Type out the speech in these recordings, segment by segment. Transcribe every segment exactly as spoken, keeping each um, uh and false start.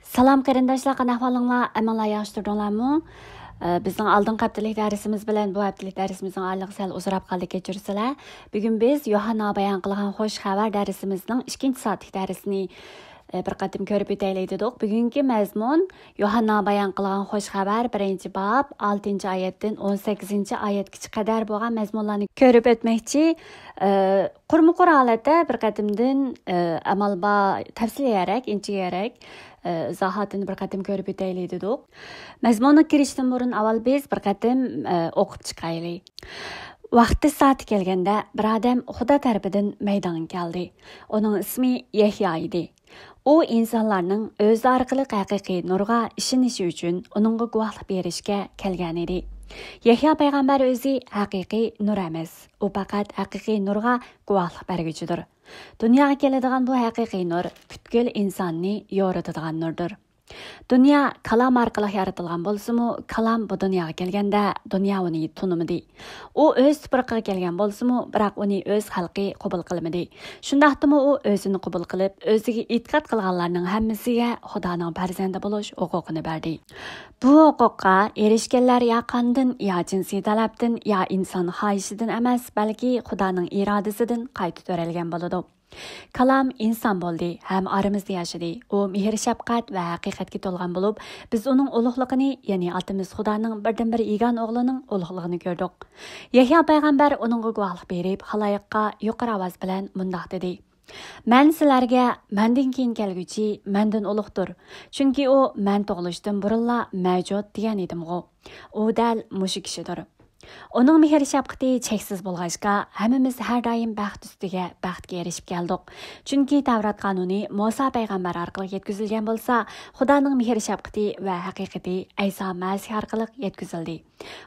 سالام قېرىنداشلار، قانداق ئەھۋالىڭلار؟ ئەمىنلا ياخشى تۇردۇڭلارمۇ؟ ئە، بىزنىڭ ئالدىنقى ھەپتىلىك دەرسىمىز بىلەن بۇ ھەپتىلىك دەرسىمىزنىڭ ئارىلىقى سەل ئۇزىراپ قالدى، كەچۈرسىلەر. بۈگۈن بىز يوھاننا بايان قىلغان خوش خەۋەر دەرسىمىزنىڭ ئىككىنچى سائەتلىك دەرسىنى، ئە، بىر قېتىم كۆرۈپ ئۆتەيلى دېدۇق. بۈگۈنكى مەزمۇن يوھاننا بايان قىلغان خوش خەۋەر، بىرىنچى باب، ئالتىنچى ئايەتتىن ئون سەككىزىنچى ئايەتكىچە قەدەر بولغان مەزمۇنلارنى كۆرۈپ ئۆتمەكچى. ئە، قۇرمۇقۇر ھالەتتە بىر قېتىمدىن، ئە، ئامال بار تەپسىلىيرەك، ئىنچىكىرەك، ئە، ئىزاھاتىنى بىر قېتىم كۆرۈپ ئۆتەيلى دېدۇق. مەزمۇنغا كىرىشتىن بۇرۇن ئاۋۋال بىز بىر قېتىم، ئە، ئوقۇپ چىقايلى. ۋاقتى سائىتى كەلگەندە بىر ئادەم خۇدا تەرىپىدىن مەيدانغا كەلدى. ئۇنىڭ ئىسمى يەھيا ئىدى. ئۇ ئىنسانلارنىڭ ئۆزى ئارقىلىق ھەقىقىي نۇرغا ئىشىنىشى ئۈچۈن ئۇنىڭغا گۇۋاھلىق بېرىشكە كەلگەنىدى. يەھيا پەيغەمبەر ئۆزى ھەقىقىي نۇر ئەمەس، ئۇ پەقەت ھەقىقىي نۇرغا گۇۋاھلىق بەرگۈچىدۇر. دۇنياغا كېلىدىغان بۇ ھەقىقىي نۇر پۈتكۈل ئىنساننى يورۇتىدىغان نۇردۇر. دۇنيا كالام ئارقىلىق يارىتىلغان بولسىمۇ، كالام بۇ دۇنياغا كەلگەندە دۇنيا ئۇنى تونۇمىدى. ئۇ ئۆز تۇپرىقىغا كەلگەن بولسىمۇ، بىراق ئۇنى ئۆز خەلقى قوبۇل قىلمىدى. شۇنداقتىمۇ ئۇ ئۆزىنى قوبۇل قىلىپ، ئۆزىگە ئېتىقاد قىلغانلارنىڭ ھەممىسىگە خۇدانىڭ پەرزەنتى بولۇش ھوقۇقىنى بەردى. بۇ ھوقۇققا ئېرىشكەنلەر يا قاندىن، يا جىنسىي تەلەپتىن، يا ئىنسان خاھىشىدىن ئەمەس، بەلكى خۇدانىڭ ئىرادىسىدىن قايتا تۆرەلگەن بولىدۇ. كالام ئىنسان بولدى ھەم ئارىمىزدا ياشىدى. ئۇ مېھىر-شەپقەت ۋە ھەقىقەتكە تولغان بولۇپ، بىز ئۇنىڭ ئۇلۇغلۇقىنى، يەنى ئاتىمىز خۇدانىڭ بىردىنبىر يېگانە ئوغلىنىڭ ئۇلۇغلۇقىنى كۆردۇق. يەھيا پەيغەمبەر ئۇنىڭغا گۇۋاھلىق بېرىپ، خالايىققا يۇقىرى ئاۋاز بىلەن مۇنداق دېدى: «مەن سىلەرگە مەندىن كېيىن كەلگۈچى مەندىن ئۇلۇغدۇر، چۈنكى ئۇ مەن تۇغۇلۇشتىن بۇرۇنلا مەۋجۇت دېگەن ئىدىمغۇ. ئۇ دەل مۇشۇ كىشىدۇر.» ئۇنىڭ مېھىر-شەپقىتى چەكسىز بولغاچقا، ھەممىمىز ھەر دائىم بەخت ئۈستىگە بەختكە ئېرىشىپ كەلدۇق. چۈنكى تەۋرات قانۇنى مۇسا پەيغەمبەر ئارقىلىق يەتكۈزۈلگەن بولسا، خۇدانىڭ مېھىر-شەپقىتى ۋە ھەقىقىتى ئەيسا مەسىھ ئارقىلىق يەتكۈزۈلدى.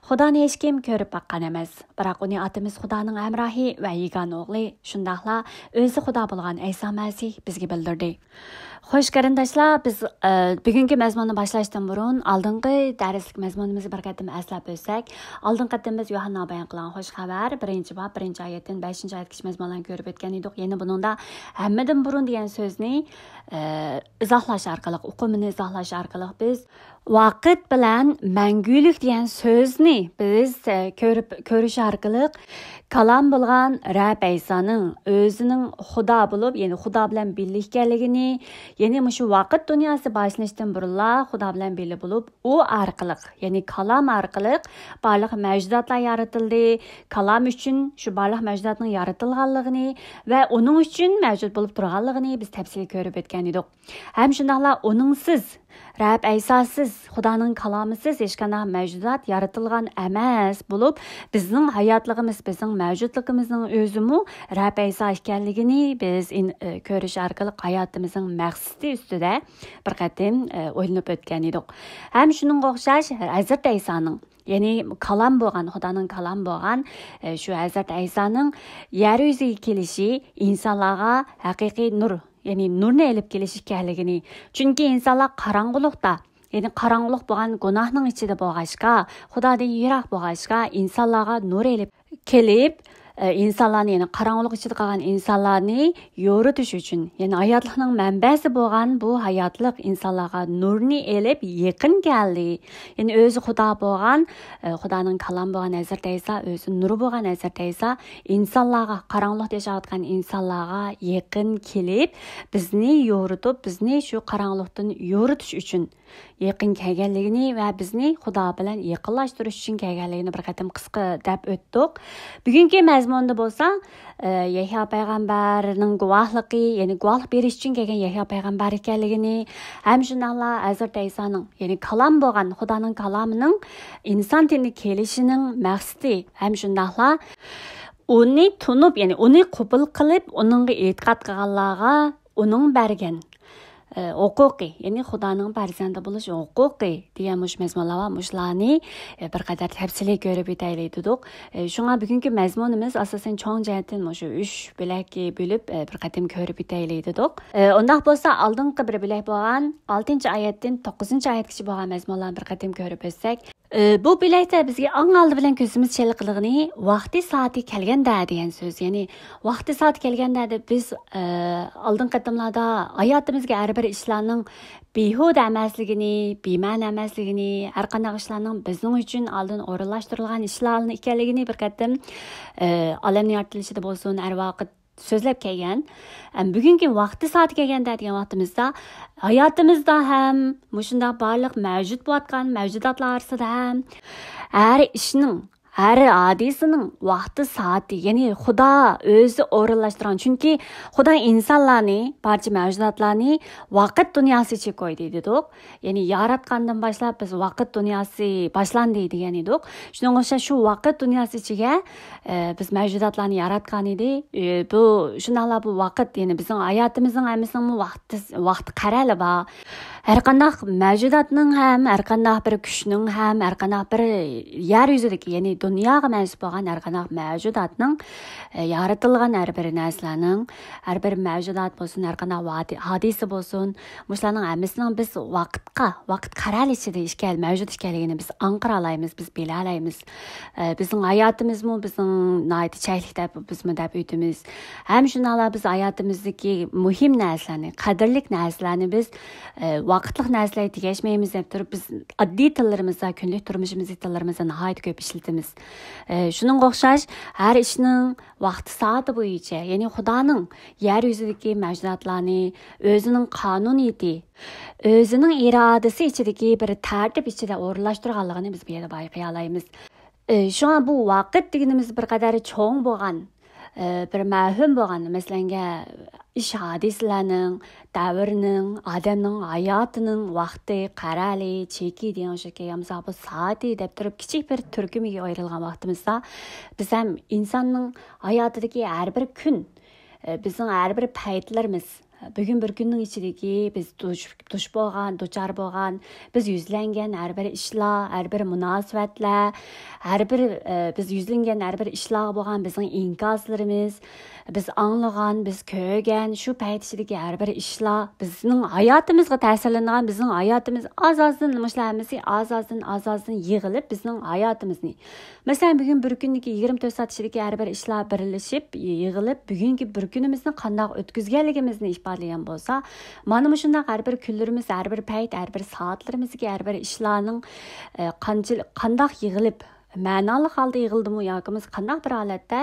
خۇدانى ھېچكىم كۆرۈپ باققان ئەمەس، بىراق ئۇنى ئاتىمىز خۇدانىڭ ھەمراھى ۋە يېگانە ئوغلى، شۇنداقلا ئۆزى خۇدا بولغان ئەيسا مەسىھ بىزگە بىلدۈردى. خوش قېرىنداشلار، بىز، ئە، بۈگۈنكى مەزمۇننى باشلاشتىن بۇرۇن ئالدىنقى دەرسلىك مەزمۇنىمىزنى بىر قېتىم ئەسلەپ ئۆتسەك، ئالدىنقى قېتىم بىز يوھاننا بايان قىلغان خوش خەۋەر، بىرىنچى باب، بىرىنچى ئايەتتىن بەشىنچى ئايەتكىچە مەزمۇنلارنى كۆرۈپ ئۆتكەن ئىدۇق. يەنە بۇنىڭدا ھەممىدىن بۇرۇن دېگەن سۆزنى، ئە، ئىزاھلاش ئارقىلىق، ئۇقۇمىنى ئىزاھلاش ئارقىلىق بىز ۋاقىت بىلەن مەڭگۈلۈك دېگەن سۆزنى بىز، ئە، كۆرۈپ، كۆرۈش ئارقىلىق كالام بولغان رەب ئەيسانىڭ ئۆزىنىڭ خۇدا بولۇپ، يەنى خۇدا بىلەن بىللە ئىكەنلىكىنى، يەنى مۇشۇ ۋاقىت دۇنياسى باشلىنىشتىن بۇرۇنلا خۇدا بىلەن بىللە بولۇپ، ئۇ ئارقىلىق، يەنى كالام ئارقىلىق بارلىق مەۋجۇداتلار يارىتىلدى. كالام ئۈچۈن شۇ بارلىق مەۋجۇداتنىڭ يارىتىلغانلىقىنى ۋە ئۇنىڭ ئۈچۈن مەۋجۇت بولۇپ تۇرغانلىقىنى بىز تەپسىلىي كۆرۈپ ئۆتكەن ئىدۇق. ھەم شۇنداقلا ئۇنىڭسىز، رەب ئەيساسىز، خۇدانىڭ كالامىسىز ھېچقانداق مەۋجۇدات يارىتىلغان ئەمەس بولۇپ، بىزنىڭ ھاياتلىقىمىز، بىزنىڭ مەۋجۇتلۇقىمىزنىڭ ئۆزىمۇ رەب ئەيسا ئىكەنلىكىنى بىز ئىن-، ئە، كۆرۈش ئارقىلىق ھاياتىمىزنىڭ مەقسىتى ئۈستىدە بىر قېتىم، ئە، ئويلىنىپ ئۆتكەن ئىدۇق. ھەم شۇنىڭغا ئوخشاش ھەزرىتى ئەيسانىڭ، يەنى كالام بولغان، خۇدانىڭ كالامى بولغان، ئە، شۇ ھەزرىتى ئەيسانىڭ يەر يۈزىگە كېلىشى ئىنسانلارغا ھەقىقىي نۇر، يەنى نۇرنى ئېلىپ كېلىش ئىكەنلىكىنى، چۈنكى ئىنسانلار قاراڭغۇلۇقتا، يەنى قاراڭغۇلۇق بولغان گۇناھنىڭ ئىچىدە بولغاچقا، خۇدادىن يىراق بولغاچقا، ئىنسانلارغا نۇر ئېلىپ كېلىپ، ئە، ئىنسانلارنى، يەنى قاراڭغۇلۇق ئىچىدە قالغان ئىنسانلارنى يورۇتۇش ئۈچۈن، يەنى ھاياتلىقنىڭ مەنبەسى بولغان بۇ ھاياتلىق ئىنسانلارغا نۇرنى ئېلىپ يېقىن كەلدى. يەنى ئۆزى خۇدا بولغان، ئە، خۇدانىڭ كالامى بولغان ھەزرىتى ئەيسا، ئۆزى نۇرى بولغان ھەزرىتى ئەيسا ئىنسانلارغا، قاراڭغۇلۇقتا ياشاۋاتقان ئىنسانلارغا يېقىن كېلىپ، بىزنى يورۇتۇپ، بىزنى شۇ قاراڭغۇلۇقتىن يورۇتۇش ئۈچۈن يېقىن كەلگەنلىكىنى ۋە بىزنى خۇدا بىلەن يېقىنلاشتۇرۇش ئۈچۈن كەلگەنلىكىنى بىر قېتىم قىسقا دەپ ئۆتتۇق. بۈگۈنكى مەزمۇندا بولسا، ئە، يەھيا پەيغەمبەرنىڭ گۇۋاھلىقى، يەنى گۇۋاھلىق بېرىش ئۈچۈن كەلگەن يەھيا پەيغەمبەر ئىكەنلىكىنى، ھەم شۇنداقلا ھەزرىتى ئەيسانىڭ، يەنى كالام بولغان خۇدانىڭ كالامىنىڭ ئىنسان تېنىگە كېلىشىنىڭ مەقسىتى، ھەم شۇنداقلا ئۇنى تونۇپ، يەنى ئۇنى قوبۇل قىلىپ، ئۇنىڭغا ئېتىقاد قىلغانلارغا ئۇنىڭ بەرگەن، ئە، ھوقۇقى، يەنى خۇدانىڭ پەرزەنتى بولۇش ھوقۇقى دېگەن مۇشۇ مەزمۇنلار بار. مۇشۇلارنى، ئە، بىر قەدەر تەپسىلىي كۆرۈپ ئۆتەيلى دېدۇق. ئە، شۇڭا بۈگۈنكى مەزمۇنىمىز ئاساسەن چوڭ جەھەتتىن مۇشۇ ئۈچ بۆلەككە بۆلۈپ، ئە، بىر قېتىم كۆرۈپ ئۆتەيلى دېدۇق. ئە، ئۇنداق بولسا ئالدىنقى بىر بۆلەك بولغان ئالتىنچى ئايەتتىن توققۇزىنچى ئايەتكىچە بولغان مەزمۇنلارنى بىر قېتىم كۆرۈپ ئۆتسەك. ئى، بۇ بۆلەكتە بىزگە ئەڭ ئالدى بىلەن كۆزىمىز چېلىقىدىغىنى ۋاقتى سائىتى كەلگەندە دېگەن سۆز. يەنى ۋاقتى سائىتى كەلگەندە دەپ بىز، ئى، ئالدىنقى قېتىملاردا ھاياتىمىزدىكى ھەر بىر ئىشلارنىڭ بىھۇدە ئەمەسلىكىنى، بىمەنە ئەمەسلىكىنى، ھەر قانداق ئىشلارنىڭ بىزنىڭ ئۈچۈن ئالدىن ئورۇنلاشتۇرۇلغان ئىشلارنى ئىكەنلىكىنى بىر قېتىم، ئى، ئالەمنىڭ يارىتىلىشىدا بولسۇن، ھەر ۋاقىت سۆزلەپ كەلگەن. ئەم، بۈگۈنكى ۋاقتى سائىتى كەلگەندە دېگەن ۋاقتىمىزدا، ھاياتىمىزدا ھەم مۇشۇنداق بارلىق مەۋجۇت بولۇۋاتقان مەۋجۇداتلار ئارىسىدا ھەم ھەر ئىشنىڭ، ھەر ھادىسىنىڭ ۋاقتى سائىتى، يەنى خۇدا ئۆزى ئورۇنلاشتۇرغان. چۈنكى خۇدا ئىنسانلارنى، بارچە مەۋجۇداتلارنى ۋاقىت دۇنياسى ئىچىگە قويدى دېدۇق. يەنى ياراتقاندىن باشلاپ بىز ۋاقىت دۇنياسى باشلاندى دېگەن ئىدۇق. شۇنىڭغا ئوخشاش شۇ ۋاقىت دۇنياسى ئىچىگە، ئە، بىز مەۋجۇداتلارنى ياراتقان ئىدى. ئە، بۇ، شۇنداقلا بۇ ۋاقىت، يەنى بىزنىڭ ھاياتىمىزنىڭ ھەممىسىنىڭمۇ ۋاقتى، ۋاقتى قەرەلى بار. ھەر قانداق مەۋجۇداتنىڭ ھەم، ھەر قانداق بىر كۈچنىڭ ھەم، ھەر قانداق بىر يەر يۈزىدىكى، يەنى دۇنياغا مەنسۇپ بولغان ھەر قانداق مەۋجۇداتنىڭ، ئە، يارىتىلغان ھەر بىر نەرسىلەرنىڭ، ھەر بىر مەۋجۇدات بولسۇن، ھەر قانداق ۋادى-، ھادىسە بولسۇن، مۇشۇلارنىڭ ھەممىسىنىڭ بىز ۋاقىتقا، ۋاقىت قەرەلى ئىچىدە ئىكەن، مەۋجۇت ئىكەنلىكىنى بىز ئاڭقىرالايمىز، بىز بىلەلەيمىز. ئە، بىزنىڭ ھاياتىمىزمۇ بىزنىڭ ناھايىتى چەكلىك دەپ، بىزمۇ دەپ ئۆتىمىز. ھەم شۇنداقلا بىز ھاياتىمىزدىكى مۇھىم نەرسىلەرنى، قەدىرلىك نەرسىلەرنى بىز، ئە، ۋاقىتلىق نەرسىلەرگە تېگەشمەيمىز دەپ تۇرۇپ، بىز ئاددىي تىللىرىمىزدا، كۈندىلىك تۇرمۇشىمىزدىكى تىللىرىمىزدا ناھايىتى كۆپ ئىشلىتىمىز. ئە، شۇنىڭغا ئوخشاش ھەر ئىشنىڭ ۋاقتى سائىتى بويىچە، يەنى خۇدانىڭ يەر يۈزىدىكى مەۋجۇداتلارنى ئۆزىنىڭ قانۇنىيىتى، ئۆزىنىڭ ئىرادىسى ئىچىدىكى بىر تەرتىپ ئىچىدە ئورۇنلاشتۇرغانلىقىنى بىز بۇ يەردە بايقىيالايمىز. ئى، شۇڭا بۇ ۋاقىت دېگىنىمىز بىر قەدەر چوڭ بولغان، ئى، بىر مەۋھۇم بولغان، مەسىلەنگە، ئىش ھادىسىلەرنىڭ، دەۋرنىڭ، ئادەمنىڭ ھاياتىنىڭ ۋاقتى، قەرەلى، چېكى دېگەن ئوخشاش كەلگەن بولسا، بۇ سائىتى دەپ تۇرۇپ كىچىك بىر تۈركۈمگە ئايرىلغان ۋاقتىمىزدا، بىز ھەم ئىنساننىڭ ھاياتىدىكى ھەر بىر كۈن، ئى، بىزنىڭ ھەر بىر پەيتلىرىمىز، بۈگۈن بىر كۈننىڭ ئىچىدىكى بىز دۇچ، دۇچ بولغان، دۇچار بولغان، بىز يۈزلەنگەن ھەر بىر ئىشلار، ھەر بىر مۇناسىۋەتلەر، ھەر بىر، ئە، بىز يۈزلەنگەن ھەر بىر ئىشلارغا بولغان بىزنىڭ ئىنكاسلىرىمىز، بىز ئاڭلىغان، بىز كۆرگەن، شۇ پەيت ئىچىدىكى ھەر بىر ئىشلار بىزنىڭ ھاياتىمىزغا تەسىرلىنىدىغان، بىزنىڭ ھاياتىمىز ئاز-ئازدىن، مۇشۇلار ھەممىسى ئاز-ئازدىن، ئاز-ئازدىن يىغىلىپ، بىزنىڭ ھاياتىمىزنى، مەسىلەن، بۈگۈن بىر كۈندىكى يىگىرمە تۆت سائەت ئىچىدىكى ھەر بىر ئىشلار بىرلىشىپ، يىغىلىپ، بۈگۈنكى بىر كۈنىمىزنى قانداق ئۆتكۈزگەنلىكىمىزنى ئىپادىلىگەن بولسا، مانا مۇشۇنداق ھەر بىر كۈنلىرىمىز، ھەر بىر پەيت، ھەر بىر سائەتلىرىمىزدىكى ھەر بىر ئىشلارنىڭ، ئە، قانچىلىك، قانداق يىغىلىپ، مەنالىق ھالدا يىغىلدىمۇ ياكى بولمىسا قانداق بىر ھالەتتە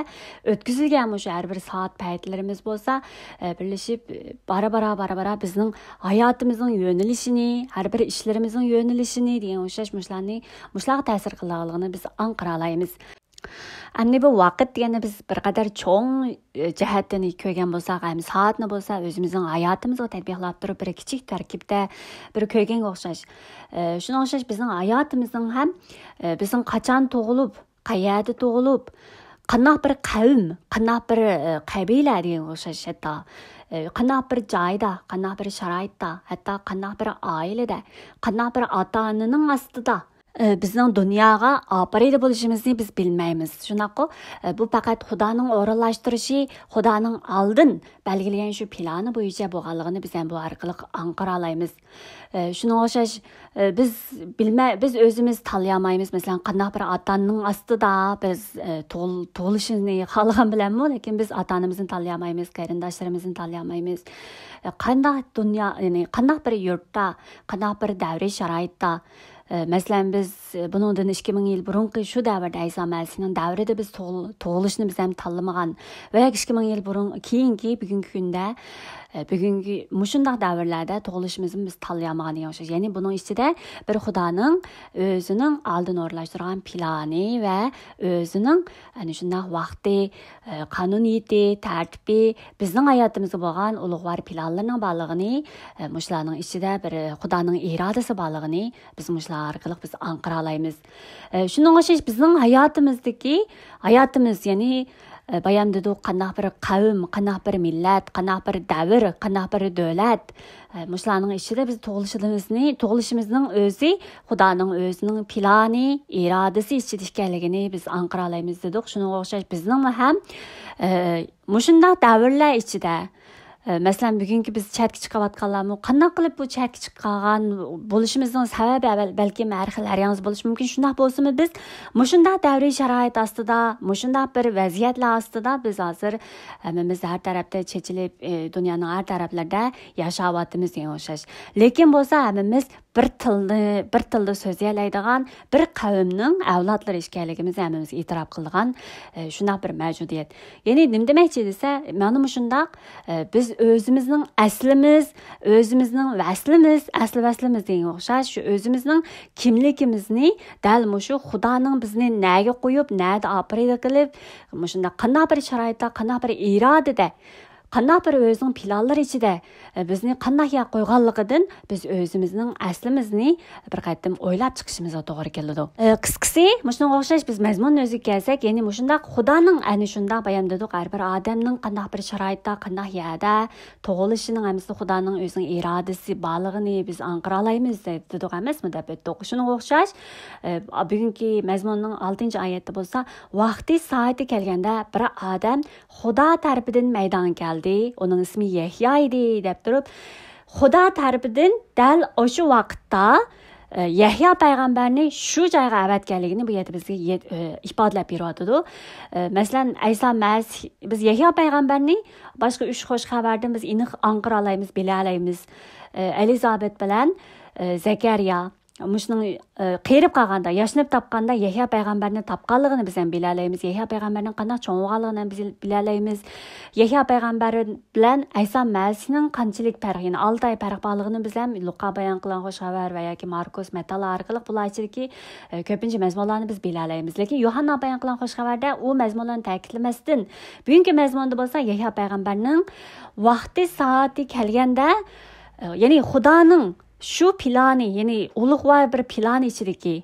ئۆتكۈزۈلگەن مۇشۇ ھەر بىر سائەت پەيتلىرىمىز بولسا، ئە، بىرلىشىپ، بارا-بارا، بارا-بارا بىزنىڭ ھاياتىمىزنىڭ يۆنىلىشىنى، ھەر بىر ئىشلىرىمىزنىڭ يۆنىلىشىنى دېگەن ئوخشاش مۇشۇلارنى، مۇشۇلارغا تەسىر قىلىدىغانلىقىنى بىز ئاڭقىرالايمىز. ئەمدى بۇ ۋاقىت دېگەننى بىز بىر قەدەر چوڭ، ئە، جەھەتتىن كۆرگەن بولساق، ھەم سائەتنى بولسا ئۆزىمىزنىڭ ھاياتىمىزغا تەتبىقلاپ تۇرۇپ، بىر كىچىك تەركىبتە بىر كۆرگەنگە ئوخشاش. ئە، شۇنىڭغا ئوخشاش بىزنىڭ ھاياتىمىزنىڭ ھەم، ئە، بىزنىڭ قاچان تۇغۇلۇپ، قەيەردە تۇغۇلۇپ، قانداق بىر قەۋم، قانداق بىر، ئە، قەبىلە دېگەنگە ئوخشاش ھەتتا، ئە، قانداق بىر جايدا، قانداق بىر شارائىتتا، ھەتتا قانداق بىر ئائىلىدە، قانداق بىر ئاتا-ئانىنىڭ ئاستىدا، ئە، بىزنىڭ دۇنياغا ئاپىرىدە بولۇشىمىزنى بىز بىلمەيمىز. شۇنداققۇ، ئە، بۇ پەقەت خۇدانىڭ ئورۇنلاشتۇرۇشى، خۇدانىڭ ئالدىن بەلگىلىگەن شۇ پىلانى بويىچە بولغانلىقىنى بىز ھەم بۇ ئارقىلىق ئاڭقىرالايمىز. ئە، شۇنىڭغا ئوخشاش، ئە، بىز بىلمە-، بىز ئۆزىمىز تاللىيالمايمىز. مەسىلەن، قانداق بىر ئاتا-ئانىنىڭ ئاستىدا بىز، ئە، تۇغۇل-، تۇغۇلۇشىنى خالىغان بىلەنمۇ، لېكىن بىز ئاتا-ئانىمىزنى تاللىيالمايمىز، قېرىنداشلىرىمىزنى تاللىيالمايمىز. ئە، قانداق دۇنيا، يەنى قانداق بىر يۇرتتا، قانداق بىر دەۋرىي شارائىتتا، ئە، مەسىلەن، بىز، ئە، بۇنىڭدىن ئىككى مىڭ يىل بۇرۇنقى شۇ دەۋردە، ئەيسا مەسىھنىڭ دەۋرىدە بىز تۇغۇل-، تۇغۇلۇشنى بىز ھەم تاللىمىغان ۋە ئىككى مىڭ يىل بۇرۇن، كېيىنكى، بۈگۈنكى كۈندە، ئە، بۈگۈنكى مۇشۇنداق دەۋرلەردە تۇغۇلۇشىمىزنى بىز تاللىيالمىغان دېگەن ئوخشاش. يەنى بۇنىڭ ئىچىدە بىر خۇدانىڭ ئۆزىنىڭ ئالدىن ئورۇنلاشتۇرغان پىلانى ۋە ئۆزىنىڭ ئەنە شۇنداق ۋاقتى، ئە، قانۇنىيىتى، تەرتىپى، بىزنىڭ ھاياتىمىزدا بولغان ئۇلۇغۋار پىلانلىرىنىڭ بارلىقىنى، ئە، مۇشۇلارنىڭ ئىچىدە بىر، ئە، خۇدانىڭ ئىرادىسى بارلىقىنى بىز مۇشۇلار ئارقىلىق بىز ئاڭقىرالايمىز. ئە، شۇنىڭغا ئوخشاش بىزنىڭ ھاياتىمىزدىكى، ھاياتىمىز، يەنى، ئە، بايام دېدۇق، قانداق بىر قەۋم، قانداق بىر مىللەت، قانداق بىر دەۋر، قانداق بىر دۆلەت، ئە، مۇشۇلارنىڭ ئىچىدە بىز تۇغۇلۇشىمىزنى، تۇغۇلۇشىمىزنىڭ ئۆزى خۇدانىڭ ئۆزىنىڭ پىلانى، ئىرادىسى ئىچىدە ئىكەنلىكىنى بىز ئاڭقىرالايمىز دېدۇق. شۇنىڭغا ئوخشاش بىزنىڭمۇ ھەم، ئە، مۇشۇنداق دەۋرلەر ئىچىدە، ئە، مەسىلەن، بۈگۈنكى بىز چەتكە چىقىۋاتقانلارمۇ قانداق قىلىپ بۇ چەتكە چىققان بولۇشىمىزنىڭ سەۋەبى ئەۋەل بەلكىم ھەر خىل، ھەر ياڭزا بولۇشى مۇمكىن. شۇنداق بولسىمۇ، بىز مۇشۇنداق دەۋرىي شارائىت ئاستىدا، مۇشۇنداق بىر ۋەزىيەتلەر ئاستىدا بىز ھازىر ھەممىمىز ھەر تەرەپتە چېچىلىپ، ئە، دۇنيانىڭ ھەر تەرەپلىرىدە ياشاۋاتىمىز دېگەن ئوخشاش. لېكىن بولسا ھەممىمىز بىر تىلنى، بىر تىلدا سۆزلىيەلەيدىغان بىر قەۋمنىڭ ئەۋلادلىرى ئىكەنلىكىمىزنى ھەممىمىز ئېتىراپ قىلىدىغان، ئە، شۇنداق بىر مەۋجۇدىيەت. يەنى نېمە دېمەكچى دېسە، مانا مۇشۇنداق، ئە، بىز ئۆزىمىزنىڭ ئەسلىمىز، ئۆزىمىزنىڭ ۋەسلىمىز، ئەسلى ۋەسلىمىز دېگەنگە ئوخشاش، شۇ ئۆزىمىزنىڭ كىملىكىمىزنى دەل مۇشۇ خۇدانىڭ بىزنى نەگە قويۇپ، نەدە ئاپىرىدە قىلىپ، مۇشۇنداق قانداق بىر شارائىتتا، قانداق بىر ئىرادىدە، قانداق بىر ئۆزىنىڭ پىلانلىرى ئىچىدە، ئە، بىزنى قانداق يەرگە قويغانلىقىدىن بىز ئۆزىمىزنىڭ ئەسلىمىزنى بىر قېتىم ئويلاپ چىقىشىمىزغا توغرا كېلىدۇ. ئە، قىسقىسى، مۇشۇنىڭغا ئوخشاش بىز مەزمۇننىڭ ئۆزىگە كەلسەك، يەنى مۇشۇنداق خۇدانىڭ ئەنە شۇنداق بايام دېدۇق، ھەر بىر ئادەمنىڭ قانداق بىر شارائىتتا، قانداق يەردە تۇغۇلۇشىنىڭ ھەممىسىدە خۇدانىڭ ئۆزىنىڭ ئىرادىسى بارلىقىنى بىز ئاڭقىرالايمىز دېدۇق ئەمەسمۇ دەپ ئۆتتۇق. شۇنىڭغا ئوخشاش، ئە، بۈگۈنكى مەزمۇننىڭ ئالتىنچى ئايەتتە بولسا، ۋاقتى سائىتى كەلگەندە بىر ئادەم خۇدا تەرىپىدىن مەيدانغا كەلدى، ئۇنىڭ ئىسمى يەھيا ئىدى، دەپ تۇرۇپ، خۇدا تەرىپىدىن دەل ئاشۇ ۋاقىتتا، ئە، يەھيا پەيغەمبەرنى شۇ جايغا ئەۋەتكەنلىكىنى بۇ يەردە بىزگە يەت-، ئە، ئىپادىلەپ بېرىۋاتىدۇ. ئە، مەسىلەن، ئەيسا مەسىھ، بىز يەھيا پەيغەمبەرنى باشقا ئۈچ خۇش خەۋەردىن بىز ئېنىق ئاڭقىرالايمىز، بىلەلەيمىز. ئە، ئەلىزابەت بىلەن، ئە، زەكەرىيا، مۇشۇنىڭ، ئە، قېرىپ قالغاندا، ياشىنىپ تاپقاندا يەھيا پەيغەمبەرنى تاپقانلىقىنى بىز ھەم بىلەلەيمىز. يەھيا پەيغەمبەرنىڭ قانداق چوڭىغانلىقىنى ھەم بىز بىلەلەيمىز. يەھيا پەيغەمبەر بىلەن ئەيسا مەسىھنىڭ قانچىلىك پەرق، يەنى ئالتە ئاي پەرق بارلىقىنى بىز ھەم لۇقا بايان قىلغان خۇش خەۋەر ۋە ياكى ماركوس، مەتتالار ئارقىلىق بۇلار ئىچىدىكى، ئە، كۆپىنچە مەزمۇنلارنى بىز بىلەلەيمىز. لېكىن يوھاننا بايان قىلغان خۇش خەۋەردە ئۇ مەزمۇنلارنى تەكىتلىمەستىن، بۈگۈنكى مەزمۇندا بولسا يەھيا پەيغەمبەرنىڭ ۋاقتى سائىتى كەلگەندە، ئە، يەنى خۇدانىڭ شۇ پىلانى، يەنى ئۇلۇغۋار بىر پىلان ئىچىدىكى،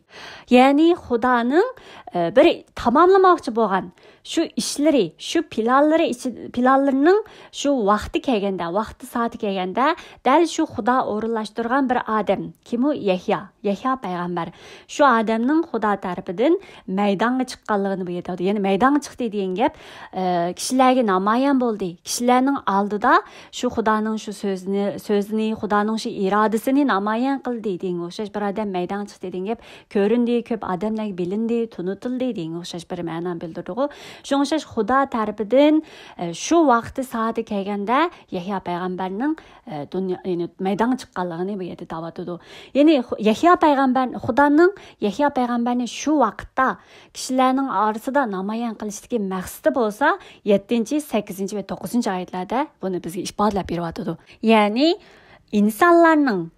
يەنى خۇدانىڭ، ئە، بىر تاماملىماقچى بولغان شۇ ئىشلىرى، شۇ پىلانلىرى ئىچى-، پىلانلىرىنىڭ شۇ ۋاقتى كەلگەندە، ۋاقتى سائىتى كەلگەندە، دەل شۇ خۇدا ئورۇنلاشتۇرغان بىر ئادەم. كىم ئۇ؟ يەھيا. يەھيا پەيغەمبەر. شۇ ئادەمنىڭ خۇدا تەرىپىدىن مەيدانغا چىققانلىقىنى بۇ يەردە، يەنى مەيدانغا چىقتى دېگەن گەپ، ئە، كىشىلەرگە نامايان بولدى. كىشىلەرنىڭ ئالدىدا شۇ خۇدانىڭ شۇ سۆزىنى، سۆزىنى، خۇدانىڭ شۇ ئىرادىسىنى نامايان قىلدى دېگەنگە ئوخشاش، بىر ئادەم مەيدانغا چىقتى دېگەن گەپ، كۆرۈندى، كۆپ ئادەملەرگە بىلىندى، تونۇتۇلدى دېگەنگە ئوخشاش بىر مەنانى بىلدۈرىدىغۇ. شۇنىڭغا ئوخشاش خۇدا تەرىپىدىن، ئە، شۇ ۋاقتى سائىتى كەلگەندە يەھيا پەيغەمبەرنىڭ، ئە، دۇنيا، يەنى مەيدانغا چىققانلىقىنى بۇ يەردە دەۋاتىدۇ. يەنى خۇ-، يەھيا پەيغەمبەر، خۇدانىڭ يەھيا پەيغەمبەرنى شۇ ۋاقىتتا كىشىلەرنىڭ ئارىسىدا نامايان قىلىشتىكى مەقسىتى بولسا، يەتتىنچى، سەككىزىنچى ۋە توققۇزىنچى ئايەتلەردە بۇنى بىزگە ئىپادىلەپ بېرىۋاتىدۇ. يەنى ئىنسانلارنىڭ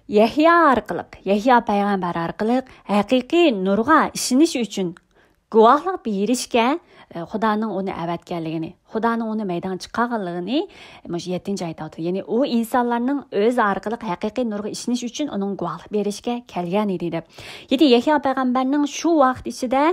يەھيا ئارقىلىق، يەھيا پەيغەمبەر ئارقىلىق ھەقىقىي نۇرغا ئىشىنىش ئۈچۈن گۇۋاھلىق بېرىشكە، ئە، خۇدانىڭ ئۇنى ئەۋەتكەنلىكىنى، خۇدانىڭ ئۇنى مەيدانغا چىقارغانلىقىنى مۇشۇ يەتتىنچى ئايەتتە ئوتۇ. يەنى ئۇ ئىنسانلارنىڭ ئۆزى ئارقىلىق ھەقىقىي نۇرغا ئىشىنىش ئۈچۈن ئۇنىڭ گۇۋاھلىق بېرىشكە كەلگەن ئىدى دەپ. يەنى يەھيا پەيغەمبەرنىڭ شۇ ۋاقىت ئىچىدە،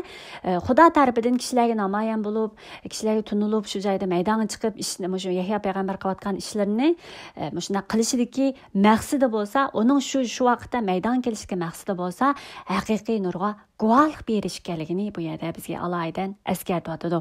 ئە، خۇدا تەرىپىدىن كىشىلەرگە نامايان بولۇپ، كىشىلەرگە تونۇلۇپ، شۇ جايدا مەيدانغا چىقىپ، ئىش-، مۇشۇ يەھيا پەيغەمبەر قىلىۋاتقان ئىشلىرىنى، ئە، مۇشۇنداق قىلىشىدىكى مەقسىتى بولسا، ئۇنىڭ شۇ، شۇ ۋاقىتتا مەيدانغا كېلىشتىكى مەقسىتى بولسا، ھەقىقىي نۇرغا گۇۋاھلىق بېرىش ئىكەنلىكىنى بۇ يەردە بىزگە ئالاھىدە ئەسكەرتىۋاتىدۇ.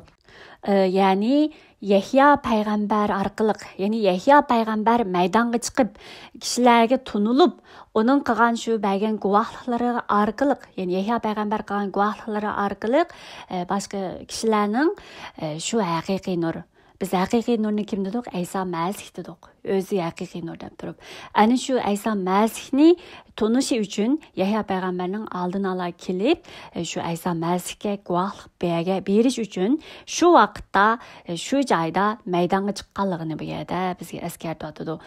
ئى، يەنى يەھيا پەيغەمبەر ئارقىلىق، يەنى يەھيا پەيغەمبەر مەيدانغا چىقىپ، كىشىلەرگە تونۇلۇپ، ئۇنىڭ قىلغان شۇ بەرگەن گۇۋاھلىقلىرى ئارقىلىق، يەنى يەھيا پەيغەمبەر قىلغان گۇۋاھلىقلىرى ئارقىلىق، ئى، باشقا كىشىلەرنىڭ، ئى، شۇ ھەقىقىي نۇر، بىز ھەقىقىي نۇرنى كىم دېدۇق؟ ئەيسا مەسىھ دېدۇق. ئۆزى ھەقىقىي نۇر دەپ تۇرۇپ. ئەنە شۇ ئەيسا مەسىھنى تونۇشى ئۈچۈن يەھيا پەيغەمبەرنىڭ ئالدىنى ئالا كېلىپ، شۇ ئەيسا مەسىھكە گۇۋاھلىق بەرگە-، بېرىش ئۈچۈن شۇ ۋاقىتتا، شۇ جايدا مەيدانغا چىققانلىقىنى بۇ يەردە بىزگە ئەسكەرتىۋاتىدۇ.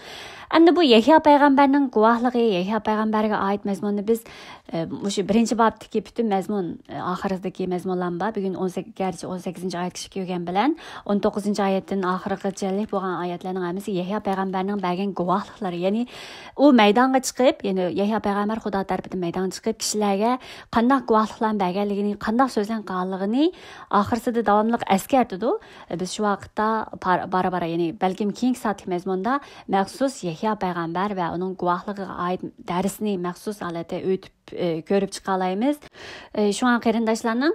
ئەمدى بۇ يەھيا پەيغەمبەرنىڭ گۇۋاھلىقى، يەھيا پەيغەمبەرگە ئائىت مەزمۇننى بىز ئە، مۇشۇ بىرىنچى بابتىكى پۈتۈن مەزمۇن، ئە، ئاخىرىدىكى مەزمۇنلارمۇ بار. بۈگۈن ئون سەككىز، گەرچە ئون سەككىزىنچى ئايەتكىچە كەلگەن بىلەن، ئون توققۇزىنچى ئايەتتىن ئاخىرغىچىلىك بولغان ئايەتلەرنىڭ ھەممىسى يەھيا پەيغەمبەرنىڭ بەرگەن گۇۋاھلىقلىرى. يەنى ئۇ مەيدانغا چىقىپ، يەنى يەھيا پەيغەمبەر خۇدا تەرىپىدىن مەيدانغا چىقىپ، كىشىلەرگە قانداق گۇۋاھلىقلارنى بەرگەنلىكىنى، قانداق سۆزلەرنى قىلغانلىقىنى ئاخىرسىدا داۋاملىق ئەسكەرتىدۇ. بىز شۇ ۋاقىتتا بار-، بارا-بارا، يەنى بەلكىم كېيىنكى سائەتلىك مەزمۇندا مەخسۇس يەھيا پەيغەمبەر ۋە ئۇنىڭ گۇۋاھلىقىغا ئائىت دەرسنى مەخسۇس ھالەتتە ئۆتۈپ، ئى، كۆرۈپ چىقالايمىز. ئى، شۇڭا قېرىنداشلارنىڭ،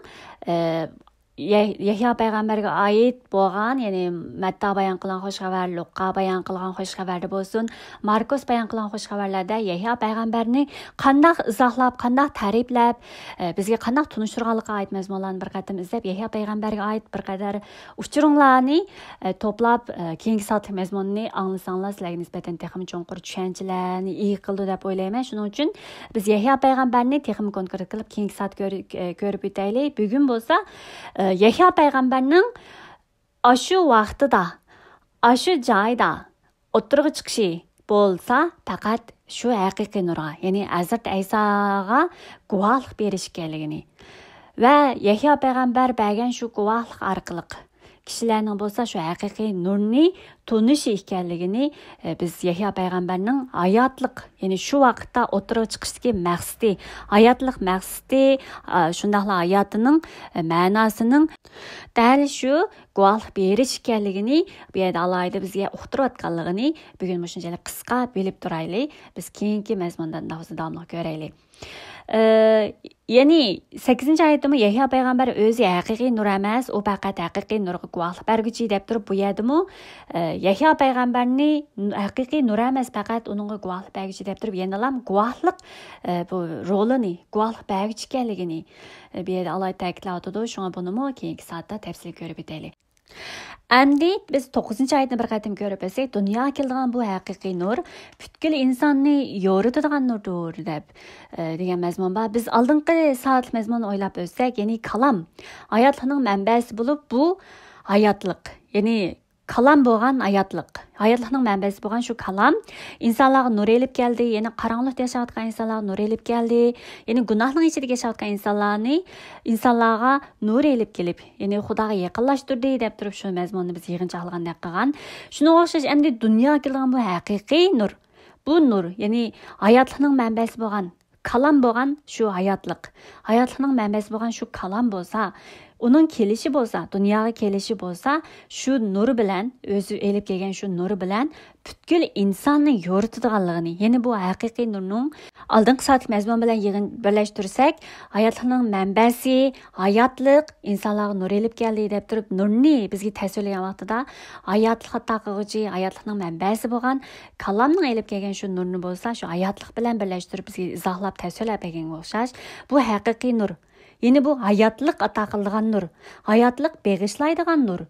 ئى، يەھيا پەيغەمبەرگە ئائىت بولغان، يەنى مەتتا بايان قىلغان خۇش خەۋەر، لۇقا بايان قىلغان خۇش خەۋەردە بولسۇن، ماركوس بايان قىلغان خۇش خەۋەرلەردە يەھيا پەيغەمبەرنى قانداق ئىزاھلاپ، قانداق تەرىپلەپ، بىزگە قانداق تونۇشتۇرغانلىقىغا ئائىت مەزمۇنلارنى بىر قېتىم ئىزدەپ، يەھيا پەيغەمبەرگە ئائىت بىر قەدەر ئۇچۇرۇڭلارنى توپلاپ، كېيىنكى سائەتلىك مەزمۇننى ئاڭلىساڭلار، سىلەرگە نىسبەتەن تېخىمۇ چوڭقۇر چۈشەنچىلەرنى ئىگە قىلىدۇ دەپ ئويلايمەن. شۇنىڭ ئۈچۈن بىز يەھيا پەيغەمبەرنى تېخىمۇ كونكرېت قىلىپ، كېيىنكى سائەت كۆر-، كۆرۈپ ئۆتەيلى. بۈگۈن بولسا، يەھيا پەيغەمبەرنىڭ ئاشۇ ۋاقتىدا، ئاشۇ جايدا ئوتتۇرىغا چىقىشى بولسا پەقەت شۇ ھەقىقىي نۇرغا، يەنى ھەزرىتى ئەيساغا گۇۋاھلىق بېرىش ئىكەنلىكىنى ۋە يەھيا پەيغەمبەر بەرگەن شۇ گۇۋاھلىق ئارقىلىق كىشىلەرنىڭ بولسا شۇ ھەقىقىي نۇرنى تونۇشى ئىكەنلىكىنى، ئە، بىز يەھيا پەيغەمبەرنىڭ ھاياتلىق، يەنى شۇ ۋاقىتتا ئوتتۇرىغا چىقىشتىكى مەقسىتى، ھاياتلىق مەقسىتى، ئا، شۇنداقلا ھاياتىنىڭ، ئە، مەناسىنىڭ دەل شۇ گۇۋاھلىق بېرىش ئىكەنلىكىنى بۇ يەردە ئالاھىدە بىزگە ئۇقتۇرۇۋاتقانلىقىنى بۈگۈن مۇشۇنچىلىك قىسقا بىلىپ تۇرايلى. بىز كېيىنكى مەزمۇندا داۋاملىق كۆرەيلى. ئى، يەنى سەككىزىنچى ئايەتتىمۇ يەھيا پەيغەمبەر ئۆزى ھەقىقىي نۇر ئەمەس، ئۇ پەقەت ھەقىقىي نۇرغا گۇۋاھلىق بەرگۈچى دەپ تۇرۇپ، بۇ يەردىمۇ، ئى، يەھيا پەيغەمبەرنى ھەقىقىي نۇر ئەمەس، پەقەت ئۇنىڭغا گۇۋاھلىق بەرگۈچى دەپ تۇرۇپ، يەنىلا گۇۋاھلىق، ئى، بۇ رولىنى، گۇۋاھلىق بەرگۈچى ئىكەنلىكىنى، ئى، بۇ يەردە ئالاھىدە تەكىتلەۋاتىدۇ. شۇڭا بۇنىمۇ كېيىنكى سائەتتە تەپسىلىي كۆرۈپ ئۆتەيلى. ئەمدى بىز توققۇزىنچى ئايەتنى بىر قېتىم كۆرۈپ ئۆتسەك، دۇنياغا كېلىدىغان بۇ ھەقىقىي نۇر پۈتكۈل ئىنساننى يورۇتىدىغان نۇردۇر، دەپ، ئە، دېگەن مەزمۇن بار. بىز ئالدىنقى سائەتلىك مەزمۇننى ئويلاپ ئۆتسەك، يەنى كالام ھاياتلىقنىڭ مەنبەسى بولۇپ، بۇ ھاياتلىق، يەنى كالام بولغان ھاياتلىق، ھاياتلىقنىڭ مەنبەسى بولغان شۇ كالام ئىنسانلارغا نۇر ئېلىپ كەلدى، يەنى قاراڭغۇلۇقتا ياشاۋاتقان ئىنسانلارغا نۇر ئېلىپ كەلدى، يەنى گۇناھنىڭ ئىچىدە ياشاۋاتقان ئىنسانلارنى، ئىنسانلارغا نۇر ئېلىپ كېلىپ، يەنى خۇداغا يېقىنلاشتۇردى دەپ تۇرۇپ شۇ مەزمۇننى بىز يىغىنچاقلىغاندەك قىلغان. شۇنىڭغا ئوخشاش ئەمدى دۇنياغا كېلىدىغان بۇ ھەقىقىي نۇر. بۇ نۇر، يەنى ھاياتلىقنىڭ مەنبەسى بولغان، كالام بولغان شۇ ھاياتلىق. ھاياتلىقنىڭ مەنبەسى بولغان شۇ كالام بولسا، ئۇنىڭ كېلىشى بولسا، دۇنياغا كېلىشى بولسا، شۇ نۇر بىلەن، ئۆزى ئېلىپ كەلگەن شۇ نۇر بىلەن پۈتكۈل ئىنساننى يورۇتىدىغانلىقىنى، يەنى بۇ ھەقىقىي نۇرنىڭ ئالدىنقى سائەتلىك مەزمۇن بىلەن يىغىن-، بىرلەشتۈرسەك، ھاياتلىقنىڭ مەنبەسى، ھاياتلىق، ئىنسانلارغا نۇر ئېلىپ كەلدى دەپ تۇرۇپ، نۇرنى بىزگە تەسۋىرلىگەن ۋاقتىدا، ھاياتلىق ئاتا قىلغۇچى، ھاياتلىقنىڭ مەنبەسى بولغان كالامنىڭ ئېلىپ كەلگەن شۇ نۇرنى بولسا، شۇ ھاياتلىق بىلەن بىرلەشتۈرۈپ بىزگە ئىزاھلاپ، تەسۋىرلەپ بەرگەنگە ئوخشاش، بۇ ھەقىقىي نۇر. يەنى بۇ ھاياتلىق ئاتا قىلىدىغان نۇر، ھاياتلىق بېغىشلايدىغان نۇر.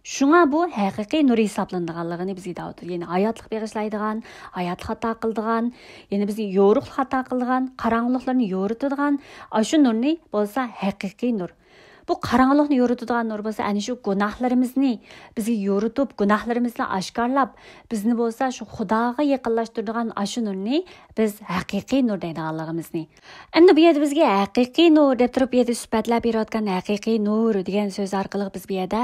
شۇڭا بۇ ھەقىقىي نۇر ھېسابلىنىدىغانلىقىنى بىزگە دەۋاتىدۇ. يەنى ھاياتلىق بېغىشلايدىغان، ھاياتلىق ئاتا قىلىدىغان، يەنى بىزگە يورۇقلۇق ئاتا قىلىدىغان، قاراڭغۇلۇقلارنى يورۇتىدىغان ئاشۇ نۇرنى بولسا ھەقىقىي نۇر. بۇ قاراڭغۇلۇقنى يورۇتىدىغان نۇر بولسا، ئەنە شۇ گۇناھلىرىمىزنى بىزگە يورۇتۇپ، گۇناھلىرىمىزنى ئاشكارىلاپ، بىزنى بولسا شۇ خۇداغا يېقىنلاشتۇرىدىغان ئاشۇ نۇرنى بىز ھەقىقىي نۇر دەيدىغانلىقىمىزنى. ئەمدى بۇ يەردە بىزگە ھەقىقىي نۇر دەپ تۇرۇپ، بۇ يەردە سۈپەتلەپ بېرىۋاتقان ھەقىقىي نۇر دېگەن سۆز ئارقىلىق بىز بۇ يەردە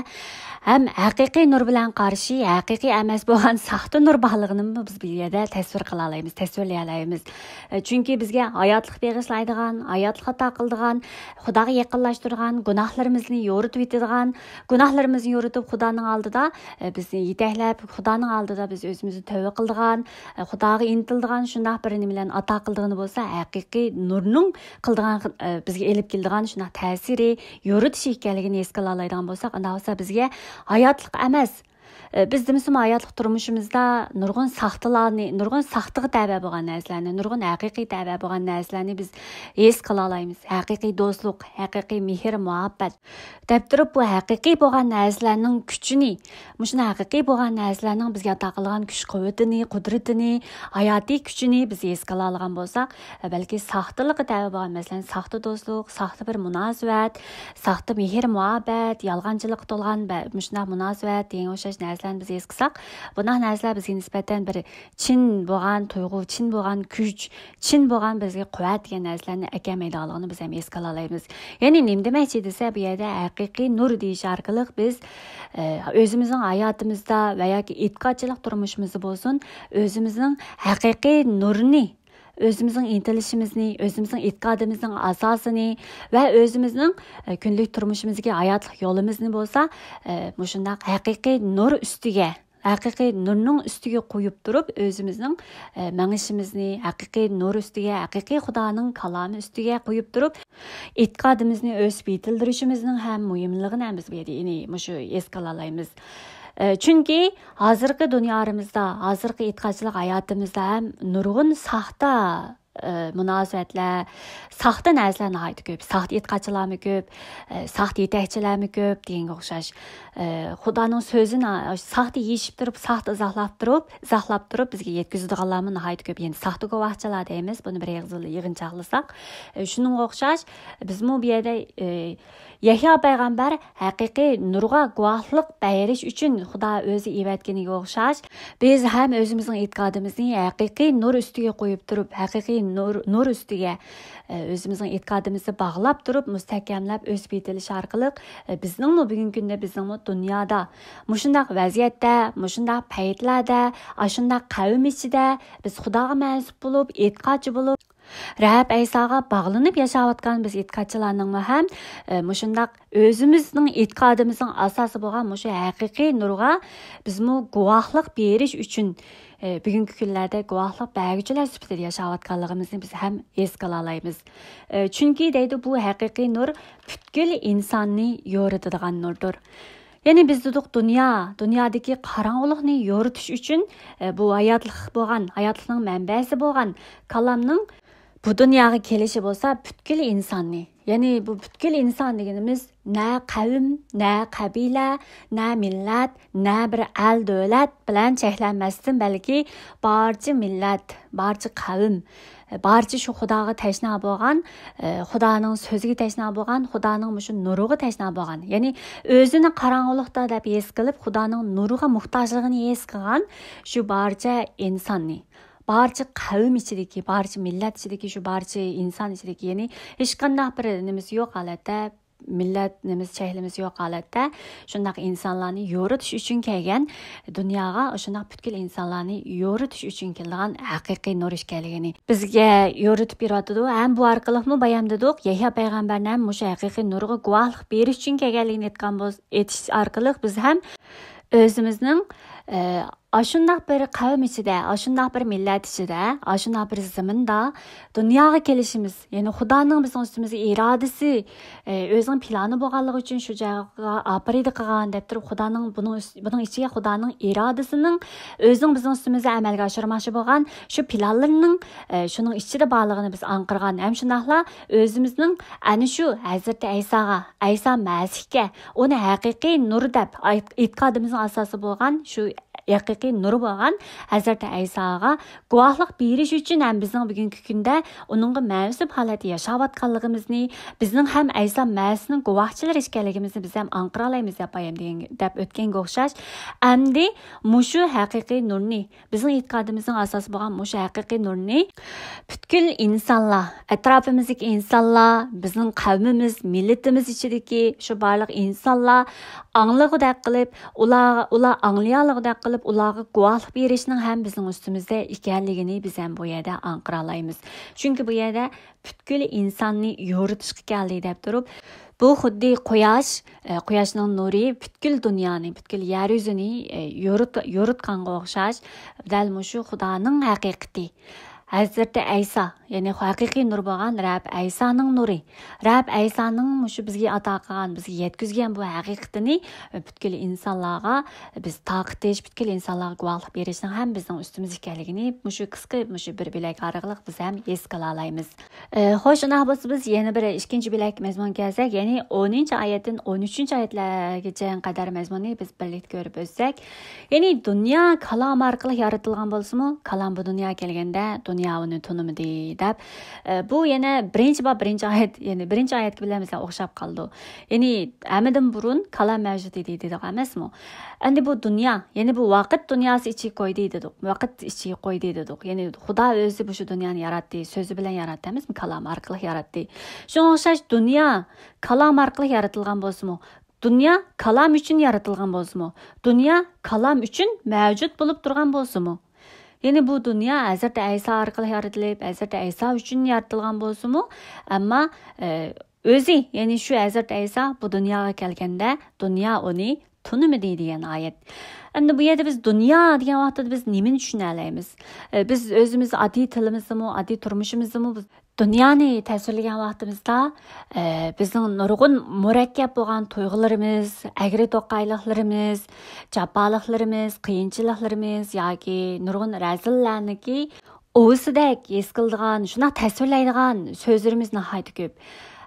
ھەم ھەقىقىي نۇر بىلەن قارشى، ھەقىقىي ئەمەس بولغان ساختا نۇر بارلىقىنىمۇ بىز بۇ يەردە تەسۋىر قىلالايمىز، تەسۋىرلىيەلەيمىز. ئە، چۈنكى بىزگە ھاياتلىق بېغىشلايدىغان، ھاياتلىق ئاتا قىلىدىغان، خۇداغا يېقىنلاشتۇرىدىغان، گۇناھلىرىمىزنى يورۇتۇۋېتىدىغان، گۇناھلىرىمىزنى يورۇتۇپ، خۇدانىڭ ئالدىدا، ئە، بىزنى يېتەكلەپ، خۇدانىڭ ئالدىدا بىز ئۆزىمىزنى تۆۋە قىلىدىغان، ئە، خۇداغا ئىنتىلىدىغان شۇنداق بىر نېمىلەرنى ئاتا قىلىدىغىنى بولسا، ھەقىقىي نۇرنىڭ قىلىدىغان، ئە، بىزگە ئېلىپ كېلىدىغان شۇنداق تەسىرى، يورۇتۇشى ئىكەنلىكىنى ھېس قىلالايدىغان بولساق، ئانداق بولسا بىزگە ھاياتلىق ئەمەس، ئە، بىز دېمىسىمۇ ھاياتلىق تۇرمۇشىمىزدا نۇرغۇن ساختىلارنى، نۇرغۇن ساختىغا تەۋە بولغان نەرسىلەرنى، نۇرغۇن ھەقىقىي تەۋە بولغان نەرسىلەرنى بىز ھېس قىلالايمىز. ھەقىقىي دوستلۇق، ھەقىقىي مېھىر، مۇھەببەت دەپ تۇرۇپ، بۇ ھەقىقىي بولغان نەرسىلەرنىڭ كۈچىنى، مۇشۇنداق ھەقىقىي بولغان نەرسىلەرنىڭ بىزگە ئاتا قىلغان كۈچ-قۇۋۋىتىنى، قۇدرىتىنى، ھاياتىي كۈچىنى بىز ھېس قىلالىغان بولساق، بەلكى ساختىلىققا تەۋە بولغان، مەسىلەن، ساختا دوستلۇق، ساختا بىر مۇناسىۋەت، ساختا مېھىر-مۇھەببەت، يالغانچىلىققا تولغان بە-، مۇشۇنداق مۇناسىۋەت دېگەن ئوخشاش نەرسىلەرنى بىز ھېس قىلساق، بۇنداق نەرسىلەر بىزگە نىسبەتەن بىر چىن بولغان تۇيغۇ، چىن بولغان كۈچ، چىن بولغان بىزگە قۇۋۋەت دېگەن نەرسىلەرنى ئەكەلمەيدىغانلىقىنى بىز ھەم ھېس قىلالايمىز. يەنى نېمە دېمەكچى دېسە، بۇ يەردە ھەقىقىي نۇر دېيىش ئارقىلىق بىز، ئە، ئۆزىمىزنىڭ ھاياتىمىزدا ۋە ياكى ئېتىقادچىلىق تۇرمۇشىمىزدا بولسۇن، ئۆزىمىزنىڭ ھەقىقىي نۇرىنى، ئۆزىمىزنىڭ ئىنتىلىشىمىزنى، ئۆزىمىزنىڭ ئېتىقادىمىزنىڭ ئاساسىنى ۋە ئۆزىمىزنىڭ، ئە، كۈندىلىك تۇرمۇشىمىزدىكى ھاياتلىق يولىمىزنى بولسا، ئە، مۇشۇنداق ھەقىقىي نۇر ئۈستىگە، ھەقىقىي نۇرنىڭ ئۈستىگە قويۇپ تۇرۇپ، ئۆزىمىزنىڭ، ئە، مېڭىشىمىزنى ھەقىقىي نۇر ئۈستىگە، ھەقىقىي خۇدانىڭ كالامى ئۈستىگە قويۇپ تۇرۇپ، ئېتىقادىمىزنى ئۆسۈپ يېتىلدۈرۈشىمىزنىڭ ھەم مۇھىملىقىنى ھەم بىز بۇ يەردە يەنى مۇشۇ ئېسكە ئالىمىز. ئە، چۈنكى ھازىرقى دۇنيارىمىزدا، ھازىرقى ئېتىقادچىلىق ھاياتىمىزدا ھەم نۇرغۇن ساختا، ئە، مۇناسىۋەتلەر، ساختا نەرسىلەر ناھايىتى كۆپ. ساختا ئېتىقادچىلارمۇ كۆپ، ئە، ساختا يېتەكچىلەرمۇ كۆپ دېگەنگە ئوخشاش. ئە، خۇدانىڭ سۆزىنى ساختا يېشىپ تۇرۇپ، ساختا ئىزاھلاپ تۇرۇپ، ئىزاھلاپ تۇرۇپ بىزگە يەتكۈزىدىغانلارمۇ ناھايىتى كۆپ. يەنى ساختا گۇۋاھچىلار دەيمىز، بۇنى بىر ئېغىز يىغىنچاقلىساق. ئە، شۇنىڭغا ئوخشاش، بىزمۇ بۇ يەردە، ئە، يەھيا پەيغەمبەر ھەقىقىي نۇرغا گۇۋاھلىق بېرىش ئۈچۈن خۇدا ئۆزى ئېۋەتكىنىگە ئوخشاش، بىز ھەم ئۆزىمىزنىڭ ئېتىقادىمىزنى ھەقىقىي نۇر ئۈستىگە قويۇپ تۇرۇپ، ھەقىقىي نۇر، نۇر ئۈستىگە، ئە، ئۆزىمىزنىڭ ئېتىقادىمىزنى باغلاپ تۇرۇپ، مۇستەھكەملەپ ئۆسۈپ يېتىلىش ئارقىلىق، ئە، بىزنىڭمۇ بۈگۈنكى كۈندە بىزنىڭمۇ دۇنيادا مۇشۇنداق ۋەزىيەتتە، مۇشۇنداق پەيتلەردە، ئاشۇنداق قەۋم ئىچىدە بىز خۇداغا مەنسۇپ بولۇپ، ئېتىقادچى بولۇپ، رەب ئەيساغا باغلىنىپ ياشاۋاتقان بىز ئېتىقادچىلارنىڭمۇ ھەم، ئە، مۇشۇنداق ئۆزىمىزنىڭ ئېتىقادىمىزنىڭ ئاساسى بولغان مۇشۇ ھەقىقىي نۇرغا بىزمۇ گۇۋاھلىق بېرىش ئۈچۈن، ئە، بۈگۈنكى كۈنلەردە گۇۋاھلىق بەرگۈچىلەر سۈپىتىدە ياشاۋاتقانلىقىمىزنى بىز ھەم ھېس قىلالايمىز. ئە، چۈنكى دەيدۇ، بۇ ھەقىقىي نۇر پۈتكۈل ئىنساننى يورۇتىدىغان نۇردۇر. يەنى بىز دېدۇق، دۇنيا، دۇنيادىكى قاراڭغۇلۇقنى يورۇتۇش ئۈچۈن، ئە، بۇ ھاياتلىق بولغان، ھاياتلىقنىڭ مەنبەسى بولغان كالامنىڭ بۇ دۇنياغا كېلىشى بولسا پۈتكۈل ئىنساننى، يەنى بۇ پۈتكۈل ئىنسان دېگىنىمىز نە قەۋم، نە قەبىلە، نە مىللەت، نە بىر ئەل دۆلەت بىلەن چەكلەنمەستىن، بەلكى بارچە مىللەت، بارچە قەۋم، بارچە شۇ خۇداغا تەشنا بولغان، ئە، خۇدانىڭ سۆزىگە تەشنا بولغان، خۇدانىڭ مۇشۇ نۇرىغا تەشنا بولغان، يەنى ئۆزىنى قاراڭغۇلۇقتا دەپ ھېس قىلىپ، خۇدانىڭ نۇرىغا موھتاجلىقىنى ھېس قىلغان شۇ بارچە ئىنساننى، بارچە قەۋم ئىچىدىكى، بارچە مىللەت ئىچىدىكى، شۇ بارچە ئىنسان ئىچىدىكى، يەنى ھېچقانداق بىر نېمىسى يوق ھالەتتە، مىللەت نېمىسى، چەكلىمىسى يوق ھالەتتە شۇنداق ئىنسانلارنى يورۇتۇش ئۈچۈن كەلگەن، دۇنياغا شۇنداق پۈتكۈل ئىنسانلارنى يورۇتۇش ئۈچۈن كېلىدىغان ھەقىقىي نۇر ئىكەنلىكىنى، بىزگە يورۇتۇپ بېرىۋاتىدۇ. ھەم بۇ ئارقىلىقمۇ بايام دېدۇق، يەھيا پەيغەمبەرنى ھەم مۇشۇ ھەقىقىي نۇرغا گۇۋاھلىق بېرىش ئۈچۈن كەلگەنلىكىنى ئېيتقان بولس-، ئېيتىش ئارقىلىق بىز ھەم ئۆزىمىزنىڭ، ئە، ئاشۇنداق بىر قەۋم ئىچىدە، ئاشۇنداق بىر مىللەت ئىچىدە، ئاشۇنداق بىر زېمىندا دۇنياغا كېلىشىمىز، يەنى خۇدانىڭ بىزنىڭ ئۈستىمىزگە ئىرادىسى، ئە، ئۆزىنىڭ پىلانى بولغانلىقى ئۈچۈن شۇ جايغا ئاپىرىدى قىلغان دەپ تۇرۇپ، خۇدانىڭ بۇنىڭ ئۈست-، بۇنىڭ ئىچىگە خۇدانىڭ ئىرادىسىنىڭ ئۆزىنىڭ بىزنىڭ ئۈستىمىزدە ئەمەلگە ئاشۇرماقچى بولغان شۇ پىلانلىرىنىڭ، ئە، شۇنىڭ ئىچىدە بارلىقىنى بىز ئاڭقىرغان ھەم شۇنداقلا ئۆزىمىزنىڭ ئەنە شۇ ھەزرىتى ئەيساغا، ئەيسا مەسىھكە، ئۇنى ھەقىقىي نۇر دەپ ئېيت-، ئېتىقادىمىزنىڭ ئاساسى بولغان شۇ ھەقىقىي نۇر بولغان ھەزرىتى ئەيساغا گۇۋاھلىق بېرىش ئۈچۈن ھەم بىزنىڭ بۈگۈنكى كۈندە ئۇنىڭغا مەنسۇپ ھالەتتە ياشاۋاتقانلىقىمىزنى، بىزنىڭ ھەم ئەيسا مەسىھنىڭ گۇۋاھچىلىرى ئىكەنلىكىمىزنى بىز ھەم ئاڭقىرالايمىز دەپ بايام دېگەن، دەپ ئۆتكەنگە ئوخشاش، ئەمدى مۇشۇ ھەقىقىي نۇرنى، بىزنىڭ ئېتىقادىمىزنىڭ ئاساسى بولغان مۇشۇ ھەقىقىي نۇرنى پۈتكۈل ئىنسانلار، ئەتراپىمىزدىكى ئىنسانلار، بىزنىڭ قەۋمىمىز، مىللىتىمىز ئىچىدىكى شۇ بارلىق ئىنسانلار ئاڭلىغۇدەك قىلىپ، ئۇلار، ئۇلار ئاڭلىيالىغۇدەك قىلىپ، ئۇلارغا گۇۋاھلىق بېرىشنىڭ ھەم بىزنىڭ ئۈستىمىزدە ئىكەنلىكىنى بىز ھەم بۇ يەردە ئاڭقىرالايمىز. چۈنكى بۇ يەردە پۈتكۈل ئىنساننى يورۇتۇشقا كەلدى دەپ تۇرۇپ، بۇ خۇددى قۇياش، ئە، قۇياشنىڭ نۇرى پۈتكۈل دۇنيانى، پۈتكۈل يەر يۈزىنى، ئە، يورۇت-، يورۇتقانغا ئوخشاش، دەل مۇشۇ خۇدانىڭ ھەقىقىتى. ھەزرىتى ئەيسا، يەنى ھەقىقىي نۇر بولغان رەب ئەيسانىڭ نۇرى. رەب ئەيسانىڭ مۇشۇ بىزگە ئاتا قىلغان، بىزگە يەتكۈزگەن بۇ ھەقىقىتىنى، ئە، پۈتكۈل ئىنسانلارغا بىز تارقىتىش، پۈتكۈل ئىنسانلارغا گۇۋاھلىق بېرىشنىڭ ھەم بىزنىڭ ئۈستىمىزدە ئىكەنلىكىنى مۇشۇ قىسقا، مۇشۇ بىر بۆلەك ئارقىلىق بىز ھەم ھېس قىلالايمىز. ئى، خوش، ئۇنداق بولسا بىز يەنە بىر ئىككىنچى بۆلەك مەزمۇنغا كەلسەك، يەنى ئونىنچى ئايەتتىن ئون ئۈچىنچى ئايەتلەرگىچە قەدەر مەزمۇننى بىز بىرلىكتە كۆرۈپ ئۆتسەك، يەنى دۇنيا كالام ئارقىلىق يارىتىلغان بولسىمۇ، كالام بۇ دۇنياغا كەلگەندە دۇنيا ئۇنى تونۇمىدى دەپ، ئى، بۇ يەنە بىرىنچى باب، بىرىنچى ئايەت، يەنى بىرىنچى ئايەتكە بىلەن بىزلەر ئوخشاپ قالىدۇ. يەنى ھەممىدىن بۇرۇن كالام مەۋجۇت ئىدى دېدۇق ئەمەسمۇ؟ ئەمدى بۇ دۇنيا، يەنى بۇ ۋاقىت دۇنياسى ئىچىگە قويدى دېدۇق. ۋاقىت ئىچىگە قويدى دېدۇق. يەنى خۇدا ئۆزى بۇ شۇ دۇنيانى ياراتتى، سۆزى بىلەن ياراتتى ئەمەسمۇ؟ كالام ئارقىلىق ياراتتى. شۇڭا ئوخشاش دۇنيا كالام ئارقىلىق يارىتىلغان بولسىمۇ، دۇنيا كالام ئۈچۈن يارىتىلغان بولسىمۇ، دۇنيا كالام ئۈچۈن مەۋجۇت بولۇپ تۇرغان بولسىمۇ، يەنى بۇ دۇنيا ھەزرىتى ئەيسا ئارقىلىق يارىتىلىپ، ھەزرىتى ئەيسا ئۈچۈن يارىتىلغان بولسىمۇ، ئەمما، ئە، ئۆزى، يەنى شۇ ھەزرىتى ئەيسا بۇ دۇنياغا كەلگەندە، دۇنيا ئۇنى تونۇمىدى دېگەن ئايەت. ئەمدى بۇ يەردە بىز دۇنيا دېگەن ۋاقىتتا بىز نېمىنى چۈشىنەلەيمىز؟ ئە، بىز ئۆزىمىز ئاددىي تىلىمىزدىمۇ، ئاددىي تۇرمۇشىمىزدىمۇ بىز دۇنيانى تەسۋىرلىگەن ۋاقتىمىزدا، ئە، بىزنىڭ نۇرغۇن مۇرەككەپ بولغان تۇيغۇلىرىمىز، ئەگرى-توقايلىقلىرىمىز، جاپالىقلىرىمىز، قىيىنچىلىقلىرىمىز ياكى نۇرغۇن رەزىللەرنىكى ئۇۋىسىدەك ھېس قىلىدىغان، شۇنداق تەسۋىرلەيدىغان سۆزلىرىمىز ناھايىتى كۆپ.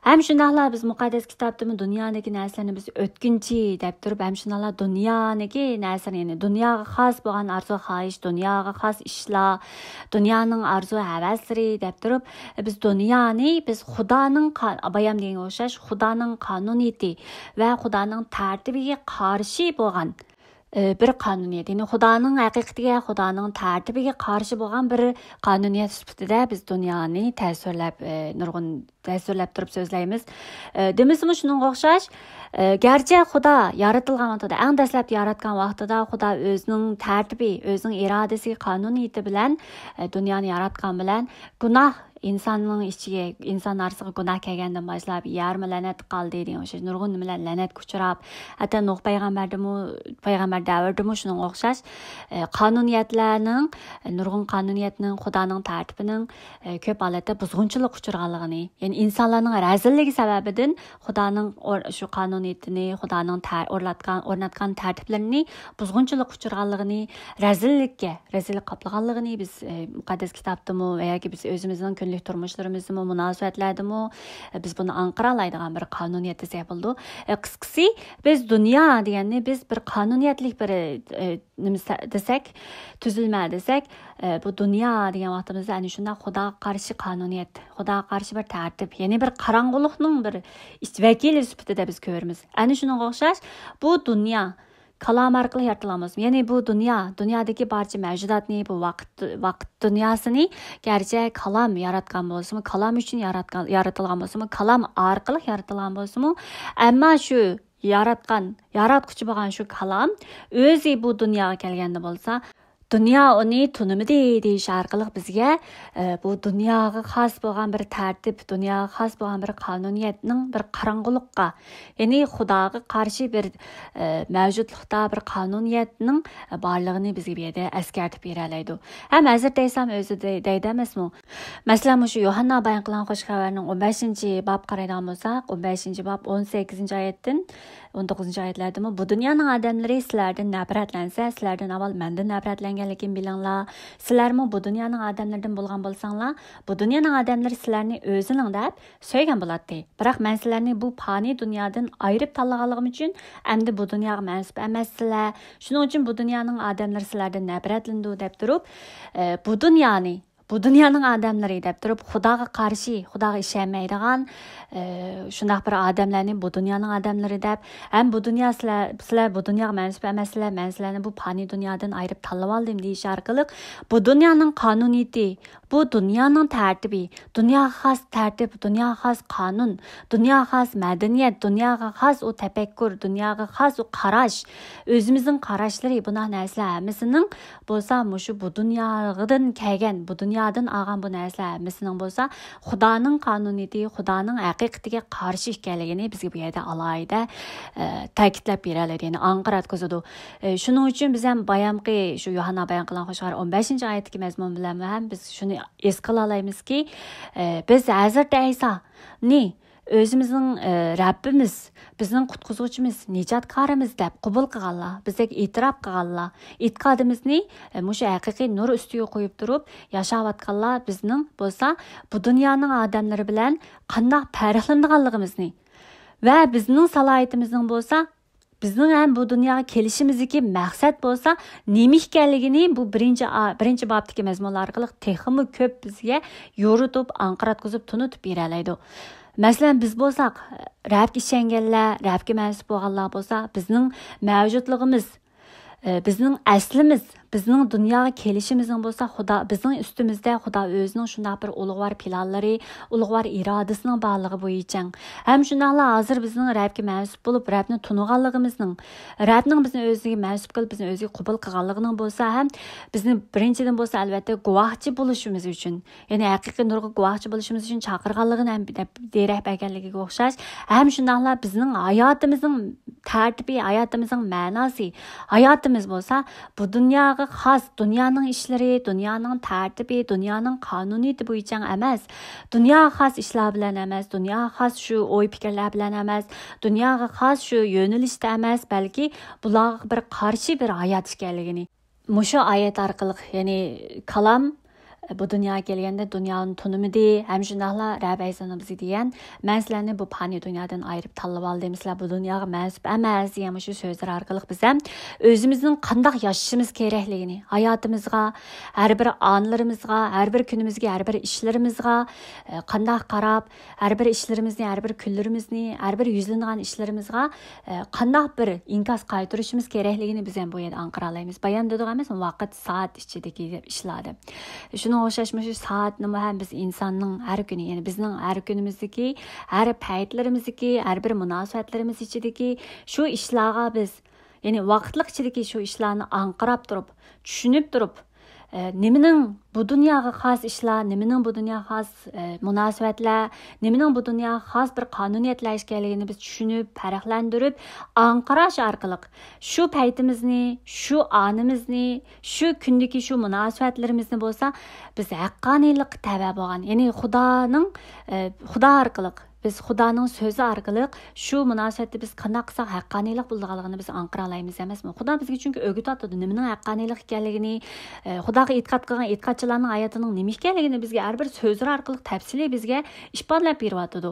ھەم شۇنداقلا بىز مۇقەددەس كىتابتىمۇ دۇنيادىكى نەرسىلەرنى بىز ئۆتكۈنچى دەپ تۇرۇپ، ھەم شۇنداقلا دۇنيانىڭكى نەرسىلىرى، يەنى دۇنياغا خاس بولغان ئارزۇ خاھىش، دۇنياغا خاس ئىشلار، دۇنيانىڭ ئارزۇ ھەۋەسلىرى دەپ تۇرۇپ، بىز دۇنيانى، بىز خۇدانىڭ قا-، بايام دېگەنگە ئوخشاش، خۇدانىڭ قانۇنىيىتى ۋە خۇدانىڭ تەرتىپىگە قارشى بولغان، ئى، بىر قانۇنىيەت. يەنى خۇدانىڭ ھەقىقىتىگە، خۇدانىڭ تەرتىپىگە قارشى بولغان بىر قانۇنىيەت سۈپىتىدە بىز دۇنيانى تەسۋىرلەپ، ئى، نۇرغۇن تەسۋىرلەپ تۇرۇپ سۆزلەيمىز. ئە، دېمىسىمۇ شۇنىڭغا ئوخشاش، ئە، گەرچە خۇدا يارىتىلغان ۋاقتىدا، ئەڭ دەسلەپتە ياراتقان ۋاقتىدا خۇدا ئۆزىنىڭ تەرتىپى، ئۆزىنىڭ ئىرادىسى، قانۇنىيىتى بىلەن، ئە، دۇنيانى ياراتقان بىلەن گۇناھ ئىنساننىڭ ئىچىگە، ئىنسان ئارىسىغا گۇناھ كەلگەندىن باشلاپ يەرمۇ لەنەتكە قالدى دېگەن ئوخشاش نۇرغۇن نېمىلەر لەنەتكە ئۇچراپ، ھەتتا نۇھ پەيغەمبەردىمۇ، پەيغەمبەر دەۋرىدىمۇ شۇنىڭغا ئوخشاش، ئە، قانۇنىيەتلەرنىڭ، نۇرغۇن قانۇنىيەتنىڭ، خۇدانىڭ تەرتىپىنىڭ، ئە، كۆپ ھالەتتە بۇزغۇنچىلىققا ئۇچرىغانلىقىنى، يەنى ئىنسانلارنىڭ رەزىللىكى سەۋەبىدىن خۇدانىڭ ئور-، شۇ قانۇنىيىتىنى، خۇدانىڭ تەر-، ئورناتقان، ئورناتقان تەرتىپلىرىنى بۇزغۇنچىلىققا ئۇچرىغانلىقىنى، رەزىللىككە، رەزىللىك قاپلىغانلىقىنى بىز، ئە، مۇقەددەس كىتابتىمۇ ۋە ياكى بىز ئۆزىمىزنىڭ كۈندىلىك تۇرمۇشلىرىمىزدىمۇ، مۇناسىۋەتلەردىمۇ، ئە، بىز بۇنى ئاڭقىرالايدىغان بىر قانۇنىيەت دېسەك بولىدۇ. ئە، قىسقىسى، بىز دۇنيا دېگەننى بىز بىر قانۇنىيەتلىك بىر، ئە، نېمە دېسەك، تۈزۈلمە دېسەك، ئە، بۇ دۇنيا دېگەن ۋاقتىمىزدا ئەنە شۇنداق خۇداغا قارشى قانۇنىيەت، خۇداغا قارشى بىر تەرتىپ، يەنى بىر قاراڭغۇلۇقنىڭ بىر ئىش-، ۋەكىلى سۈپىتىدە بىز كۆرىمىز. ئەنە شۇنىڭغا ئوخشاش، بۇ دۇنيا كالام ئارقىلىق يارىتىلغان بولسىمۇ، يەنى بۇ دۇنيا، دۇنيادىكى بارچە مەۋجۇداتنى، بۇ ۋاقىت، ۋاقىت دۇنياسىنى گەرچە كالام ياراتقان بولسىمۇ، كالام ئۈچۈن ياراتقان، يارىتىلغان بولسىمۇ، كالام ئارقىلىق يارىتىلغان بولسىمۇ، ئەمما شۇ ياراتقان، ياراتقۇچى بولغان شۇ كالام ئۆزى بۇ دۇنياغا كەلگەندە بولسا، دۇنيا ئۇنى تونۇمىدى دېيىش ئارقىلىق بىزگە، ئە، بۇ دۇنياغا خاس بولغان بىر تەرتىپ، دۇنياغا خاس بولغان بىر قانۇنىيەتنىڭ بىر قاراڭغۇلۇققا، يەنى خۇداغا قارشى بىر، ئە، مەۋجۇتلۇقتا بىر قانۇنىيەتنىڭ بارلىقىنى بىزگە بۇ يەردە ئەسكەرتىپ بېرەلەيدۇ. ھەم ھەزرىتى ئەيسام ئۆزى دەي-، دەيدۇ ئەمەسمۇ؟ مەسىلەن، مۇشۇ يوھاننا بايان قىلغان خۇش خەۋەرنىڭ ئون بەشىنچى باب قارايدىغان بولساق، ئون بەشىنچى باب ئون سەككىزىنچى ئايەتتىن ئون توققۇزىنچى ئايەتلەردىمۇ، بۇ دۇنيانىڭ ئادەملىرى سىلەردىن نەپرەتلەنسە، سىلەردىن ئاۋۋال مەندىن نەپرەتلەنگەنلىكىنى بىلىڭلار. سىلەرمۇ بۇ دۇنيانىڭ ئادەملىرىدىن بولغان بولساڭلار، بۇ دۇنيانىڭ ئادەملىرى سىلەرنى ئۆزىنىڭ دەپ سۆيگەن بولاتتى. بىراق مەن سىلەرنى بۇ پانىي دۇنيادىن ئايرىپ تاللىغانلىقىم ئۈچۈن، ئەمدى بۇ دۇنياغا مەنسۇپ ئەمەسسىلەر. شۇنىڭ ئۈچۈن بۇ دۇنيانىڭ ئادەملىرى سىلەردىن نەپرەتلىنىدۇ دەپ تۇرۇپ، ئە، بۇ دۇنيانى، بۇ دۇنيانىڭ ئادەملىرى دەپ تۇرۇپ، خۇداغا قارشى، خۇداغا ئىشەنمەيدىغان، ئە، شۇنداق بىر ئادەملەرنى بۇ دۇنيانىڭ ئادەملىرى دەپ، ھەم بۇ دۇنيا سىلەر، سىلەر بۇ دۇنياغا مەنسۇپ ئەمەسسىلەر، مەن سىلەرنى بۇ پانىي دۇنيادىن ئايرىپ تاللىۋالدىم دېيىش ئارقىلىق، بۇ دۇنيانىڭ قانۇنىيىتى، بۇ دۇنيانىڭ تەرتىپى، دۇنياغا خاس تەرتىپ، دۇنياغا خاس قانۇن، دۇنياغا خاس مەدەنىيەت، دۇنياغا خاس ئۇ تەپەككۇر، دۇنياغا خاس ئۇ قاراش، ئۆزىمىزنىڭ قاراشلىرى، بۇنداق نەرسىلەر ھەممىسىنىڭ بولسا مۇشۇ بۇ دۇنيادىن كەلگەن، بۇ دۇنيادىن ئالغان بۇ نەرسىلەر ھەممىسىنىڭ بولسا خۇدانىڭ قانۇنىيىتى، خۇدانىڭ ھەقىقىتىگە قارشى ئىكەنلىكىنى بىزگە بۇ يەردە ئالاھىدە، ئە، تەكىتلەپ بېرەلەيدۇ، يەنى ئاڭقىراتقۇزىدۇ. ئە، شۇنىڭ ئۈچۈن بىز ھەم بايامقى شۇ يوھاننا بايان قىلغان خۇش خەۋەر ئون بەشىنچى ئايەتتىكى مەزمۇن بىلەنمۇ ھەم بىز شۇنى ھېس قىلالايمىزكى، ئە، بىز ھەزرىتى ئەيسانى ئۆزىمىزنىڭ، ئە، رەببىمىز، بىزنىڭ قۇتقۇزغۇچىمىز، نىجاتكارىمىز دەپ قوبۇل قىلغانلار، بىزدەك ئېتىراپ قىلغانلار، ئېتىقادىمىزنى، ئە، مۇشۇ ھەقىقىي نۇر ئۈستىگە قويۇپ تۇرۇپ ياشاۋاتقانلار بىزنىڭ بولسا بۇ دۇنيانىڭ ئادەملىرى بىلەن قانداق پەرقلىنىدىغانلىقىمىزنى ۋە بىزنىڭ سالاھىيىتىمىزنىڭ بولسا بىزنىڭ ھەم بۇ دۇنياغا كېلىشىمىزدىكى مەقسەت بولسا نېمە ئىكەنلىكىنى بۇ بىرىنچى ئا-، بىرىنچى بابتىكى مەزمۇنلار ئارقىلىق تېخىمۇ كۆپ بىزگە يورۇتۇپ، ئاڭقىراتقۇزۇپ، تونۇتۇپ بېرەلەيدۇ. مەسىلەن، بىز بولساق، رەبكە ئىشەنگەنلەر، رەبكە مەنسۇپ بولغانلار بولسا، بىزنىڭ مەۋجۇتلۇقىمىز، ئە، بىزنىڭ ئەسلىمىز، بىزنىڭ دۇنياغا كېلىشىمىزنىڭ بولسا خۇدا، بىزنىڭ ئۈستىمىزدە خۇدا ئۆزىنىڭ شۇنداق بىر ئۇلۇغۋار پىلانلىرى، ئۇلۇغۋار ئىرادىسىنىڭ بارلىقى بويىچەن. ھەم شۇنداقلا ھازىر بىزنىڭ رەبكە مەنسۇپ بولۇپ، رەبنى تونۇغانلىقىمىزنىڭ، رەبنىڭ بىزنى ئۆزىگە مەنسۇپ قىلىپ، بىزنى ئۆزىگە قوبۇل قىلغانلىقىنىڭ بولسا ھەم بىزنى بىرىنچىدىن بولسا ئەلۋەتتە گۇۋاھچى بولۇشىمىز ئۈچۈن، يەنى ھەقىقىي نۇرغا گۇۋاھچى بولۇشىمىز ئۈچۈن چاقىرغانلىقىنى ھەم دەپ دېرەك بەرگەنلىكىگە ئوخشاش. ھەم شۇنداقلا بىزنىڭ ھاياتىمىزنىڭ تەرتىپى، ھاياتىمىزنىڭ مەناسى، ھاياتىمىز بولسا بۇ دۇنياغا خاس، دۇنيانىڭ ئىشلىرى، دۇنيانىڭ تەرتىپى، دۇنيانىڭ قانۇنىيىتى بويىچە ئەمەس، دۇنياغا خاس ئىشلار بىلەن ئەمەس، دۇنياغا خاس شۇ ئوي پىكىرلەر بىلەن ئەمەس، دۇنياغا خاس شۇ يۆنىلىشتە ئەمەس، بەلكى بۇلارغا بىر قارشى بىر ھايات ئىكەنلىكىنى. مۇشۇ ئايەت ئارقىلىق، يەنى كالام بۇ دۇنياغا كەلگەندە دۇنيانى تونۇمىدى، ھەم شۇنداقلا رەب ئەلەيھىسسالام بىزگە دېگەن، مەن سىلەرنى بۇ پانىي دۇنيادىن ئايرىپ تاللىۋالدىم، سىلەر بۇ دۇنياغا مەنسۇپ ئەمەس، دېگەن مۇشۇ سۆزلەر ئارقىلىق بىز ھەم ئۆزىمىزنىڭ قانداق ياشىشىمىز كېرەكلىكىنى، ھاياتىمىزغا، ھەر بىر ئانلىرىمىزغا، ھەر بىر كۈنىمىزگە، ھەر بىر ئىشلىرىمىزغا، ئە، قانداق قاراپ، ھەر بىر ئىشلىرىمىزنى، ھەر بىر كۈنلىرىمىزنى، ھەر بىر يۈزلىنىدىغان ئىشلىرىمىزغا، ئە، قانداق بىر ئىنكاس قايتۇرۇشىمىز كېرەكلىكىنى بىز ھەم بۇ يەردە ئاڭقىرالايمىز. بايان دېدۇق ئەمەسمۇ، ۋاقىت، سائەت ئىچىدىكى ئىشلار دەپ. شۇنىڭغا ئوخشاش مۇشۇ سائەتنىمۇ ھەم بىز ئىنساننىڭ ھەر كۈنى، يەنى بىزنىڭ ھەر كۈنىمىزدىكى، ھەر پەيتلىرىمىزدىكى، ھەر بىر مۇناسىۋەتلىرىمىز ئىچىدىكى شۇ ئىشلارغا بىز، يەنى ۋاقىتلىق ئىچىدىكى شۇ ئىشلارنى ئاڭقىراپ تۇرۇپ، چۈشىنىپ تۇرۇپ، ئە، نېمىنىڭ بۇ دۇنياغا خاس ئىشلار، نېمىنىڭ بۇ دۇنياغا خاس، ئە، مۇناسىۋەتلەر، نېمىنىڭ بۇ دۇنياغا خاس بىر قانۇنىيەتلەر ئىكەنلىكىنى بىز چۈشىنىپ، پەرقلەندۈرۈپ، ئاڭقىراش ئارقىلىق شۇ پەيتىمىزنى، شۇ ئانىمىزنى، شۇ كۈندىكى شۇ مۇناسىۋەتلىرىمىزنى بولسا بىز ھەققانىيلىققا تەۋە بولغان، يەنى خۇدانىڭ، ئە، خۇدا ئارقىلىق، بىز خۇدانىڭ سۆزى ئارقىلىق شۇ مۇناسىۋەتتە بىز قانداق قىلساق ھەققانىيلىق بولىدىغانلىقىنى بىز ئاڭقىرالايمىز ئەمەسمۇ؟ خۇدا بىزگە چۈنكى ئۆگىتىۋاتىدۇ، نېمىنىڭ ھەققانىيلىق ئىكەنلىكىنى، ئە، خۇداغا ئېتىقاد قىلغان ئېتىقادچىلارنىڭ ھاياتىنىڭ نېمە ئىكەنلىكىنى بىزگە ھەر بىر سۆزلىرى ئارقىلىق تەپسىلىي بىزگە ئىپادىلەپ بېرىۋاتىدۇ.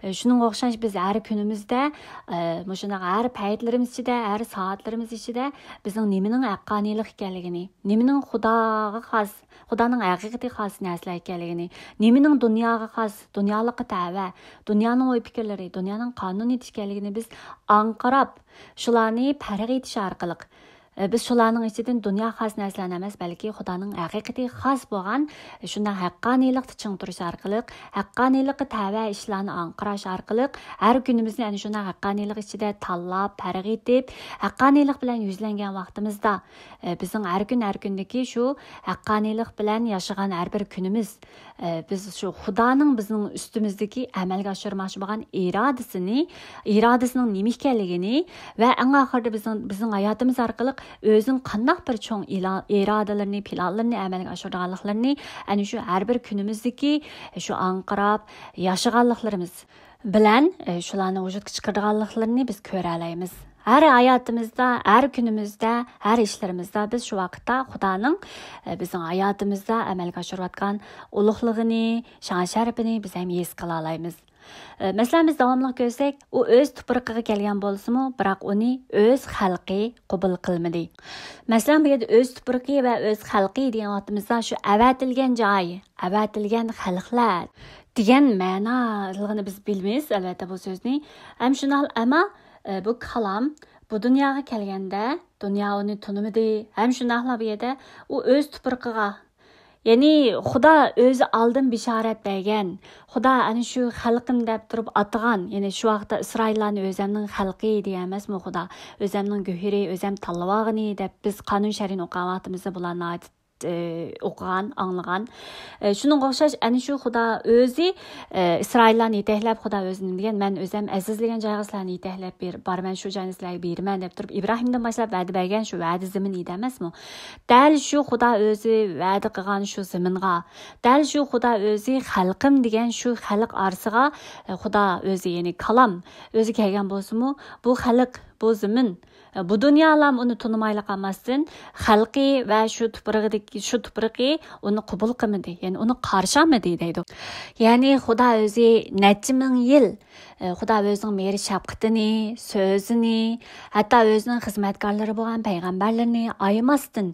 ئە، شۇنىڭغا ئوخشاش بىز ھەر كۈنىمىزدە، ئە، مۇشۇنداق ھەر پەيتلىرىمىز ئىچىدە، ھەر سائەتلىرىمىز ئىچىدە بىزنىڭ نېمىنىڭ ھەققانىيلىق ئىكەنلىكىنى، نېمىنىڭ خۇداغا خاس، خۇدانىڭ ھەقىقىتىگە خاس نەرسىلەر ئىكەنلىكىنى، نېمىنىڭ دۇنياغا خاس، دۇنيالىققا تەۋە، دۇنيانىڭ ئوي پىكىرلىرى، دۇنيانىڭ قانۇنىيىتى ئىكەنلىكىنى بىز ئاڭقىراپ، شۇلارنى پەرق ئېتىش ئارقىلىق، ئە، بىز شۇلارنىڭ ئىچىدىن دۇنيا خاس نەرسىلەرنى ئەمەس، بەلكى خۇدانىڭ ھەقىقىتىگە خاس بولغان شۇنداق ھەققانىيلىقتا چىڭ تۇرۇش ئارقىلىق، ھەققانىيلىققا تەۋە ئىشلارنى ئاڭقىراش ئارقىلىق، ھەر كۈنىمىزنى ئەنە شۇنداق ھەققانىيلىق ئىچىدە تاللاپ، پەرق ئېتىپ، ھەققانىيلىق بىلەن يۈزلەنگەن ۋاقتىمىزدا، ئە، بىزنىڭ ھەر كۈن، ھەر كۈندىكى شۇ ھەققانىيلىق بىلەن ياشىغان ھەر بىر كۈنىمىز، ئە، بىز شۇ خۇدانىڭ بىزنىڭ ئۈستىمىزدىكى ئەمەلگە ئاشۇرماقچى بولغان ئىرادىسىنى، ئىرادىسىنىڭ نېمە ئىكەنلىكىنى ۋە ئەڭ ئاخىرىدا بىزنىڭ، بىزنىڭ ھاياتىمىز ئارقىلىق ئۆزىنىڭ قانداق بىر چوڭ ئىلا-، ئىرادىلىرىنى، پىلانلىرىنى ئەمەلگە ئاشۇرىدىغانلىقلىرىنى ئەنە شۇ ھەر بىر كۈنىمىزدىكى شۇ ئاڭقىراپ ياشىغانلىقلىرىمىز بىلەن، ئە، شۇلارنى ۋۇجۇدقا چىقىرىدىغانلىقلىرىنى بىز كۆرەلەيمىز. ھەر ھاياتىمىزدا، ھەر كۈنىمىزدە، ھەر ئىشلىرىمىزدا بىز شۇ ۋاقىتتا خۇدانىڭ، ئە، بىزنىڭ ھاياتىمىزدا ئەمەلگە ئاشۇرۇۋاتقان ئۇلۇغلۇقىنى، شان-شەرىپىنى بىز ھەم ھېس قىلالايمىز. ئە، مەسىلەن، بىز داۋاملىق كۆرسەك، ئۇ ئۆز تۇپرىقىغا كەلگەن بولسىمۇ، بىراق ئۇنى ئۆز خەلقى قوبۇل قىلمىدى. مەسىلەن، بۇ يەردە ئۆز تۇپرىقى ۋە ئۆز خەلقى دېگەن ۋاقتىمىزدا شۇ ئەۋەتىلگەن جاي، ئەۋەتىلگەن خەلقلەر دېگەن مەنالىقىنى بىز بىلىمىز، ئەلۋەتتە، بۇ سۆزنى. ھەم شۇنداق، ئەمما، ئە، بۇ كالام بۇ دۇنياغا كەلگەندە دۇنيا ئۇنى تونۇمىدى. ھەم شۇنداقلا بۇ يەردە ئۇ ئۆز تۇپرىقىغا، يەنى خۇدا ئۆزى ئالدىن بېشارەت بەرگەن، خۇدا ئەنە شۇ خەلقىم دەپ تۇرۇپ ئاتىغان، يەنى شۇ ۋاقىتتا ئىسرائىللارنى ئۆزەمنىڭ خەلقى دېگەن ئەمەسمۇ خۇدا؟ ئۆزەمنىڭ گۆھىرى، ئۆزەم تاللىۋالغىنى دەپ بىز قانۇن شەرئىنى ئوقۇغان ۋاقتىمىزدا بۇلار ناھايىتى ئوقۇغان، ئاڭلىغان. شۇنىڭغا ئوخشاش، ئەنە شۇ خۇدا ئۆزى ئىسرائىللارنى يېتەكلەپ، خۇدا ئۆزى نېمە دېگەن، مەن ئۆزەم ئەزىزلىگەن جايغا سىلەرنى يېتەكلەپ بېرىپ بارىمەن، شۇ جاينى سىلەرگە بېرىمەن دەپ تۇرۇپ، ئىبراھىمدىن باشلاپ ۋەدە بەرگەن شۇ ۋەدە زېمىن ئىدى ئەمەسمۇ؟ دەل شۇ خۇدا ئۆزى ۋەدە قىلغان شۇ زېمىنغا، دەل شۇ خۇدا ئۆزى خەلقىم دېگەن شۇ خەلق ئارىسىغا، خۇدا ئۆزى، يەنى كالام ئۆزى كەلگەن بولسىمۇ، بۇ خەلق، بۇ زېمىن، بۇ دۇنيالام ئۇنى تونۇمايلا قالماستىن، خەلقى ۋە شۇ تۇپرىقىدىكى، شۇ تۇپرىقى ئۇنى قوبۇل قىلمىدى، يەنى ئۇنى قارشى ئالمىدى دەيدۇ. يەنى خۇدا ئۆزى نەچچە مىڭ يىل، ئە، خۇدا ئۆزىنىڭ مېھرى شەپقىتىنى، سۆزىنى، ھەتتا ئۆزىنىڭ خىزمەتكارلىرى بولغان پەيغەمبەرلىرىنى ئايىماستىن،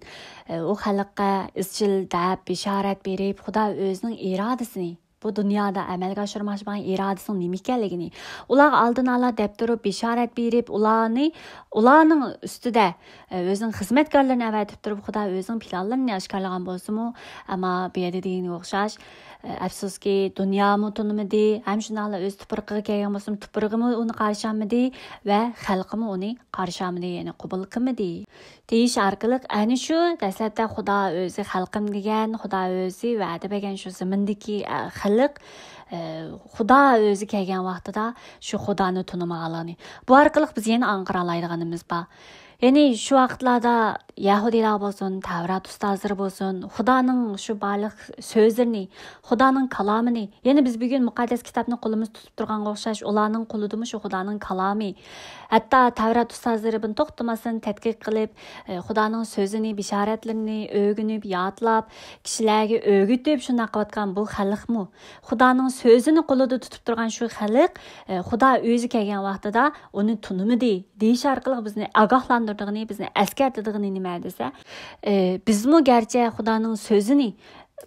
ئە، ئۇ خەلققە ئىزچىل دەپ بېشارەت بېرىپ، خۇدا ئۆزىنىڭ ئىرادىسىنى بۇ دۇنيادا ئەمەلگە ئاشۇرماقچى بولغان ئىرادىسىنىڭ نېمە ئىكەنلىكىنى، ئۇلارغا ئالدىن ئالا دەپ تۇرۇپ، بېشارەت بېرىپ، ئۇلارنى، ئۇلارنىڭ ئۈستىدە، ئە، ئۆزىنىڭ خىزمەتكارلىرىنى ئەۋەتىپ تۇرۇپ، خۇدا ئۆزىنىڭ پىلانلىرىنى ئاشكارىلىغان بولسىمۇ، ئەمما بۇ يەردە دېگىنىگە ئوخشاش، ئە، ئەپسۇسكى، دۇنيامۇ تونۇمىدى، ھەم شۇنداقلا ئۆز تۇپرىقىغا كەلگەن بولسىمۇ، تۇپرىقىمۇ ئۇنى قارشى ئالمىدى ۋە خەلقىمۇ ئۇنى قارشى ئالمىدى، يەنى قوبۇل قىلمىدى. دېيىش ئارقىلىق ئەنە شۇ دەسلەپتە خۇدا ئۆزى خەلقىم دېگەن، خۇدا ئۆزى ۋەدە بەرگەن شۇ زېمىندىكى، ئە، خەلق، ئە، خۇدا ئۆزى كەلگەن ۋاقتىدا شۇ خۇدانى تونۇمىغانلىقىنى. بۇ ئارقىلىق بىز يەنە ئاڭقىرالايدىغىنىمىز بار. يەنى شۇ ۋاقىتلاردا يەھۇدىيلار بولسۇن، تەۋرات ئۇستازلىرى بولسۇن، خۇدانىڭ شۇ بارلىق سۆزلىرىنى، خۇدانىڭ كالامىنى، يەنى بىز بۈگۈن مۇقەددەس كىتابنى قولىمىزدا تۇتۇپ تۇرغانغا ئوخشاش، ئۇلارنىڭ قولىدىمۇ شۇ خۇدانىڭ كالامى. ھەتتا تەۋرات ئۇستازلىرى بۇنى توختىماستىن تەتقىق قىلىپ، ئە، خۇدانىڭ سۆزىنى، بېشارەتلىرىنى ئۆگىنىپ، يادلاپ، كىشىلەرگە ئۆگىتىپ، شۇنداق قىلىۋاتقان بۇ خەلقمۇ، خۇدانىڭ سۆزىنى قولىدا تۇتۇپ تۇرغان شۇ خەلق، ئە، خۇدا ئۆزى كەلگەن ۋاقتىدا ئۇنى تونۇمىدى دېيىش ئارقىلىق بىزنى ئاگاھلاندۇرىدىغىنى، بىزنى ئەسكەرتىدىغىنى نېمە دېسە، ئە، بىزمۇ گەرچە خۇدانىڭ سۆزىنى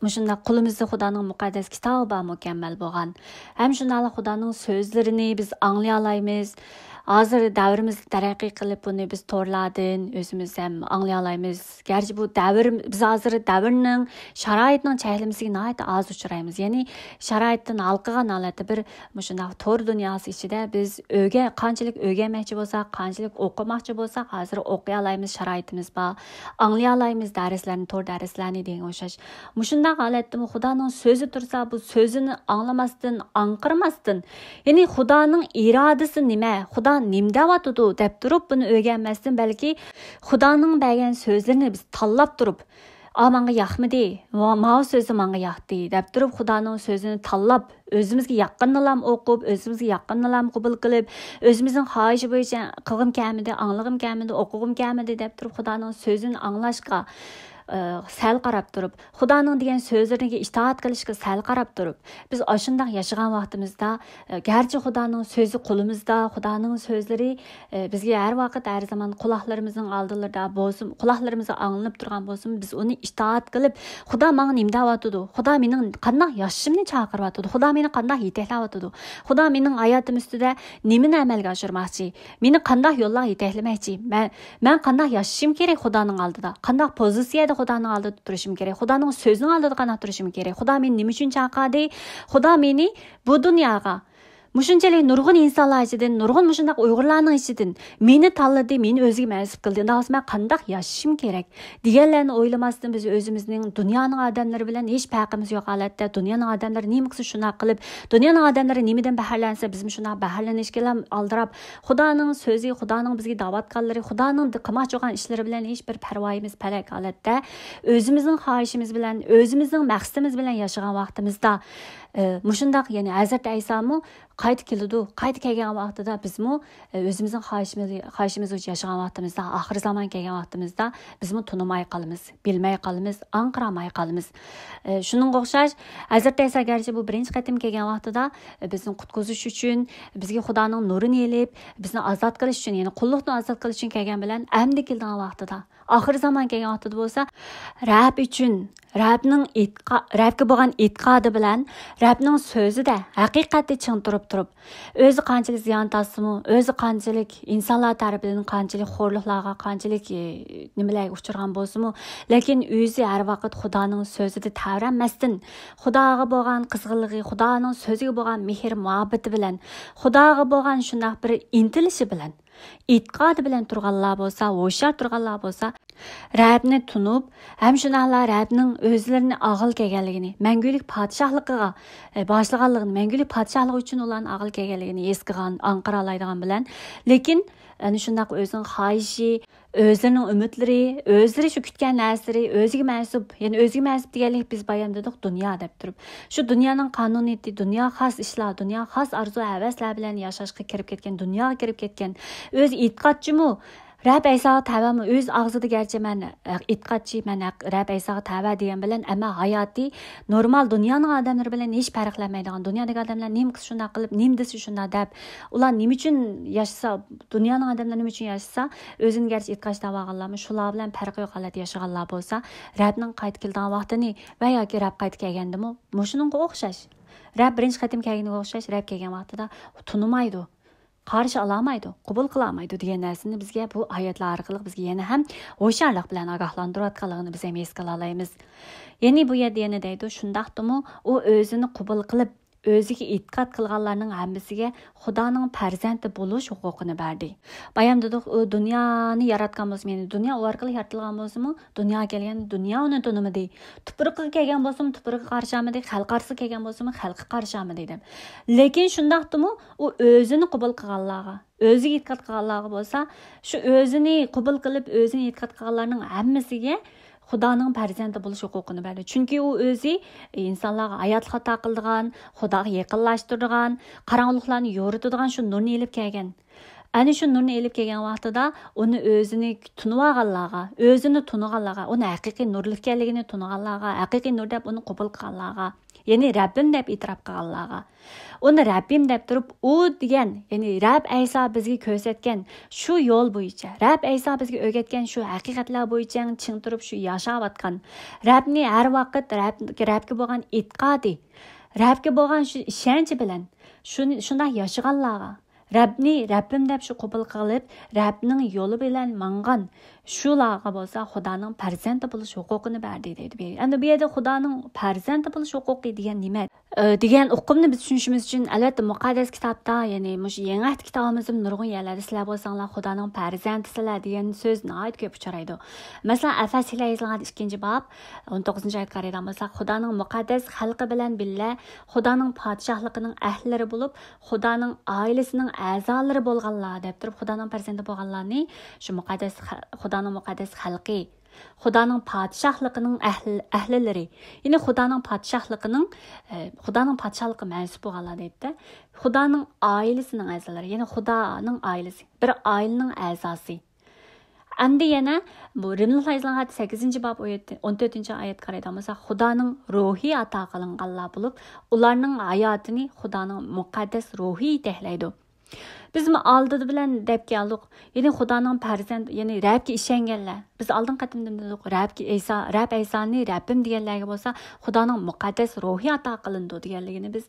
مۇشۇنداق قولىمىزدا خۇدانىڭ مۇقەددەس كىتابى بار، مۇكەممەل بولغان. ھەم شۇنداقلا خۇدانىڭ سۆزلىرىنى بىز ئاڭلىيالايمىز. ھازىر دەۋرىمىز تەرەققىي قىلىپ، بۇنى بىز تورلاردىن ئۆزىمىز ھەم ئاڭلىيالايمىز. گەرچە بۇ دەۋر، بىز ھازىر دەۋرنىڭ، شارائىتنىڭ چەكلىمىسىگە ناھايىتى ئاز ئۇچرايمىز. يەنى شارائىتتىن ھالقىغان ھالەتتە بىر مۇشۇنداق تور دۇنياسى ئىچىدە بىز ئۆگە-، قانچىلىك ئۆگەنمەكچى بولساق، قانچىلىك ئوقۇماقچى بولساق، ھازىر ئوقۇيالايمىز، شارائىتىمىز بار، ئاڭلىيالايمىز دەرسلەرنى، تور دەرسلەرنى دېگەنگە ئوخشاش. مۇشۇنداق ھالەتتىمۇ خۇدانىڭ سۆزى تۇرسا، بۇ سۆزىنى ئاڭلىماستىن، ئاڭقىرماستىن، يەنى خۇدانىڭ ئىرادىسى نېمە، خۇدا نېمە دەۋاتىدۇ دەپ تۇرۇپ، بۇنى ئۆگەنمەستىن، بەلكى خۇدانىڭ بەرگەن سۆزلىرىنى بىز تاللاپ تۇرۇپ، ئا، ماڭا ياقمىدى، ۋا-، ماۋۇ سۆزى ماڭا ياقتى دەپ تۇرۇپ، خۇدانىڭ سۆزىنى تاللاپ، ئۆزىمىزگە ياققىنىنىلام ئوقۇپ، ئۆزىمىزگە ياققىنىنىلام قوبۇل قىلىپ، ئۆزىمىزنىڭ خاھىشى بويىچە قىلغۇم كەلمىدى، ئاڭلىغۇم كەلمىدى، ئوقۇغۇم كەلمىدى دەپ تۇرۇپ، خۇدانىڭ سۆزىنى ئاڭلاشقا، ئە، سەل قاراپ تۇرۇپ، خۇدانىڭ دېگەن سۆزلىرىگە ئىتائەت قىلىشقا سەل قاراپ تۇرۇپ، بىز ئاشۇنداق ياشىغان ۋاقتىمىزدا، ئە، گەرچە خۇدانىڭ سۆزى قولىمىزدا، خۇدانىڭ سۆزلىرى، ئە، بىزگە ھەر ۋاقىت، ھەر زامان قۇلاقلىرىمىزنىڭ ئالدىلىرىدا بولسۇن، قۇلاقلىرىمىزغا ئاڭلىنىپ تۇرغان بولسىمۇ، بىز ئۇنى ئىتائەت قىلىپ، خۇدا ماڭا نېمە دەۋاتىدۇ؟ خۇدا مېنىڭ قانداق ياشىشىمنى چاقىرىۋاتىدۇ؟ خۇدا مېنى قانداق يېتەكلەۋاتىدۇ؟ خۇدا مېنىڭ ھاياتىم ئۈستىدە نېمىنى ئەمەلگە ئاشۇرماقچى؟ مېنى قانداق يوللارغا يېتەكلىمەكچى؟ مەن، مەن قانداق ياشىشىم كېرەك خۇدانىڭ ئالدىدا؟ قانداق پوزىتسىيەدە خۇدانىڭ ئالدىدا تۇرۇشۇم كېرەك؟ خۇدانىڭ سۆزىنىڭ ئالدىدا قانداق تۇرۇشۇم كېرەك؟ خۇدا مېنى نېمە ئۈچۈن چاقىردى؟ خۇدا مېنى بۇ دۇنياغا مۇشۇنچىلىك نۇرغۇن ئىنسانلار ئىچىدىن، نۇرغۇن مۇشۇنداق ئۇيغۇرلارنىڭ ئىچىدىن مېنى تاللىدى، مېنى ئۆزىگە مەنسۇپ قىلدى. ئۇنداق بولسا مەن قانداق ياشىشىم كېرەك؟ دېگەنلەرنى ئويلىماستىن، بىز ئۆزىمىزنىڭ دۇنيانىڭ ئادەملىرى بىلەن ھېچ پەرقىمىز يوق ھالەتتە، دۇنيانىڭ ئادەملىرى نېمە قىلسا شۇنداق قىلىپ، دۇنيانىڭ ئادەملىرى نېمىدىن بەھرىلەنسە بىزمۇ شۇنداق بەھرىلىنىشكىلا ئالدىراپ، خۇدانىڭ سۆزى، خۇدانىڭ بىزگە دەۋاتقانلىرى، خۇدانىڭ قىلماقچى بولغان ئىشلىرى بىلەن ھېچ بىر پەرۋايىمىز پەلەك ھالەتتە، ئۆزىمىزنىڭ خاھىشىمىز بىلەن، ئۆزىمىزنىڭ مەقسىتىمىز بىلەن ياشىغان ۋاقتىمىزدا، ئە، مۇشۇنداق، يەنى ھەزرىتى ئەيسامۇ قايتا كېلىدۇ. قايتا كەلگەن ۋاقتىدا بىزمۇ، ئە، ئۆزىمىزنىڭ خاھىشىمىز، خاھىشىمىز بويىچە ياشىغان ۋاقتىمىزدا، ئاخىر زامان كەلگەن ۋاقتىمىزدا بىزمۇ تونۇماي قالىمىز، بىلمەي قالىمىز، ئاڭقىرالماي قالىمىز. ئە، شۇنىڭغا ئوخشاش، ھەزرىتى ئەيسا گەرچە بۇ بىرىنچى قېتىم كەلگەن ۋاقتىدا، ئە، بىزنى قۇتقۇزۇش ئۈچۈن، بىزگە خۇدانىڭ نۇرىنى ئېلىپ، بىزنى ئازاد قىلىش ئۈچۈن، يەنى قۇللۇقتىن ئازاد قىلىش ئۈچۈن كەلگەن بىلەن، ئەمدى كېلىدىغان ۋاقتىدا، ئاخىر زامان كەلگەن ۋاقتىدا بولسا، رەب ئۈچۈن، رەبنىڭ ئېتىقا-، رەبكە بولغان ئېتىقادى بىلەن رەبنىڭ سۆزىدە ھەقىقەتتە چىڭ تۇرۇپ تۇرۇپ، ئۆزى قانچىلىك زىيان تارتسىمۇ، ئۆزى قانچىلىك ئىنسانلار تەرىپىدىن قانچىلىك خورلۇقلارغا، قانچىلىك، ئى، نېمىلەرگە ئۇچرىغان بولسىمۇ، لېكىن ئۆزى ھەر ۋاقىت خۇدانىڭ سۆزىدە تەۋرەنمەستىن، خۇداغا بولغان قىزغىنلىقى، خۇدانىڭ سۆزىگە بولغان مېھىر مۇھەببىتى بىلەن، خۇداغا بولغان شۇنداق بىر ئىنتىلىشى بىلەن، ئېتىقادى بىلەن تۇرغانلار بولسا، ھوشيار تۇرغانلار بولسا، رەبنى تونۇپ، ھەم شۇنداقلا رەبنىڭ ئۆزلىرىنى ئاغىل كەلگەنلىكىنى، مەڭگۈلۈك پادىشاھلىقىغا، ئە، باشلىغانلىقىنى، مەڭگۈلۈك پادىشاھلىق ئۈچۈن ئۇلارنى ئاغىل كەلگەنلىكىنى ھېس قىلغان، ئاڭقىرالايدىغان بىلەن، لېكىن ئەنە شۇنداق ئۆزىنىڭ خاھىشى، ئۆزلىرىنىڭ ئۈمىدلىرى، ئۆزلىرى شۇ كۈتكەن نەرسىلىرى ئۆزىگە مەنسۇپ، يەنى ئۆزىگە مەنسۇپ دېگەنلىك بىز بايام دېدۇق، دۇنيا دەپ تۇرۇپ. شۇ دۇنيانىڭ قانۇنىيىتى، دۇنياغا خاس ئىشلار، دۇنياغا خاس ئارزۇ-ھەۋەسلەر بىلەن ياشاشقا كىرىپ كەتكەن، دۇنياغا كىرىپ كەتكەن. ئۆزى ئېتىقادچىمۇ؟ رەب ئەيساغا تەۋەمۇ؟ ئۆز ئاغزىدا گەرچە مەن، ئە، ئېتىقادچى، مەن ھەق-، رەب ئەيساغا تەۋە دېگەن بىلەن، ئەمما ھاياتى نورمال دۇنيانىڭ ئادەملىرى بىلەن ھېچ پەرقلەنمەيدىغان، دۇنيادىكى ئادەملەر نېمە قىلسا شۇنداق قىلىپ، نېمە دېسە شۇنداق دەپ، ئۇلار نېمە ئۈچۈن ياشىسا، دۇنيانىڭ ئادەملىرى نېمە ئۈچۈن ياشىسا، ئۆزىنى گەرچە ئېتىقادچى دەۋالغانلارمۇ، شۇلار بىلەن پەرقى يوق ھالەتتە ياشىغانلار بولسا، رەبنىڭ قايتا كېلىدىغان ۋاقتىنى ۋە ياكى رەب قايتا كەلگەندىمۇ مۇشۇنىڭغا ئوخشاش، رەب بىرىنچى قېتىم كەلگىنىگە ئوخشاش، رەب كەلگەن ۋاقتىدا تونۇمايدۇ، قارشى ئالالمايدۇ، قوبۇل قىلالمايدۇ دېگەن نەرسىنى بىزگە بۇ ئايەتلەر ئارقىلىق بىزگە يەنە ھەم ھوشيارلىق بىلەن ئاگاھلاندۇرۇۋاتقانلىقىنى بىز ھەم ھېس قىلالايمىز. يەنى بۇ يەردە يەنە دەيدۇ، شۇنداقتىمۇ ئۇ ئۆزىنى قوبۇل قىلىپ، ئۆزىگە ئېتىقاد قىلغانلارنىڭ ھەممىسىگە خۇدانىڭ پەرزەنتى بولۇش ھوقۇقىنى بەردى. بايام دېدۇق، ئۇ دۇنيانى ياراتقان بولسىمۇ، يەنى دۇنيا ئۇ ئارقىلىق يارىتىلغان بولسىمۇ، دۇنياغا كەلگەن دۇنيا ئۇنى تونۇمىدى. تۇپرىقىغا كەلگەن بولسىمۇ، تۇپرىقىغا قارشى ئالمىدى، خەلقى ئارىسىغا كەلگەن بولسىمۇ، خەلقى قارشى ئالمىدى دەپ. لېكىن شۇنداقتىمۇ ئۇ ئۆزىنى قوبۇل قىلغانلارغا، ئۆزىگە ئېتىقاد قىلغانلارغا بولسا، شۇ ئۆزىنى قوبۇل قىلىپ، ئۆزىنى ئېتىقاد قىلغانلارنىڭ ھەممىسىگە خۇدانىڭ پەرزەنتى بولۇش ھوقۇقىنى بەردى. چۈنكى ئۇ ئۆزى ئىنسانلارغا ھاياتلىق ئاتا قىلىدىغان، خۇداغا يېقىنلاشتۇرىدىغان، قاراڭغۇلۇقلارنى يورۇتىدىغان شۇ نۇرنى ئېلىپ كەلگەن. ئەنە شۇ نۇرنى ئېلىپ كەلگەن ۋاقتىدا ئۇنى ئۆزىنى تونۇۋالغانلارغا، ئۆزىنى تونۇغانلارغا، ئۇنى ھەقىقىي نۇرلۇق ئىكەنلىكىنى تونۇغانلارغا، ھەقىقىي نۇر دەپ ئۇنى قوبۇل قىلغانلارغا، يەنى رەببىم دەپ ئېتىراپ قىلغانلارغا، ئۇنى رەببىم دەپ تۇرۇپ، ئۇ دېگەن، يەنى رەب ئەيسا بىزگە كۆرسەتكەن شۇ يول بويىچە، رەب ئەيسا بىزگە ئۆگەتكەن شۇ ھەقىقەتلەر بويىچە چىڭ تۇرۇپ شۇ ياشاۋاتقان، رەبنى ھەر ۋاقىت رەب، رەبكە بولغان ئېتىقادى، رەبكە بولغان شۇ ئىشەنچى بىلەن شۇنى، شۇنداق ياشىغانلارغا، رەبنى رەببىم دەپ شۇ قوبۇل قىلىپ، رەبنىڭ يولى بىلەن ماڭغان شۇلارغا بولسا خۇدانىڭ پەرزەنتى بولۇش ھوقۇقىنى بەردى دەيدۇ. ئەمدى بۇ يەردە خۇدانىڭ پەرزەنتى بولۇش ھوقۇقى دېگەن نېمە؟ ئى، دېگەن ئۇقۇمنى بىز چۈشىنىشىمىز ئۈچۈن، ئەلۋەتتە، مۇقەددەس كىتابتا، يەنى مۇشۇ يېڭى ئەھدى كىتابىمىزدىمۇ نۇرغۇن يەرلەردە سىلەر بولساڭلار خۇدانىڭ پەرزەنتىسىلەر دېگەن سۆز ناھايىتى كۆپ ئۇچرايدۇ. مەسىلەن، ئەفەسلەرگە يېزىلغان ئىككىنچى باب، ئون توققۇزىنچى ئايەتكە قارايدىغان بولساق، خۇدانىڭ مۇقەددەس خەلقى بىلەن بىللە خۇدانىڭ پادىشاھلىقىنىڭ ئەھلىلىرى بولۇپ، خۇدانىڭ ئائىلىسىنىڭ ئەزالىرى بولغانلار دەپ تۇرۇپ، خۇدانىڭ پەرزەنتى بولغانلارنى شۇ مۇقەددەس خە-، خۇدانىڭ مۇقەددەس خەلقى، خۇدانىڭ پادىشاھلىقىنىڭ ئەھل-، ئەھلىلىرى، يەنى خۇدانىڭ پادىشاھلىقىنىڭ، ئە، خۇدانىڭ پادىشاھلىقىغا مەنسۇپ بولغانلار دەيدۇ. خۇدانىڭ ئائىلىسىنىڭ ئەزالىرى، يەنى خۇدانىڭ ئائىلىسى، بىر ئائىلىنىڭ ئەزاسى. ئەمدى يەنە بۇ رىملىقلارغا يېزىلغان خەت سەككىزىنچى باب ئون تۆتىنچى ئايەتكە قارايدىغان بولساق، خۇدانىڭ روھى ئاتا قىلىنغانلار بولۇپ، ئۇلارنىڭ ھاياتىنى خۇدانىڭ مۇقەددەس روھى يېتەكلەيدۇ. بىزمۇ ئالدىدا بىلەن دەپ كەلدۇق. يەنى خۇدانىڭ پەرزەنت، يەنى رەبكە ئىشەنگەنلەر. بىز ئالدىنقى قېتىمدا دېدۇق، رەبكە ئەيسا، رەب ئەيسانى رەببىم دېگەنلەرگە بولسا خۇدانىڭ مۇقەددەس روھى ئاتا قىلىنىدۇ دېگەنلىكىنى بىز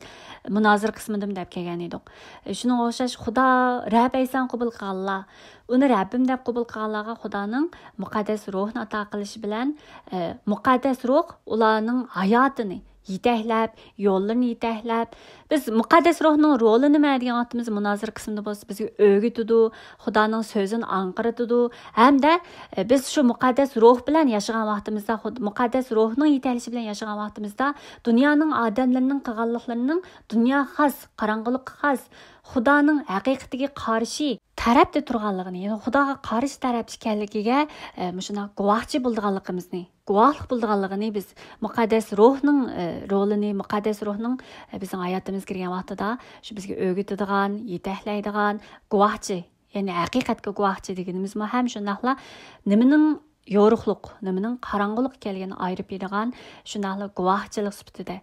مۇنازىرە قىسمىدىمۇ دەپ كەلگەن ئىدۇق. شۇنىڭغا ئوخشاش خۇدا رەب ئەيسانى قوبۇل قىلغانلار، ئۇنى رەببىم دەپ قوبۇل قىلغانلارغا خۇدانىڭ مۇقەددەس روھىنى ئاتا قىلىشى بىلەن، ئە، مۇقەددەس روھ ئۇلارنىڭ ھاياتىنى يېتەكلەپ، يوللىرىنى يېتەكلەپ، بىز مۇقەددەس روھنىڭ رولى نېمە دېگەن ۋاقتىمىزدا مۇنازىرە قىسمىدا بولسا بىزگە ئۆگىتىدۇ، خۇدانىڭ سۆزىنى ئاڭقىرىتىدۇ ھەمدە، ئە، بىز شۇ مۇقەددەس روھ بىلەن ياشىغان ۋاقتىمىزدا، خۇد-، مۇقەددەس روھنىڭ يېتەكلىشى بىلەن ياشىغان ۋاقتىمىزدا دۇنيانىڭ ئادەملىرىنىڭ قىلغانلىقلىرىنىڭ دۇنياغا خاس، قاراڭغۇلۇققا خاس، خۇدانىڭ ھەقىقىتىگە قارشى تەرەپتە تۇرغانلىقىنى، يەنى خۇداغا قارشى تەرەپتە ئىكەنلىكىگە، ئە، مۇشۇنداق گۇۋاھچى بولىدىغانلىقىمىزنى، گۇۋاھلىق بولىدىغانلىقىنى بىز مۇقەددەس روھنىڭ، ئە، رولىنى، مۇقەددەس روھنىڭ، ئە، بىزنىڭ ھاياتىمىزغا كىرگەن ۋاقتىدا شۇ بىزگە ئۆگىتىدىغان، يېتەكلەيدىغان گۇۋاھچى، يەنى ھەقىقەتكە گۇۋاھچى دېگىنىمىزمۇ ھەم شۇنداقلا نېمىنىڭ يورۇقلۇق، نېمىنىڭ قاراڭغۇلۇق ئىكەنلىكىنى ئايرىپ بېرىدىغان شۇنداقلا گۇۋاھچىلىق سۈپىتىدە.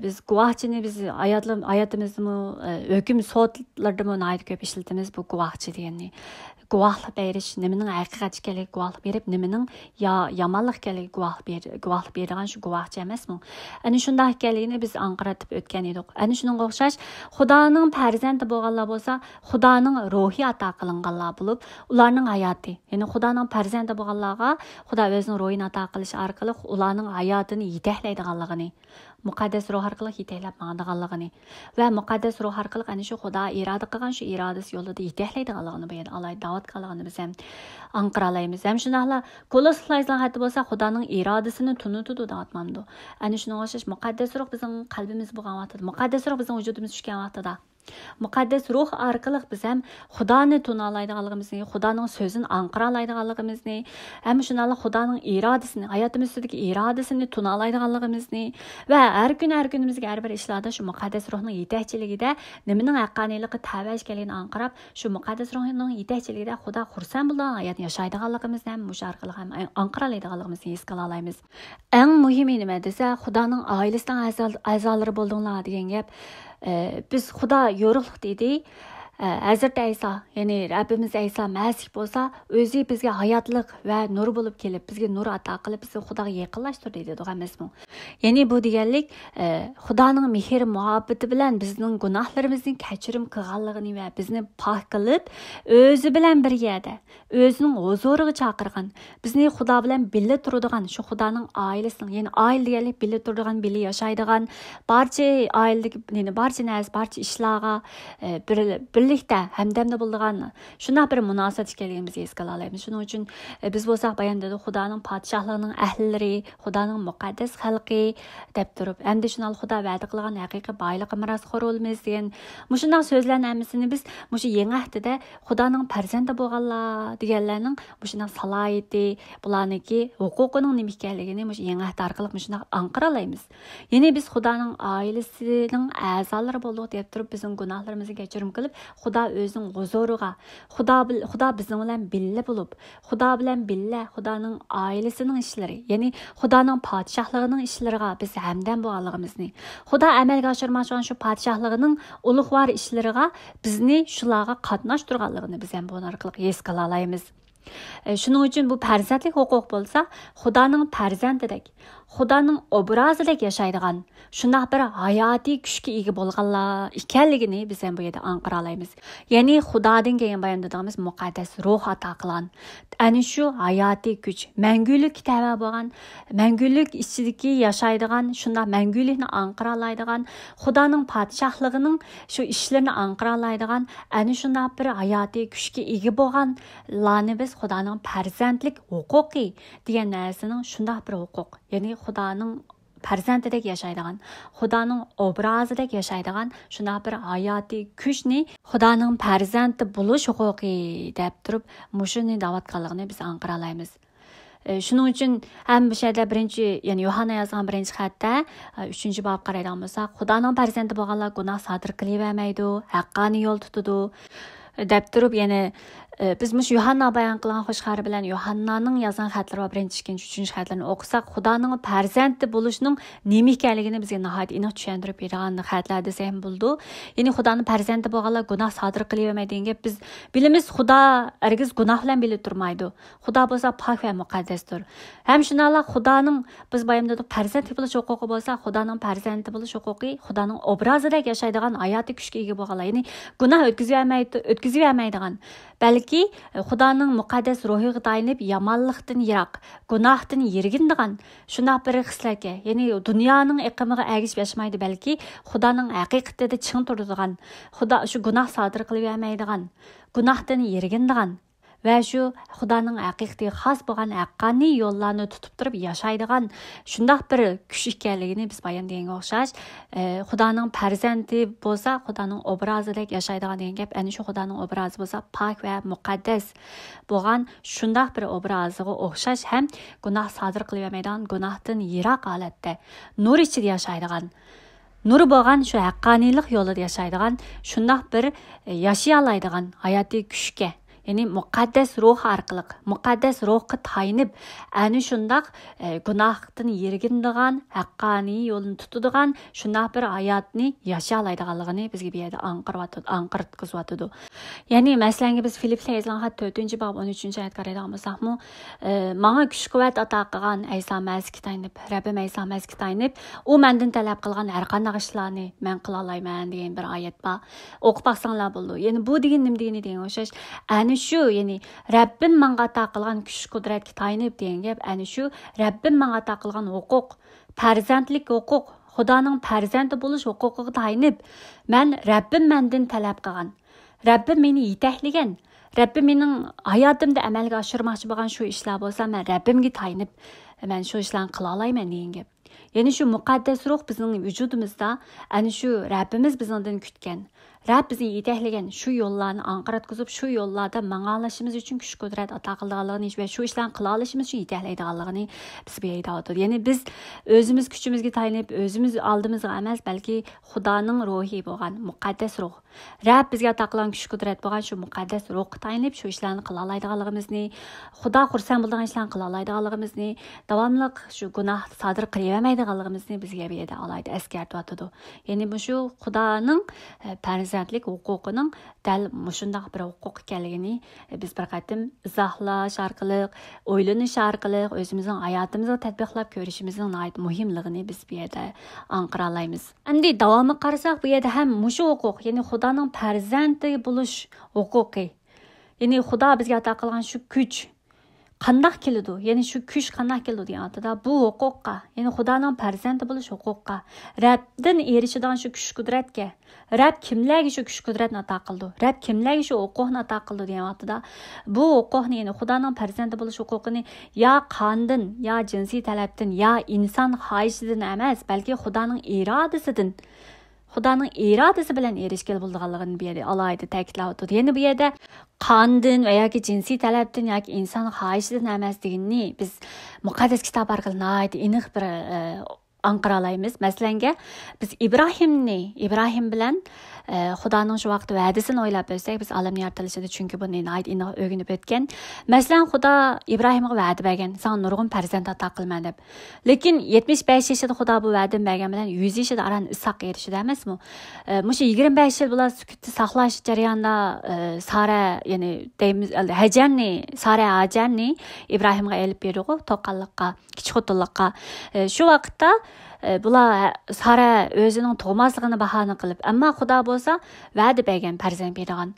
بىز گۇۋاھچىنى بىز ھاياتلىق-، ھاياتىمىزدىمۇ، ئە، ھۆكۈم سوتلىرىدىمۇ ناھايىتى كۆپ ئىشلىتىمىز بۇ گۇۋاھچى دېگەننى. گۇۋاھلىق بېرىش، نېمىنىڭ ھەقىقەت ئىكەنلىكىگە گۇۋاھلىق بېرىپ، نېمىنىڭ يا-، يامانلىق ئىكەنلىكىگە گۇۋاھلىق بېر-، گۇۋاھلىق بېرىدىغان شۇ گۇۋاھچى ئەمەسمۇ؟ ئەنە شۇنداق ئىكەنلىكىنى بىز ئاڭقىرتىپ ئۆتكەن ئىدۇق. ئەنە شۇنىڭغا ئوخشاش، خۇدانىڭ پەرزەنتى بولغانلار بولسا، خۇدانىڭ روھى ئاتا قىلىنغانلار بولۇپ، ئۇلارنىڭ ھاياتى، يەنى خۇدانىڭ پەرزەنتى بولغانلارغا خۇدا ئۆزىنىڭ روھىنى ئاتا قىلىش ئارقىلىق ئۇلارنىڭ ھاياتىنى يېتەكلەيدىغانلىقىنى، مۇقەددەس روھ ئارقىلىق يېتەكلەپ ماڭىدىغانلىقىنى ۋە مۇقەددەس روھ ئارقىلىق ئەنە شۇ خۇدا ئىرادە قىلغان شۇ ئىرادىسى يولىدا يېتەكلەيدىغانلىقىنى بۇ يەردە ئالاھىدە دەۋاتقانلىقىنى بىز ھەم ئاڭقىرالايمىز. ھەم شۇنداقلا كولوسلارغا يېزىلغان خەتتە بولسا خۇدانىڭ ئىرادىسىنى تونۇتىدۇ دەۋاتمامدۇ؟ ئەنە شۇنىڭغا ئوخشاش مۇقەددەس روھ بىزنىڭ قەلبىمىزدە بولغان ۋاقتىدا، مۇقەددەس روھ بىزنىڭ ۋۇجۇدىمىزغا چۈشكەن ۋاقتىدا، مۇقەددەس روھ ئارقىلىق بىز ھەم خۇدانى تونۇالايدىغانلىقىمىزنى، خۇدانىڭ سۆزىنى ئاڭقىرالايدىغانلىقىمىزنى، ھەم شۇنداقلا خۇدانىڭ ئىرادىسىنى، ھاياتىمىز ئۈستىدىكى ئىرادىسىنى تونۇالايدىغانلىقىمىزنى ۋە ھەر كۈنى، ھەر كۈنىمىزدىكى ھەر بىر ئىشلاردا شۇ مۇقەددەس روھنىڭ يېتەكچىلىكىدە نېمىنىڭ ھەققانىيلىقى تەۋە ئىكەنلىكىنى ئاڭقىراپ، شۇ مۇقەددەس روھنىڭ يېتەكچىلىكىدە خۇدا خۇرسەن بولىدىغان ھاياتنى ياشايدىغانلىقىمىزنى ھەم مۇشۇ ئارقىلىق ھەم ئاڭقىرالايدىغانلىقىمىزنى ھېس قىلالايمىز. ئەڭ مۇھىمى نېمە دېسە، خۇدانىڭ ئائىلىسىنىڭ ئەزا-، ئەزالىرى بولدۇڭلار دېگەن گەپ. ئە، بىز خۇدا يورۇقلۇق دېدى. ئە، ھەزرىتى ئەيسا، يەنى رەببىمىز ئەيسا مەسىھ بولسا، ئۆزى بىزگە ھاياتلىق ۋە نۇر بولۇپ كېلىپ، بىزگە نۇر ئاتا قىلىپ، بىزنى خۇداغا يېقىنلاشتۇردى دېدۇق ئەمەسمۇ؟ يەنى بۇ دېگەنلىك، ئە، خۇدانىڭ مېھىر مۇھەببىتى بىلەن بىزنىڭ گۇناھلىرىمىزنى كەچۈرۈم قىلغانلىقىنى ۋە بىزنى پاك قىلىپ، ئۆزى بىلەن بىر يەردە، ئۆزىنىڭ ھۇزۇرىغا چاقىرغان، بىزنى خۇدا بىلەن بىللە تۇرىدىغان، شۇ خۇدانىڭ ئائىلىسىنىڭ، يەنى ئائىلە دېگەنلىك بىللە تۇرىدىغان، بىللە ياشايدىغان، بارچە ئائىلىدىكى، يەنى بارچە نەرسە، بارچە ئىشلارغا، ئە، بىر، بىرلىكتە ھەمدەمدە بولىدىغان شۇنداق بىر مۇناسىۋەت ئىكەنلىكىنى بىز ھېس قىلالايمىز. شۇنىڭ ئۈچۈن، ئە، بىز بولساق بايام دېدۇق، خۇدانىڭ پادىشاھلىقىنىڭ ئەھلىلىرى، خۇدانىڭ مۇقەددەس خەلقى دەپ تۇرۇپ، ئەمدى شۇنداق خۇدا ۋەدە قىلغان ھەقىقىي بايلىققا مىراسخور بولىمىز دېگەن مۇشۇنداق سۆزلەرنىڭ ھەممىسىنى بىز مۇشۇ يېڭى ئەھدىدە خۇدانىڭ پەرزەنتى بولغانلار دېگەنلەرنىڭ مۇشۇنداق سالاھىيىتى، بۇلارنىڭكى ھوقۇقىنىڭ نېمە ئىكەنلىكىنى مۇشۇ يېڭى ئەھدى ئارقىلىق مۇشۇنداق ئاڭقىرالايمىز. يەنى بىز خۇدانىڭ ئائىلىسىنىڭ ئەزالىرى بولدۇق دەپ تۇرۇپ، بىزنىڭ گۇناھلىرىمىزنى كەچۈرۈم قىلىپ، خۇدا ئۆزىنىڭ ھۇزۇرىغا، خۇدا بىل-، خۇدا بىزنىڭ بىلەن بىللە بولۇپ، خۇدا بىلەن بىللە خۇدانىڭ ئائىلىسىنىڭ ئىشلىرى، يەنى خۇدانىڭ پادىشاھلىقىنىڭ ئىشلىرىغا بىز ھەمدەم بولغانلىقىمىزنى، خۇدا ئەمەلگە ئاشۇرماقچى بولغان شۇ پادىشاھلىقىنىڭ ئۇلۇغۋار ئىشلىرىغا بىزنى شۇلارغا قاتناشتۇرغانلىقىنى بىز ھەم بۇنىڭ ئارقىلىق ھېس قىلالايمىز. ئە، شۇنىڭ ئۈچۈن بۇ پەرزەنتلىك ھوقۇق بولسا، خۇدانىڭ پەرزەنتىدەك، خۇدانىڭ ئوبرازىدەك ياشايدىغان، شۇنداق بىر ھاياتىي كۈچكە ئىگە بولغانلار ئىكەنلىكىنى بىز ھەم بۇ يەردە ئاڭقىرالايمىز. يەنى خۇدادىن كېيىن بايام دېدىغىنىمىز مۇقەددەس روھ ئاتا قىلغان، ئەنە شۇ ھاياتىي كۈچ، مەڭگۈلۈككە تەۋە بولغان، مەڭگۈلۈك ئىچىدىكى ياشايدىغان، شۇنداق مەڭگۈلۈكنى ئاڭقىرالايدىغان، خۇدانىڭ پادىشاھلىقىنىڭ شۇ ئىشلىرىنى ئاڭقىرالايدىغان، ئەنە شۇنداق بىر ھاياتىي كۈچكە ئىگە بولغانلارنى بىز خۇدانىڭ پەرزەنتلىك ھوقۇقى دېگەن نەرسىنىڭ شۇنداق بىر ھوقۇق، يەنى خۇدانىڭ پەرزەنتىدەك ياشايدىغان، خۇدانىڭ ئوبرازىدەك ياشايدىغان شۇنداق بىر ھاياتىي كۈچنى خۇدانىڭ پەرزەنتى بولۇش ھوقۇقى دەپ تۇرۇپ، مۇشۇنى دەۋاتقانلىقىنى بىز ئاڭقىرالايمىز. ئى، شۇنىڭ ئۈچۈن ھەم بۇ يەردە بىرىنچى، يەنى يوھاننا يازغان بىرىنچى خەتتە، ئى، ئۈچىنچى باب قارايدىغان بولساق، خۇدانىڭ پەرزەنتى بولغانلار گۇناھ سادىر قىلىۋەرمەيدۇ، ھەققانىي يول تۇتىدۇ، دەپ تۇرۇپ، يەنى، ئى، بىز مۇشۇ يوھاننا بايان قىلغان خۇش خەۋەر بىلەن يوھاننانىڭ يازغان خەتلىرى بار، بىرىنچى، ئىككىنچى، ئۈچىنچى خەتلىرىنى ئوقۇساق، خۇدانىڭ پەرزەنتى بولۇشنىڭ نېمە ئىكەنلىكىنى بىزگە ناھايىتى ئېنىق چۈشەندۈرۈپ بېرىدىغان خەتلەر دېسەك ھەم بولىدۇ. يەنى خۇدانىڭ پەرزەنتى بولغانلار گۇناھ سادىر قىلىۋەرمەيدۇ دېگەن گەپ. بىز بىلىمىز، خۇدا ھەرگىز گۇناھ بىلەن بىللە تۇرمايدۇ. خۇدا بولسا پاك ۋە مۇقەددەستۇر. ھەم شۇنداقلا خۇدانىڭ، بىز بايام دېدۇق، پەرزەنتلىك بولۇش ھوقۇقى بولسا، خۇدانىڭ پەرزەنتى بولۇش ھوقۇقى، خۇدانىڭ ئوبرازىدەك ياشايدىغان ھاياتىي كۈچكە ئىگە بولغانلار، يەنى گۇناھ ئۆتكۈزۈۋەرمەي-، ئۆتكۈزۈۋەرمەيدىغان، بەلكى خۇدانىڭ مۇقەددەس روھىغا تايىنىپ، يامانلىقتىن يىراق، گۇناھتىن يىرگىنىدىغان شۇنداق بىر خىسلەتكە، يەنى دۇنيانىڭ ئېقىمىغا ئەگىشىپ ياشىمايدۇ، بەلكى خۇدانىڭ ھەقىقىتىدە چىڭ تۇرىدىغان، خۇدا شۇ گۇناھ سادىر قىلىۋەرمەيدىغان، گۇناھتىن يىرگىنىدىغان، ۋە شۇ خۇدانىڭ ھەقىقىتىگە خاس بولغان ھەققانىي يوللارنى تۇتۇپ تۇرۇپ ياشايدىغان شۇنداق بىر كۈچ ئىكەنلىكىنى بىز بايام دېگەنگە ئوخشاش، ئە، خۇدانىڭ پەرزەنتى بولسا خۇدانىڭ ئوبرازىدەك ياشايدىغان دېگەن گەپ، ئەنە شۇ خۇدانىڭ ئوبرازى بولسا پاك ۋە مۇقەددەس بولغان شۇنداق بىر ئوبرازىغا ئوخشاش ھەم گۇناھ سادىر قىلىۋەرمەيدىغان، گۇناھتىن يىراق ھالەتتە نۇر ئىچىدە ياشايدىغان، نۇرى بولغان شۇ ھەققانىيلىق يولىدا ياشايدىغان شۇنداق بىر، ئە، ياشىيالايدىغان ھاياتىي كۈچكە، يەنى مۇقەددەس روھ ئارقىلىق، مۇقەددەس روھقا تايىنىپ، ئەنە شۇنداق، ئە، گۇناھتىن يىرگىنىدىغان، ھەققانىي يولنى تۇتىدىغان شۇنداق بىر ھاياتنى ياشىيالايدىغانلىقىنى بىزگە بۇ يەردە ئاڭقىرىۋاتىدۇ، ئاڭقىرتقۇزۇۋاتىدۇ. يەنى، مەسىلەنگە، بىز فىلىپلەرگە يېزىلغان خەت تۆتىنچى باب ئون ئۈچىنچى ئايەتكە قارايدىغان بولساقمۇ، ئى، ماڭا كۈچ-قۇۋۋەت ئاتا قىلغان ئەيسا مەسىھكە تايىنىپ، رەببىم ئەيسا مەسىھكە تايىنىپ، ئۇ مەندىن تەلەپ قىلغان ھەر قانداق ئىشلارنى مەن قىلالايمەن دېگەن بىر ئايەت بار. ئوقۇپ باقساڭلار بولىدۇ. يەنى بۇ دېگەن نېمە دېگىنى دېگەن ئوخشاش. ئەنە شۇ، يەنى رەببىم ماڭا ئاتا قىلغان كۈچ-قۇدرەتكە تايىنىپ دېگەن گەپ، ئەنە شۇ رەببىم ماڭا ئاتا قىلغان ھوقۇق، پەرزەنتلىك ھوقۇق، خۇدانىڭ پەرزەنتى بولۇش ھوقۇقىغا تايىنىپ، مەن رەببىم مەندىن تەلەپ قىلغان، رەببىم مېنى يېتەكلىگەن، رەببىم مېنىڭ ھاياتىمدا ئەمەلگە ئاشۇرماقچى بولغان شۇ ئىشلار بولسا، مەن رەببىمگە تايىنىپ، مەن شۇ ئىشلارنى قىلالايمەن دېگەن گەپ. يەنى شۇ مۇقەددەس روھ بىزنىڭ ۋۇجۇدىمىزدا، ئەنە شۇ رەببىمىز بىزنىڭدىن كۈتكەن، رەب بىزنى يېتەكلىگەن شۇ يوللارنى ئاڭقىرتقۇزۇپ، شۇ يوللاردا ماڭالىشىمىز ئۈچۈن كۈچ-قۇدرەت ئاتا قىلىدىغانلىقىنى ۋە شۇ ئىشلارنى قىلالىشىمىز ئۈچۈن يېتەكلەيدىغانلىقىنى بىز بۇ يەردە ئېيتىۋاتىدۇ. يەنى بىز ئۆزىمىز كۈچىمىزگە تايىنىپ، ئۆزىمىز ئالدىمىزغا ئەمەس، بەلكى خۇدانىڭ روھى بولغان مۇقەددەس روھ، رەب بىزگە ئاتا قىلغان كۈچ-قۇدرەت بولغان شۇ مۇقەددەس روھقا تايىنىپ، شۇ ئىشلارنى قىلالايدىغانلىقىمىزنى، خۇدا خۇرسەن بولىدىغان ئىشلارنى قىلالايدىغانلىقىمىزنى، داۋاملىق شۇ گۇناھ سادىر قىلىۋەرمەيدىغانلىقىمىزنى بىزگە بۇ يەردە ئالاھىدە ئەسكەرتىۋاتىدۇ. يەنى مۇشۇ خۇدانىڭ، ئە، پەرز-، پەرزەنتلىك ھوقۇقىنىڭ دەل مۇشۇنداق بىر ھوقۇق ئىكەنلىكىنى بىز بىر قېتىم ئىزاھلاش ئارقىلىق، ئويلىنىش ئارقىلىق ئۆزىمىزنىڭ ھاياتىمىزغا تەتبىقلاپ كۆرۈشىمىزنىڭ ناھايىتى مۇھىملىقىنى بىز بۇ يەردە ئاڭقىرالايمىز. ئەمدى داۋامىغا قارىساق، بۇ يەردە ھەم مۇشۇ ھوقۇق، يەنى خۇدانىڭ پەرزەنتى بولۇش ھوقۇقى، يەنى خۇدا بىزگە ئاتا قىلغان شۇ كۈچ قانداق كېلىدۇ؟ يەنى شۇ كۈچ قانداق كېلىدۇ دېگەن ۋاقتىدا، بۇ ھوقۇققا، يەنى خۇدانىڭ پەرزەنتى بولۇش ھوقۇققا، رەبتىن ئېرىشىدىغان شۇ كۈچ قۇدرەتكە، رەب كىملەرگە شۇ كۈچ قۇدرەتنى ئاتا قىلىدۇ؟ رەب كىملەرگە شۇ ھوقۇقنى ئاتا قىلىدۇ دېگەن ۋاقتىدا، بۇ ھوقۇقنى، يەنى خۇدانىڭ پەرزەنتى بولۇش ھوقۇقىنى يا قاندىن، يا جىنسىي تەلەپتىن، يا ئىنسان خاھىشىدىن ئەمەس، بەلكى خۇدانىڭ ئىرادىسىدىن، خۇدانىڭ ئىرادىسى بىلەن ئېرىشكىلى بولىدىغانلىقىنى بۇ يەردە ئالاھىدە تەكىتلەپ ئۆتىدۇ. يەنە بۇ يەردە قاندىن ۋە ياكى جىنسىي تەلەپتىن ياكى ئىنسان خاھىشىدىن ئەمەس دېگىنىنى بىز مۇقەددەس كىتاب ئارقىلىق ناھايىتى ئېنىق بىر، ئە، ئاڭقىرالايمىز. مەسىلەنگە، بىز ئىبراھىمنى، ئىبراھىم بىلەن، ئە، خۇدانىڭ شۇ ۋاقىت ۋەدىسىنى ئويلاپ ئۆتسەك، بىز ئالەمنىڭ يارىتىلىشىدا چۈنكى بۇنى ناھايىتى ئېنىق ئۆگىنىپ ئۆتكەن. مەسىلەن، خۇدا ئىبراھىمغا ۋەدە بەرگەن، ساڭا نۇرغۇن پەرزەنت ئاتا قىلىمەن دەپ. لېكىن يەتمىش بەش يېشىدا خۇدا بۇ ۋەدىنى بەرگەن بىلەن يۈز يېشىدا ئاران ئىسھاق ئېرىشىدۇ ئەمەسمۇ؟ ئە، مۇشۇ يىگىرمە بەش يىل بۇلار سۈكۈتتە ساقلاش جەريانىدا، ئە، سارە، يەنى دەيمىز، ھەجەرنى، سارە ھاجەرنى ئىبراھىمغا ئېلىپ بېرىدىغۇ، توققانلىققا، كىچىك خوتۇنلۇققا. ئە، شۇ ۋاقىتتا، ئە، بۇلار سارە ئۆزىنىڭ تۇغماسلىقىنى باھانە قىلىپ، ئەمما خۇدا بولسا ۋەدە بەرگەن پەرزەنت بېرىدىغان.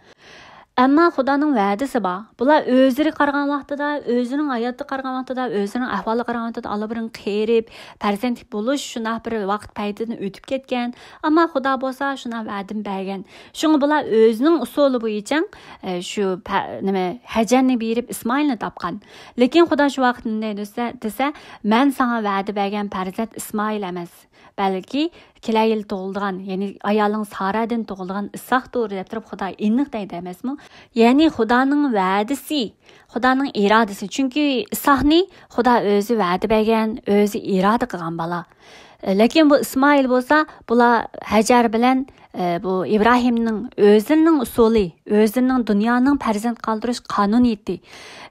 ئەمما خۇدانىڭ ۋەدىسى بار. بۇلار ئۆزلىرى قارىغان ۋاقتىدا، ئۆزىنىڭ ھاياتىغا قارىغان ۋاقتىدا، ئۆزىنىڭ ئەھۋالىغا قارىغان ۋاقتىدا ئاللىبۇرۇن قېرىپ، پەرزەنتلىك بولۇش شۇنداق بىر ۋاقىت پەيتىدىن ئۆتۈپ كەتكەن. ئەمما خۇدا بولسا شۇنداق ۋەدىنى بەرگەن. شۇڭا بۇلار ئۆزىنىڭ ئۇسۇلى بويىچە، ئە، شۇ پە-، نېمە، ھەجەرنى بېرىپ ئىسمائىلنى تاپقان. لېكىن خۇدا شۇ ۋاقىت نېمە دېدى دېسە، دېسە، مەن ساڭا ۋەدە بەرگەن پەرزەنت ئىسمائىل ئەمەس. بەلكى كېلەر يىل تۇغۇلىدىغان، يەنى ئايالىڭ سارەدىن تۇغۇلىدىغان ئىسھاقتۇر دەپ تۇرۇپ خۇدا ئېنىق دەيدۇ ئەمەسمۇ؟ يەنى خۇدانىڭ ۋەدىسى، خۇدانىڭ ئىرادىسى. چۈنكى ئىسھاقنى خۇدا ئۆزى ۋەدە بەرگەن، ئۆزى ئىرادە قىلغان بالا. لېكىن بۇ ئىسمائىل بولسا، بۇلار ھەجەر بىلەن، ئە، بۇ ئىبراھىمنىڭ ئۆزىنىڭ ئۇسۇلى، ئۆزىنىڭ دۇنيانىڭ پەرزەنت قالدۇرۇش قانۇنىيىتى،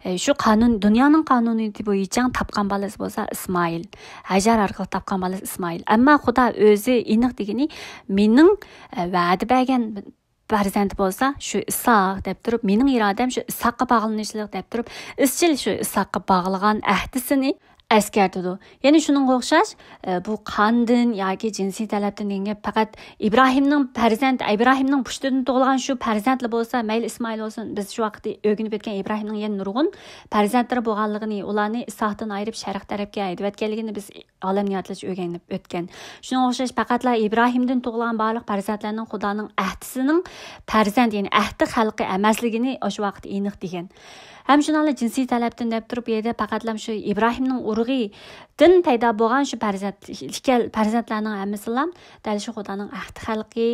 ئە، شۇ قانۇن، دۇنيانىڭ قانۇنىيىتى بويىچە تاپقان بالىسى بولسا ئىسمائىل. ھەجەر ئارقىلىق تاپقان بالىسى ئىسمائىل. ئەمما خۇدا ئۆزى ئېنىق دېگىنى، مېنىڭ، ئە، ۋەدە بەرگەن پەرزەنت بولسا شۇ ئىسھاق دەپ تۇرۇپ، مېنىڭ ئىرادەم شۇ ئىسھاققا باغلىنىشلىق دەپ تۇرۇپ، ئىزچىل شۇ ئىسھاققا باغلىغان ئەھدىسىنى ئەسكەرتىدۇ. يەنە شۇنىڭغا ئوخشاش، ئە، بۇ قاندىن ياكى جىنسىي تەلەپتىن دېگەن گەپ پەقەت ئىبراھىمنىڭ پەرزەنت، ئىبراھىمنىڭ پۇشتىدىن تۇغۇلغان شۇ پەرزەنتلا بولسا، مەيلى ئىسمائىل بولسۇن، بىز شۇ ۋاقىتتا ئۆگىنىپ ئۆتكەن ئىبراھىمنىڭ يەنە نۇرغۇن پەرزەنتلىرى بولغانلىقىنى، ئۇلارنى ئىسھاقتىن ئايرىپ شەرق تەرەپكە ھەيدىۋەتكەنلىكىنى بىز ئالەمنى يارىتىلىش ئۆگىنىپ ئۆتكەن. شۇنىڭغا ئوخشاش پەقەتلا ئىبراھىمدىن تۇغۇلغان بارلىق پەرزەنتلەرنىڭ خۇدانىڭ ئەھدىسىنىڭ پەرزەنت، يەنى ئەھدى خەلقى ئەمەسلىكىنى ئاشۇ ۋاقىتتا ئېنىق دېگەن. ھەم شۇنىڭلا جىنسىي تەلەپتىن دەپ تۇرۇپ، بۇ يەردە پەقەتلا شۇ ئىبراھىمنىڭ ئۇرۇقىدىن پەيدا بولغان شۇ پەرزەنت، ئىكەن، پەرزەنتلەرنىڭ ھەممىسىلا دەل شۇ خۇدانىڭ ئەھدى خەلقى،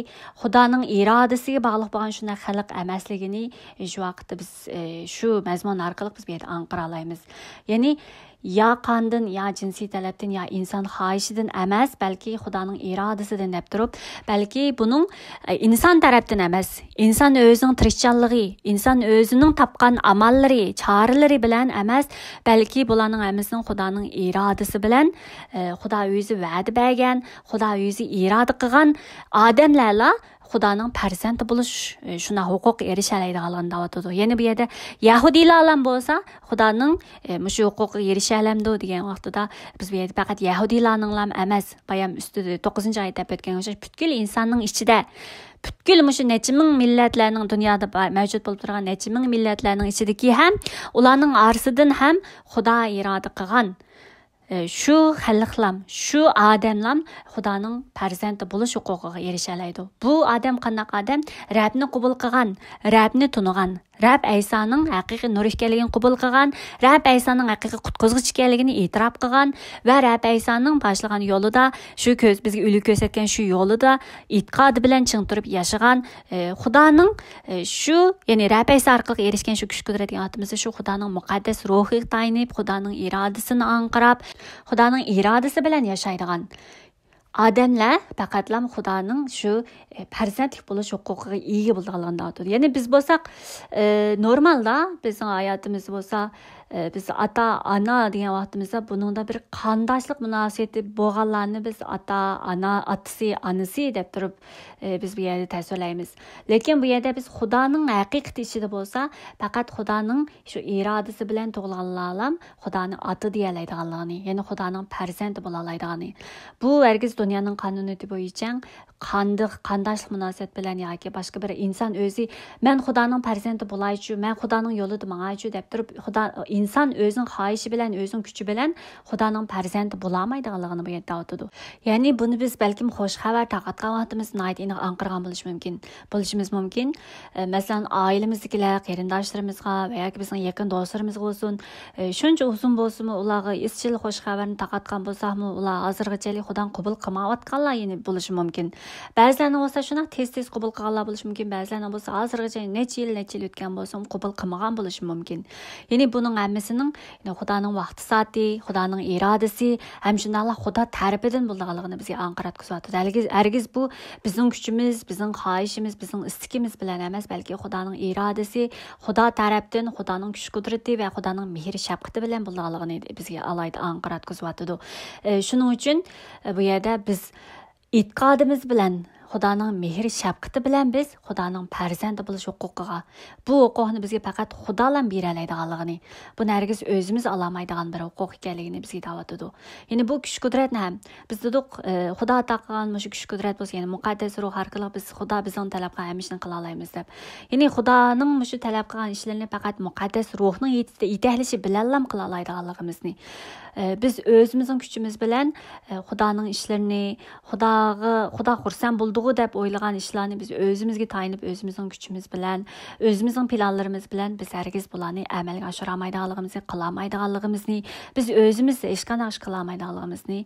خۇدانىڭ ئىرادىسىگە باغلىق بولغان شۇنداق خەلق ئەمەسلىكىنى شۇ ۋاقىتتا بىز، ئى، شۇ مەزمۇن ئارقىلىق بىز بۇ يەردە ئاڭقىرالايمىز. يەنى يا قاندىن، يا جىنسىي تەلەپتىن، يا ئىنسان خاھىشىدىن ئەمەس، بەلكى خۇدانىڭ ئىرادىسىدىن دەپ تۇرۇپ، بەلكى بۇنىڭ، ئە، ئىنسان تەرەپتىن ئەمەس، ئىنسان ئۆزىنىڭ تىرىشچانلىقى، ئىنسان ئۆزىنىڭ تاپقان ئاماللىرى، چارىلىرى بىلەن ئەمەس، بەلكى بۇلارنىڭ ھەممىسىنىڭ خۇدانىڭ ئىرادىسى بىلەن، ئە، خۇدا ئۆزى ۋەدە بەرگەن، خۇدا ئۆزى ئىرادە قىلغان ئادەملەرلا خۇدانىڭ پەرزەنتى بولۇش، ئە، شۇنداق ھوقۇققا ئېرىشەلەيدىغانلىقىنى دەۋاتىدۇ. يەنە بۇ يەردە يەھۇدىيلارلا بولسا خۇدانىڭ، ئە، مۇشۇ ھوقۇققا ئېرىشەلەمدۇ دېگەن ۋاقتىدا، بىز بۇ يەردە پەقەت يەھۇدىيلارنىڭلام ئەمەس، بايام ئۈستىدە توققۇزىنچى ئايەتتە دەپ ئۆتكەن ئوخشاش، پۈتكۈل ئىنساننىڭ ئىچىدە، پۈتكۈل مۇشۇ نەچچە مىڭ مىللەتلەرنىڭ، دۇنيادا بار، مەۋجۇت بولۇپ تۇرغان نەچچە مىڭ مىللەتلەرنىڭ ئىچىدىكى ھەم، ئۇلارنىڭ ئارىسىدىن ھەم خۇدا ئىرادە قىلغان، ئە، شۇ خەلقلام، شۇ ئادەملام خۇدانىڭ پەرزەنتى بولۇش ھوقۇقىغا ئېرىشەلەيدۇ. بۇ ئادەم قانداق ئادەم؟ رەبنى قوبۇل قىلغان، رەبنى تونۇغان، رەب ئەيسانىڭ ھەقىقىي نۇر ئىكەنلىكىنى قوبۇل قىلغان، رەب ئەيسانىڭ ھەقىقىي قۇتقۇزغۇچى ئىكەنلىكىنى ئېتىراپ قىلغان ۋە رەب ئەيسانىڭ باشلىغان يولىدا، شۇ كۆز-، بىزگە ئۈلگە كۆرسەتكەن شۇ يولىدا ئېتىقادى بىلەن چىڭ تۇرۇپ ياشىغان، ئە، خۇدانىڭ، ئە، شۇ، يەنى رەب ئەيسا ئارقىلىق ئېرىشكەن شۇ كۈچ-قۇدرەت دېگەن ئاتىمىزدا شۇ خۇدانىڭ مۇقەددەس روھىغا تايىنىپ، خۇدانىڭ ئىرادىسىنى ئاڭقىراپ، خۇدانىڭ ئىرادىسى بىلەن ياشايدىغان ئادەملەر پەقەتلا خۇدانىڭ شۇ، ئە، پەرزەنتلىك بولۇش ھوقۇقىغا ئىگە بولىدىغانلىقىنى دەۋاتىدۇ. يەنى بىز بولساق، ئە، نورمالدا بىزنىڭ ھاياتىمىزدا بولسا، ئە، بىز ئاتا، ئانا دېگەن ۋاقتىمىزدا بۇنىڭدا بىر قانداشلىق مۇناسىۋىتى بولغانلارنى بىز ئاتا، ئانا، ئاتىسى، ئانىسى دەپ تۇرۇپ، ئە، بىز بۇ يەردە تەسۋىرلەيمىز. لېكىن بۇ يەردە بىز خۇدانىڭ ھەقىقىتى ئىچىدە بولسا، پەقەت خۇدانىڭ شۇ ئىرادىسى بىلەن تۇغۇلغانلارلا خۇدانى ئاتا دېيەلەيدىغانلىقىنى، يەنى خۇدانىڭ پەرزەنتى بولالايدىغانى. بۇ ھەرگىز دۇنيانىڭ قانۇنىيىتى بويىچە قانداق، قانداشلىق مۇناسىۋەت بىلەن ياكى باشقا بىر ئىنسان ئۆزى، «مەن خۇدانىڭ پەرزەنتى بولايچۇ، مەن خۇدانىڭ يولىدا ماڭايچۇ» دەپ تۇرۇپ، خۇدا، ئىنسان ئۆزىنىڭ خاھىشى بىلەن، ئۆزىنىڭ كۈچى بىلەن خۇدانىڭ پەرزەنتى بولالمايدىغانلىقىنى بۇ يەردە دەۋاتىدۇ. يەنى بۇنى بىز بەلكىم خوش خەۋەر تارقاتقان ۋاقتىمىزدا ناھايىتى ئېنىق ئاڭقىرغان بولۇشى مۇمكىن، بولۇشىمىز مۇمكىن. ئە، مەسىلەن، ئائىلىمىزدىكىلەر، قېرىنداشلىرىمىزغا ۋە ياكى بىزنىڭ يېقىن دوستلىرىمىزغا بولسۇن، ئە، شۇنچە ئۇزۇن بولسىمۇ، ئۇلارغا ئىزچىل خوش خەۋەرنى تارقاتقان بولساقمۇ، ئۇلار ھازىرغىچە خۇدانى قوبۇل قىلمايۋاتقانلار يەنە بولۇشى مۇمكىن. بەزىلەرنىڭ بولسا شۇنداق تېز-تېز قوبۇل قىلغانلار بولۇشى مۇمكىن، بەزىلەرنىڭ بولسا ھازىرغىچە نەچچە يىل، نەچچە يىل ئۆتكەن بولسىمۇ، قوبۇل قىلمىغان بولۇشى مۇمكىن. يەنى بۇنىڭ ھەممىسىنىڭ، يەنى خۇدانىڭ ۋاقتى سائىتى، خۇدانىڭ ئىرادىسى ھەم شۇنداقلا خۇدا تەرىپىدىن بولىدىغانلىقىنى بىزگە ئاڭقىراتقۇزۇۋاتىدۇ. ھەرگىز، ھەرگىز بۇ بىزنىڭ كۈچىمىز، بىزنىڭ خاھىشىمىز، بىزنىڭ ئىستىكىمىز بىلەن ئەمەس، بەلكى خۇدانىڭ ئىرادىسى، خۇدا تەرەپتىن خۇدانىڭ كۈچ قۇدرىتى ۋە خۇدانىڭ مېھىر شەپقىتى بىلەن بولىدىغانلىقىنى بىزگە ئالاھىدە ئاڭقىراتقۇزۇۋاتىدۇ. ئە، شۇنىڭ ئۈچۈن، ئە، بۇ يەردە بىز ئېتىقادىمىز بىلەن، خۇدانىڭ مېھىر شەپقىتى بىلەن بىز خۇدانىڭ پەرزەنتى بولۇش ھوقۇقىغا، بۇ ھوقۇقنى بىزگە پەقەت خۇدالام بېرەلەيدىغانلىقىنى، بۇنى ھەرگىز ئۆزىمىز ئالالمايدىغان بىر ھوقۇق ئىكەنلىكىنى بىزگە دەۋاتىدۇ. يەنى بۇ كۈچ قۇدرەتنى ھەم بىز دېدۇق، ئە، خۇدا ئاتا قىلغان مۇشۇ كۈچ قۇدرەت بولسا، يەنى مۇقەددەس روھ ئارقىلىق بىز، خۇدا بىزنىڭ تەلەپ قىلغان ھەممە ئىشنى قىلالايمىز دەپ. يەنى خۇدانىڭ مۇشۇ تەلەپ قىلغان ئىشلىرىنى پەقەت مۇقەددەس روھنىڭ يېتە-، يېتەكلىشى بىلەنلا قىلالايدىغانلىقىمىزنى، ئە، بىز ئۆزىمىزنىڭ كۈچىمىز بىلەن، ئە، خۇدانىڭ ئىشلىرىنى، خۇداغا، خۇدا خۇرسەن بولىدىغۇ دەپ ئويلىغان ئىشلارنى بىز ئۆزىمىزگە تايىنىپ، ئۆزىمىزنىڭ كۈچىمىز بىلەن، ئۆزىمىزنىڭ پىلانلىرىمىز بىلەن بىز ھەرگىز بۇلارنى ئەمەلگە ئاشۇرالمايدىغانلىقىمىزنى، قىلالمايدىغانلىقىمىزنى، بىز ئۆزىمىز ھېچقانداق ئىش قىلالمايدىغانلىقىمىزنى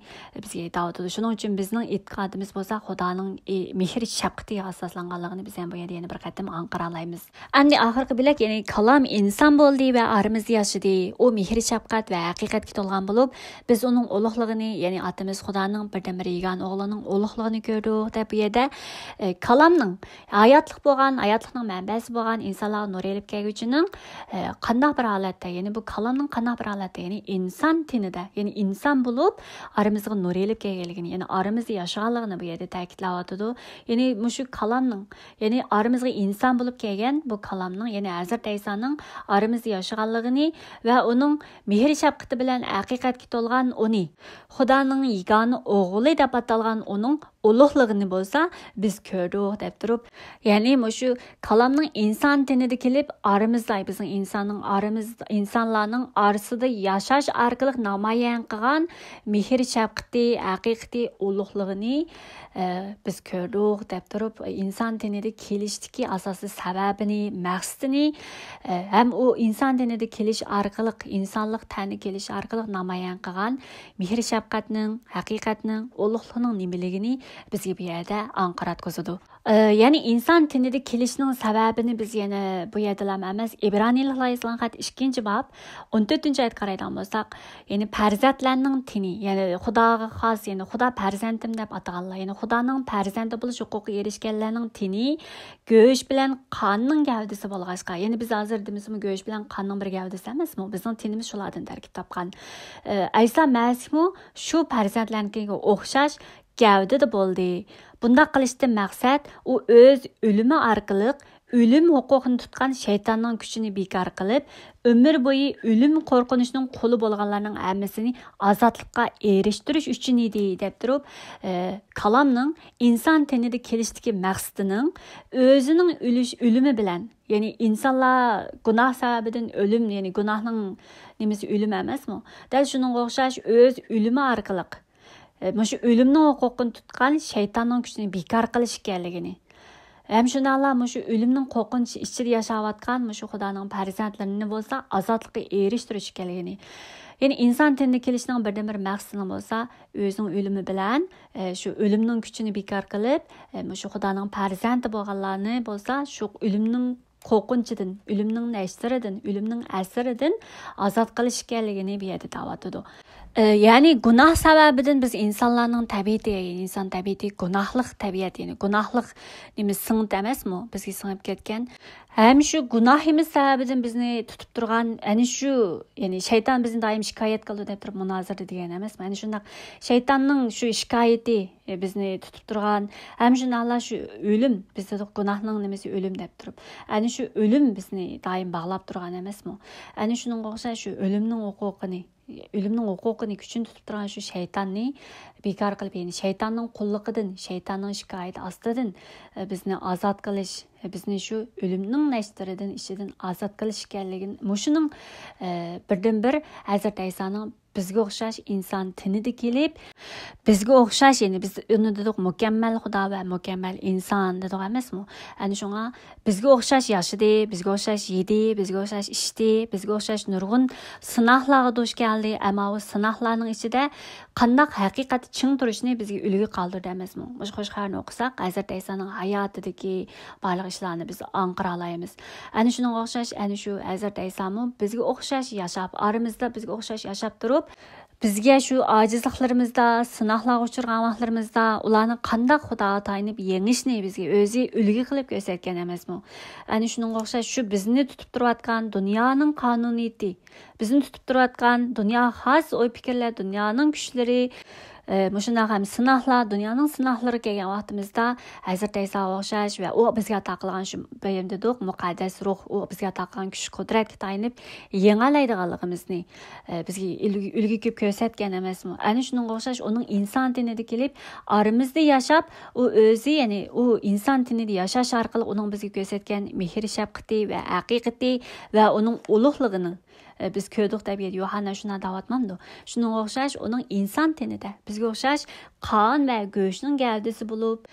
بىزگە ئېيتىۋاتىدۇ. شۇنىڭ ئۈچۈن بىزنىڭ ئېتىقادىمىز بولسا خۇدانىڭ، ئى، مېھىر شەپقىتىگە ئاساسلانغانلىقىنى بىز ھەم بۇ يەردە يەنە بىر قېتىم ئاڭقىرالايمىز. ئەمدى ئاخىرقى بۆلەك، يەنى كالام ئىنسان بولدى ۋە ئارىمىزدا ياشىدى. ئۇ مېھىر شەپقەت ۋە ھەقىقەتكە تولغان بولۇپ، بىز ئۇنىڭ ئۇلۇغلۇقىنى، يەنى ئاتىمىز خۇدانىڭ بىردىنبىر يېگانە ئوغلىنىڭ ئۇلۇغلۇقىنى كۆردۇق دەپ بۇ يەردە، ئە، كالامنىڭ ھاياتلىق بولغان، ھاياتلىقنىڭ مەنبەسى بولغان ئىنسانلارغا نۇر ئېلىپ كەلگۈچىنىڭ، ئە، قانداق بىر ھالەتتە، يەنى بۇ كالامنىڭ قانداق بىر ھالەتتە، يەنى ئىنسان تېنىدە، يەنى ئىنسان بولۇپ ئارىمىزغا نۇر ئېلىپ كەلگەنلىكىنى، يەنى ئارىمىزدا ياشىغانلىقىنى بۇ يەردە تەكىتلەۋاتىدۇ. يەنى مۇشۇ كالامنىڭ، يەنى ئارىمىزغا ئىنسان بولۇپ كەلگەن بۇ كالامنىڭ، يەنى ھەزرىتى ئەيسانىڭ ئارىمىزدا ياشىغانلىقىنى ۋە ئۇنىڭ مېھىر شەپقىتى بىلەن ھەقىقەتكە تولغان ئۇنى خۇدانىڭ يېگانە ئوغلى دەپ ئاتالغان ئۇنىڭ ئۇلۇغلۇقىنى بولسا بىز كۆردۇق دەپ تۇرۇپ، يەنى مۇشۇ كالامنىڭ ئىنسان تېنىدە كېلىپ ئارىمىزدا، بىزنىڭ ئىنساننىڭ ئارىمىز، ئىنسانلارنىڭ ئارىسىدا ياشاش ئارقىلىق نامايان قىلغان مېھىر شەپقىتى، ھەقىقىتى، ئۇلۇغلۇقىنى، ئە، بىز كۆردۇق دەپ تۇرۇپ، ئىنسان تېنىدە كېلىشتىكى ئاساسىي سەۋەبىنى، مەقسىتىنى، ئە، ھەم ئۇ ئىنسان تېنىدە كېلىش ئارقىلىق، ئىنسانلىق تەندە كېلىش ئارقىلىق نامايان قىلغان مېھىر شەپقەتنىڭ، ھەقىقەتنىڭ، ئۇلۇغلۇقنىڭ نېمىلىكىنى بىزگە بۇ يەردە ئاڭقىراتقۇزىدۇ. ئە، يەنى ئىنسان تېنىدە كېلىشنىڭ سەۋەبىنى بىز يەنە بۇ يەردىلا ئەمەس، ئىبرانىيلىقلارغا يېزىلغان خەت ئىككىنچى باب ئون تۆتىنچى ئايەتكە قارايدىغان بولساق، يەنى پەرزەنتلەرنىڭ تېنى، يەنى خۇداغا خاس، يەنى خۇدا پەرزەنتىم دەپ ئاتىغانلار، يەنى خۇدانىڭ پەرزەنتى بولۇش ھوقۇقىغا ئېرىشكەنلەرنىڭ تېنى گۆش بىلەن قاننىڭ گەۋدىسى بولغاچقا، يەنى بىز ھازىر دېمىسىمۇ گۆش بىلەن قاننىڭ بىر گەۋدىسى ئەمەسمۇ؟ بىزنىڭ تېنىمىز شۇلاردىن تەركىب تاپقان. ئە، ئەيسا مەسىھمۇ شۇ پەرزەنتلەرنىڭكىگە ئوخشاش گەۋدىدە بولدى. بۇنداق قىلىشتىن مەقسەت، ئۇ ئۆز ئۆلۈمى ئارقىلىق ئۆلۈم ھوقۇقىنى تۇتقان شەيتاننىڭ كۈچىنى بىكار قىلىپ، ئۆمۈر بويى ئۆلۈم قورقۇنچىنىڭ قۇلى بولغانلارنىڭ ھەممىسىنى ئازادلىققا ئېرىشتۈرۈش ئۈچۈن ئىدى، دەپ تۇرۇپ، ئە، كالامنىڭ ئىنسان تېنىدە كېلىشتىكى مەقسىتىنىڭ ئۆزىنىڭ ئۆلۈش، ئۆلۈمى بىلەن، يەنى ئىنسانلار گۇناھ سەۋەبىدىن ئۆلۈم، يەنى گۇناھنىڭ نېمىسى ئۆلۈم ئەمەسمۇ؟ دەل شۇنىڭغا ئوخشاش ئۆز ئۆلۈمى ئارقىلىق، ئە، مۇشۇ ئۆلۈمنىڭ ھوقۇقىنى تۇتقان شەيتاننىڭ كۈچىنى بىكار قىلىش ئىكەنلىكىنى، ھەم شۇنداقلا مۇشۇ ئۆلۈمنىڭ قورقۇنچى ئىچىدە ياشاۋاتقان مۇشۇ خۇدانىڭ پەرزەنتلىرىنى بولسا ئازادلىققا ئېرىشتۈرۈش ئىكەنلىكىنى، يەنى ئىنسان تېنىدە كېلىشنىڭ بىردىنبىر مەقسىتىنىڭ بولسا ئۆزىنىڭ ئۆلۈمى بىلەن، ئە، شۇ ئۆلۈمنىڭ كۈچىنى بىكار قىلىپ، ئە، مۇشۇ خۇدانىڭ پەرزەنتى بولغانلارنى بولسا شۇ ئۆلۈمنىڭ قورقۇنچىدىن، ئۆلۈمنىڭ نەشتىرىدىن، ئۆلۈمنىڭ ئەسىرىدىن ئازاد قىلىش ئىكەنلىكىنى بۇ يەردە دەۋاتىدۇ. ئە، يەنى گۇناھ سەۋەبىدىن بىز ئىنسانلارنىڭ تەبىئىتى، ئىنسان تەبىئىتى گۇناھلىق تەبىئەت، يەنى گۇناھلىق نېمە سىڭىت ئەمەسمۇ؟ بىزگە سىڭىپ كەتكەن. ھەم شۇ گۇناھىمىز سەۋەبىدىن بىزنى تۇتۇپ تۇرغان، ئەنە شۇ، يەنى شەيتان بىزنى دائىم شىكايەت قىلىدۇ دەپ تۇرۇپ مۇنازىرىدە دېگەن ئەمەسمۇ؟ ئەنە شۇنداق شەيتاننىڭ شۇ شىكايىتى، ئە، بىزنى تۇتۇپ تۇرغان، ھەم شۇنداقلا شۇ ئۆلۈم، بىز دېدۇق گۇناھنىڭ نېمىسى ئۆلۈم دەپ تۇرۇپ. ئەنە شۇ ئۆلۈم بىزنى دائىم باغلاپ تۇرغان ئەمەسمۇ؟ ئەنە شۇنىڭغا ئوخشاش شۇ ئۆلۈمنىڭ ھوقۇقىنى، ئۆلۈمنىڭ ھوقۇقىنى كۈچىنى تۇتۇپ تۇرغان شۇ شەيتاننى بىكار قىلىپ، يەنى شەيتاننىڭ قۇللۇقىدىن، شەيتاننىڭ شىكايىتى ئاستىدىن، ئە، بىزنى ئازاد قىلىش، ئە، بىزنى شۇ ئۆلۈمنىڭ نەشتىرىدىن، ئىچىدىن ئازاد قىلىش ئىكەنلىكىنى، مۇشۇنىڭ، ئە، بىردىنبىر ھەزرىتى ئەيسانىڭ بىزگە ئوخشاش ئىنسان تېنىدە كېلىپ، بىزگە ئوخشاش، يەنى بىز ئۇنى دېدۇق، مۇكەممەل خۇدا ۋە مۇكەممەل ئىنسان دېدۇق ئەمەسمۇ؟ ئەنە شۇڭا بىزگە ئوخشاش ياشىدى، بىزگە ئوخشاش يېدى، بىزگە ئوخشاش ئىچتى، بىزگە ئوخشاش نۇرغۇن سىناقلارغا دۇچ كەلدى. ئەمما ئۇ سىناقلارنىڭ ئىچىدە قانداق ھەقىقەتتە چىڭ تۇرۇشنى بىزگە ئۈلگە قالدۇردى ئەمەسمۇ؟ مۇشۇ قوشاقنى ئوقۇساق، ھەزرىتى ئەيسانىڭ ھاياتىدىكى بارلىق ئىشلارنى بىز ئاڭقىرالايمىز. ئەنە شۇنىڭغا ئوخشاش، ئەنە شۇ ھەزرىتى ئەيسامۇ بىزگە ئوخشاش ياشاپ، ئارىمىزدا بىزگە ئوخشاش ياشاپ تۇرۇپ، بىزگە شۇ ئاجىزلىقلىرىمىزدا، سىناقلارغا ئۇچرىغان ۋاقىتلىرىمىزدا ئۇلارنى قانداق خۇداغا تايىنىپ يېڭىشنى بىزگە ئۆزى ئۈلگە قىلىپ كۆرسەتكەن ئەمەسمۇ؟ ئەنە شۇنىڭغا ئوخشاش شۇ بىزنى تۇتۇپ تۇرۇۋاتقان دۇنيانىڭ قانۇنىيىتى، بىزنى تۇتۇپ تۇرۇۋاتقان دۇنياغا خاس ئوي پىكىرلەر، دۇنيانىڭ كۈچلىرى، ئە، مۇشۇنداق ھەم سىناقلار، دۇنيانىڭ سىناقلىرى كەلگەن ۋاقتىمىزدا ھەزرىتى ئەيساغا ئوخشاش ۋە ئۇ بىزگە ئاتا قىلغان شۇ بەيەم دېدۇق، مۇقەددەس روھ، ئۇ بىزگە ئاتا قىلغان كۈچ قۇدرەتكە تايىنىپ يېڭەلەيدىغانلىقىمىزنى، ئە، بىزگە ئۈلگە، ئۈلگە قىلىپ كۆرسەتكەن ئەمەسمۇ؟ ئەنە شۇنىڭغا ئوخشاش ئۇنىڭ ئىنسان تېنىدە كېلىپ، ئارىمىزدا ياشاپ، ئۇ ئۆزى، يەنى ئۇ ئىنسان تېنىدە ياشاش ئارقىلىق ئۇنىڭ بىزگە كۆرسەتكەن مېھىر-شەپقىتى ۋە ھەقىقىتى ۋە ئۇنىڭ ئۇلۇغلۇقىنى، ئە، بىز كۆردۇق دەپ يوھاننا شۇنداق دەۋاتمامدۇ؟ شۇنىڭغا ئوخشاش ئۇنىڭ ئىنسان تېنىدە، بىزگە ئوخشاش قان ۋە گۆشنىڭ گەۋدىسى بولۇپ،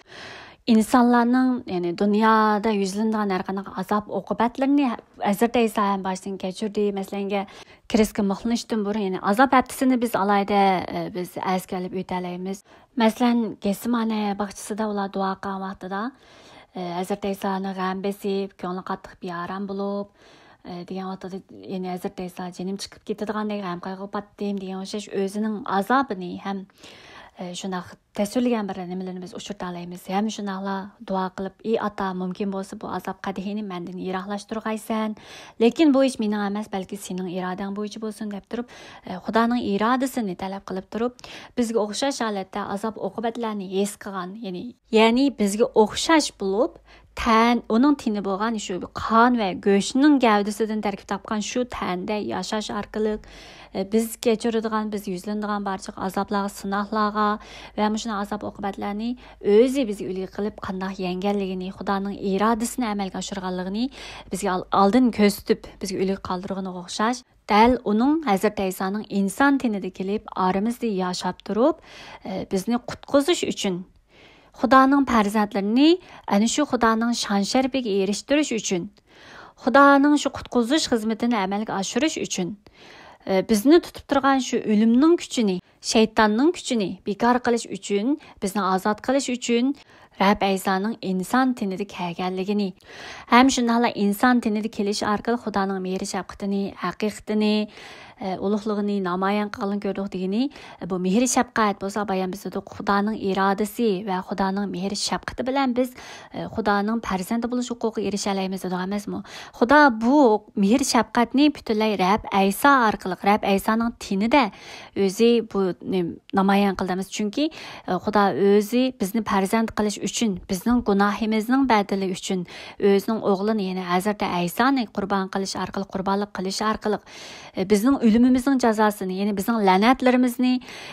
ئىنسانلارنىڭ، يەنى دۇنيادا يۈزلىنىدىغان ھەر قانداق ئازاب-ئوقۇبەتلىرىنى ھەزرىتى ئەيسا ھەم باشتىن كەچۈردى. مەسىلەنگە، كىرىسكە مۇخلىنىشتىن بۇرۇن، يەنى ئازاب ھەپتىسىنى بىز ئالاھىدە، ئە، بىز ئەسكەرلەپ ئۆتەلەيمىز. مەسىلەن، گېتسېمانە باغچىسىدا ئۇلار دۇئا قىلغان ۋاقتىدا، ئە، ھەزرىتى ئەيسانى غەم بېسىپ، كۆڭلى قاتتىق بىئارام بولۇپ، ئە، دېگەن ۋاقتىدا، يەنى ھەزرىتى ئەيسا جېنىم چىقىپ كېتىدىغاندەك غەم قايغۇغا پاتتىم دېگەن ئوخشاش ئۆزىنىڭ ئازابىنى ھەم، ئە، شۇنداق تەسۋىرلىگەن بىر نېمىلىرىنى بىز ئۇچرىتالايمىز. ھەم شۇنداقلا دۇئا قىلىپ، ئى ئاتا، مۇمكىن بولسا بۇ ئازاب قەدىھىنى مەندىن يىراقلاشتۇرغايسەن. لېكىن بۇ ئىش مېنىڭ ئەمەس، بەلكى سېنىڭ ئىرادەڭ بويىچە بولسۇن دەپ تۇرۇپ، ئە، خۇدانىڭ ئىرادىسىنى تەلەپ قىلىپ تۇرۇپ، بىزگە ئوخشاش ھالەتتە ئازاب-ئوقۇبەتلەرنى ھېس قىلغان، يەنى، يەنى بىزگە ئوخشاش بولۇپ، تەن، ئۇنىڭ تېنى بولغان شۇ قان ۋە گۆشنىڭ گەۋدىسىدىن تەركىب تاپقان شۇ تەندە ياشاش ئارقىلىق، ئە، بىز كەچۈرىدىغان، بىز يۈزلىنىدىغان بارچە ئازابلارغا، سىناقلارغا ۋە مۇشۇنداق ئازاب-ئوقۇبەتلەرنى ئۆزى بىزگە ئۈلگە قىلىپ قانداق يەڭگەنلىكىنى، خۇدانىڭ ئىرادىسىنى ئەمەلگە ئاشۇرغانلىقىنى بىزگە ئال-، ئالدىن كۆرسىتىپ، بىزگە ئۈلگە قالدۇرغىنىغا ئوخشاش، دەل ئۇنىڭ، ھەزرىتى ئەيسانىڭ ئىنسان تېنىدە كېلىپ، ئارىمىزدا ياشاپ تۇرۇپ، ئە، بىزنى قۇتقۇزۇش ئۈچۈن، خۇدانىڭ پەرزەنتلىرىنى ئەنە شۇ خۇدانىڭ شان-شەرىپىگە ئېرىشتۈرۈش ئۈچۈن، خۇدانىڭ شۇ قۇتقۇزۇش خىزمىتىنى ئەمەلگە ئاشۇرۇش ئۈچۈن، ئە، بىزنى تۇتۇپ تۇرغان شۇ ئۆلۈمنىڭ كۈچىنى، شەيتاننىڭ كۈچىنى بىكار قىلىش ئۈچۈن، بىزنى ئازاد قىلىش ئۈچۈن، رەب ئەيسانىڭ ئىنسان تېنىدە كەلگەنلىكىنى، ھەم شۇنداقلا ئىنسان تېنىدە كېلىش ئارقىلىق خۇدانىڭ مېھرى شەپقىتىنى، ھەقىقىتىنى، ئە، ئۇلۇغلۇقىنى نامايان قىلغىنىنى كۆردۇق دېگىنى، ئە، بۇ مېھرى شەپقەت بولسا بايان بىز دېدۇق، خۇدانىڭ ئىرادىسى ۋە خۇدانىڭ مېھرى شەپقىتى بىلەن بىز، ئە، خۇدانىڭ پەرزەنتى بولۇش ھوقۇقىغا ئېرىشەلەيمىز دېدۇق ئەمەسمۇ؟ خۇدا بۇ مېھرى شەپقەتنى پۈتۈنلەي رەب ئەيسا ئارقىلىق، رەب ئەيسانىڭ تېنىدە ئۆزى بۇ نېم-، نامايان قىلدى ئەمەس. چۈنكى، ئە، خۇدا ئۆزى بىزنى پەرزەنت قىلىش ئۈچۈن، بىزنىڭ گۇناھىمىزنىڭ بەدىلى ئۈچۈن ئۆزىنىڭ ئوغلىنى، يەنى ھەزرىتى ئەيسانى قۇربان قىلىش ئارقىلىق، قۇربانلىق قىلىش ئارقىلىق، ئە، بىزنىڭ ئۆلۈمىمىزنىڭ جازاسىنى، يەنى بىزنىڭ لەنەتلىرىمىزنى،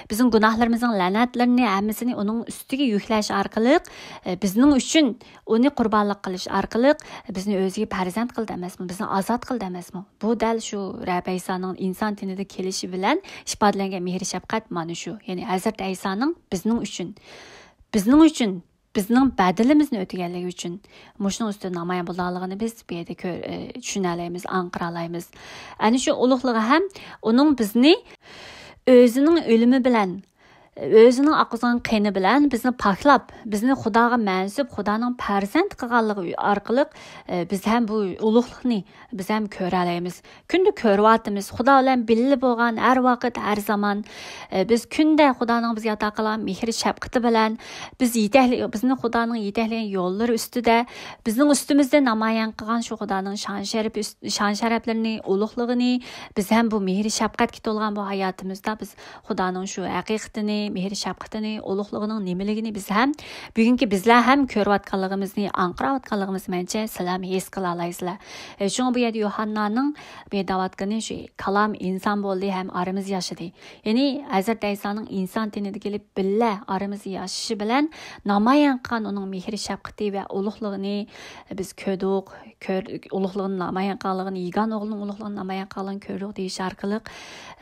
بىزنىڭ گۇناھلىرىمىزنىڭ لەنەتلىرىنى ھەممىسىنى ئۇنىڭ ئۈستىگە يۈكلەش ئارقىلىق، ئە، بىزنىڭ ئۈچۈن ئۇنى قۇربانلىق قىلىش ئارقىلىق بىزنى ئۆزىگە پەرزەنت قىلدى ئەمەسمۇ؟ بىزنى ئازاد قىلدى ئەمەسمۇ؟ بۇ دەل شۇ رەب ئەيسانىڭ ئىنسان تېنىدە كېلىشى بىلەن ئىپادىلەنگەن مېھرى شەپقەت مانا شۇ. يەنى ھەزرىتى ئەيسانىڭ بىزنىڭ ئۈچۈن، بىزنىڭ ئۈچۈن، بىزنىڭ بەدىلىمىزنى ئۆتىگەنلىكى ئۈچۈن مۇشۇنىڭ ئۈستىدە نامايان بولغانلىقىنى بىز بۇ يەردە كۆر-، ئە، چۈشىنەلەيمىز، ئاڭقىرالايمىز. ئەنە شۇ ئۇلۇغلۇقى ھەم ئۇنىڭ بىزنى ئۆزىنىڭ ئۆلۈمى بىلەن ئۆزىنىڭ ئاققۇزغان قېنى بىلەن بىزنى پاكلاپ، بىزنى خۇداغا مەنسۇپ، خۇدانىڭ پەرزەنتى قىلغانلىقى ئارقىلىق، ئە، بىز ھەم بۇ ئۇلۇغلۇقنى بىز ھەم كۆرەلەيمىز. كۈندە كۆرۈۋاتىمىز، خۇدا بىلەن بىللە بولغان ھەر ۋاقىت، ھەر زامان، ئە، بىز كۈندە خۇدانىڭ بىزگە ئاتا قىلغان مېھىر شەپقىتى بىلەن، بىز يېتەكلە-، بىزنى خۇدانىڭ يېتەكلىگەن يوللىرى ئۈستىدە، بىزنىڭ ئۈستىمىزدە نامايان قىلغان شۇ خۇدانىڭ شان شەرىپى ئۈست-، شان شەرەپلىرىنى، ئۇلۇغلۇقىنى، بىز ھەم بۇ مېھرى شەپقەتكە تولغان بۇ ھاياتىمىزدا بىز خۇدانىڭ شۇ ھەقىقىتىنى، مېھرى شەپقىتىنى، ئۇلۇغلۇقىنىڭ نېمىلىكىنى بىز ھەم بۈگۈنكى بىزلەر ھەم كۆرۈۋاتقانلىقىمىزنى، ئاڭقىراۋاتقانلىقىمىزنى مەنچە سىلەرمۇ ھېس قىلالايسىلەر. ئە، شۇڭا بۇ يەردە يوھاننانىڭ بۇ يەردە دەۋاتقىنى شۇ، كالام ئىنسان بولدى ھەم ئارىمىزدا ياشىدى. يەنى ھەزرىتى ئەيسانىڭ ئىنسان تېنىدە كېلىپ بىللە ئارىمىزدا ياشىشى بىلەن نامايان قىلغان ئۇنىڭ مېھرى شەپقىتى ۋە ئۇلۇغلۇقىنى بىز كۆردۇق. كۆر-، ئۇلۇغلۇقىنى نامايان قىلغانلىقىنى، يېگانە ئوغلىنىڭ ئۇلۇغلۇقىنى نامايان قىلغانلىقىنى كۆردۇق دېيىش ئارقىلىق،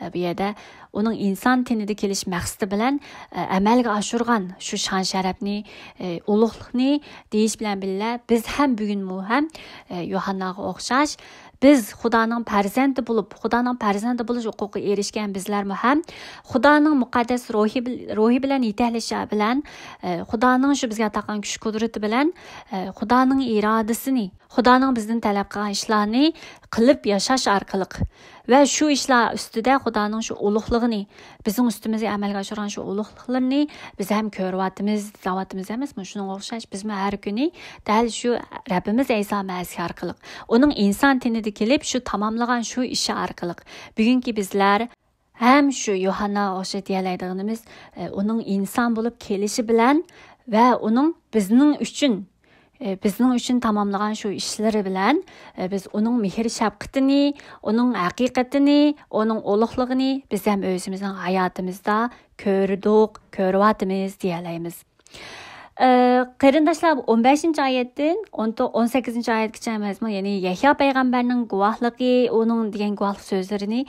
ئە، بۇ يەردە ئۇنىڭ ئىنسان تېنىدە كېلىش مەقسىتى بىلەن، ئە، ئەمەلگە ئاشۇرغان شۇ شان شەرەپنى، ئە، ئۇلۇغلۇقنى دېيىش بىلەن بىللە، بىز ھەم بۈگۈنمۇ ھەم، ئە، يوھانناغا ئوخشاش، بىز خۇدانىڭ پەرزەنتى بولۇپ، خۇدانىڭ پەرزەنتى بولۇش ھوقۇقىغا ئېرىشكەن بىزلەرمۇ ھەم خۇدانىڭ مۇقەددەس روھى بىل-، روھى بىلەن يېتەكلىشى بىلەن، ئە، خۇدانىڭ شۇ بىزگە ئاتا قىلغان كۈچ قۇدرىتى بىلەن، ئە، خۇدانىڭ ئىرادىسىنى، خۇدانىڭ بىزدىن تەلەپ قىلغان ئىشلارنى قىلىپ ياشاش ئارقىلىق ۋە شۇ ئىشلار ئۈستىدە خۇدانىڭ شۇ ئۇلۇغلۇقىنى، بىزنىڭ ئۈستىمىزگە ئەمەلگە ئاشۇرغان شۇ ئۇلۇغلۇقلىرىنى بىز ھەم كۆرۈۋاتىمىز، دەۋاتىمىز ئەمەسمۇ؟ شۇنىڭغا ئوخشاش بىزمۇ ھەر كۈنى دەل شۇ رەببىمىز ئەيسا مەسىھ ئارقىلىق، ئۇنىڭ ئىنسان تېنىدە كېلىپ شۇ تاماملىغان شۇ ئىشى ئارقىلىق بۈگۈنكى بىزلەر ھەم شۇ يوھانناغا ئوخشاش دېيەلەيدىغىنىمىز، ئە، ئۇنىڭ ئىنسان بولۇپ كېلىشى بىلەن ۋە ئۇنىڭ بىزنىڭ ئۈچۈن، ئە، بىزنىڭ ئۈچۈن تاماملىغان شۇ ئىشلىرى بىلەن، ئە، بىز ئۇنىڭ مېھىر شەپقىتىنى، ئۇنىڭ ھەقىقىتىنى، ئۇنىڭ ئۇلۇغلۇقىنى بىز ھەم ئۆزىمىزنىڭ ھاياتىمىزدا كۆردۇق، كۆرۈۋاتىمىز دېيەلەيمىز. ئە، قېرىنداشلار، ئون بەشىنچى ئايەتتىن ئون تو-، ئون سەككىزىنچى ئايەتكىچە مەزمۇن، يەنى يەھيا پەيغەمبەرنىڭ گۇۋاھلىقى، ئۇنىڭ دېگەن گۇۋاھلىق سۆزلىرىنى،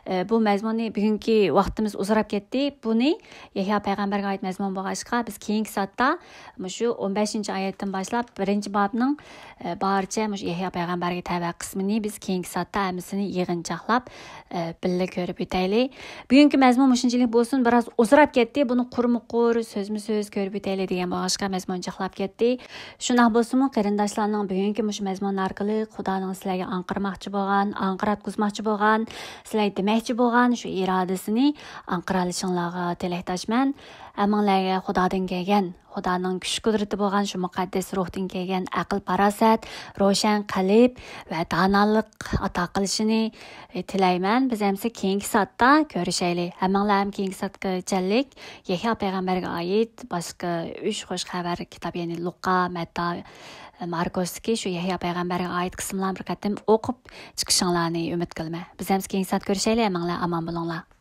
ئە، بۇ مەزمۇننى بۈگۈنكى ۋاقتىمىز ئۇزىراپ كەتتى. بۇنى يەھيا پەيغەمبەرگە ئائىت مەزمۇن بولغاچقا، بىز كېيىنكى سائەتتە مۇشۇ ئون بەشىنچى ئايەتتىن باشلاپ بىرىنچى بابنىڭ، ئە، بارىچە مۇشۇ يەھيا پەيغەمبەرگە تەۋە قىسمىنى بىز كېيىنكى سائەتتە ھەممىسىنى يىغىنچاقلاپ، ئە، بىللە كۆرۈپ ئۆتەيلى. بۈگۈنكى مەزمۇن مۇشۇنچىلىك بولسۇن، بىراز ئۇزىراپ كەتتى. بۇنى قۇرمۇ قۇر، سۆزمۇ سۆز كۆرۈپ ئۆتەيلى دېگەن بولغاچقا مەزمۇن جىقلاپ كەتتى. شۇنداق بولسىمۇ، قېرىنداشلارنىڭ بۈگۈنكى مۇشۇ مەزمۇن ئارقىلىق خۇدانىڭ سىلەرگە ئاڭقىرماقچى بولغان، ئاڭقىراتقۇزماقچى بولغان، سىلەرگە دېمەكچى بولغان شۇ ئىرادىسىنى ئاڭقىرالىشىڭلارغا تىلەكداشمەن. ھەممىڭلارغا خۇدادىن كەلگەن، خۇدانىڭ كۈچ قۇدرىتى بولغان شۇ مۇقەددەس روھتىن كەلگەن ئەقىل-پاراسەت، روشەن قەلب ۋە دانالىق ئاتا قىلىشىنى، ئى، تىلەيمەن. بىز ئەمسە كېيىنكى سائەتتە كۆرۈشەيلى. ھەممىڭلار ھەم كېيىنكى سائەتكىچەللىك يەھيا پەيغەمبەرگە ئائىت باشقا ئۈچ خۇش خەۋەر كىتاب، يەنى لۇقا، مەتتا، ماركوستىكى شۇ يەھيا پەيغەمبەرگە ئائىت قىسىملارنى بىر قېتىم ئوقۇپ چىقىشىڭلارنى ئۈمىد قىلىمەن. بىز ئەمسە كېيىنكى سائەت كۆرۈشەيلى. ھەممىڭلار ئامان بولۇڭلار.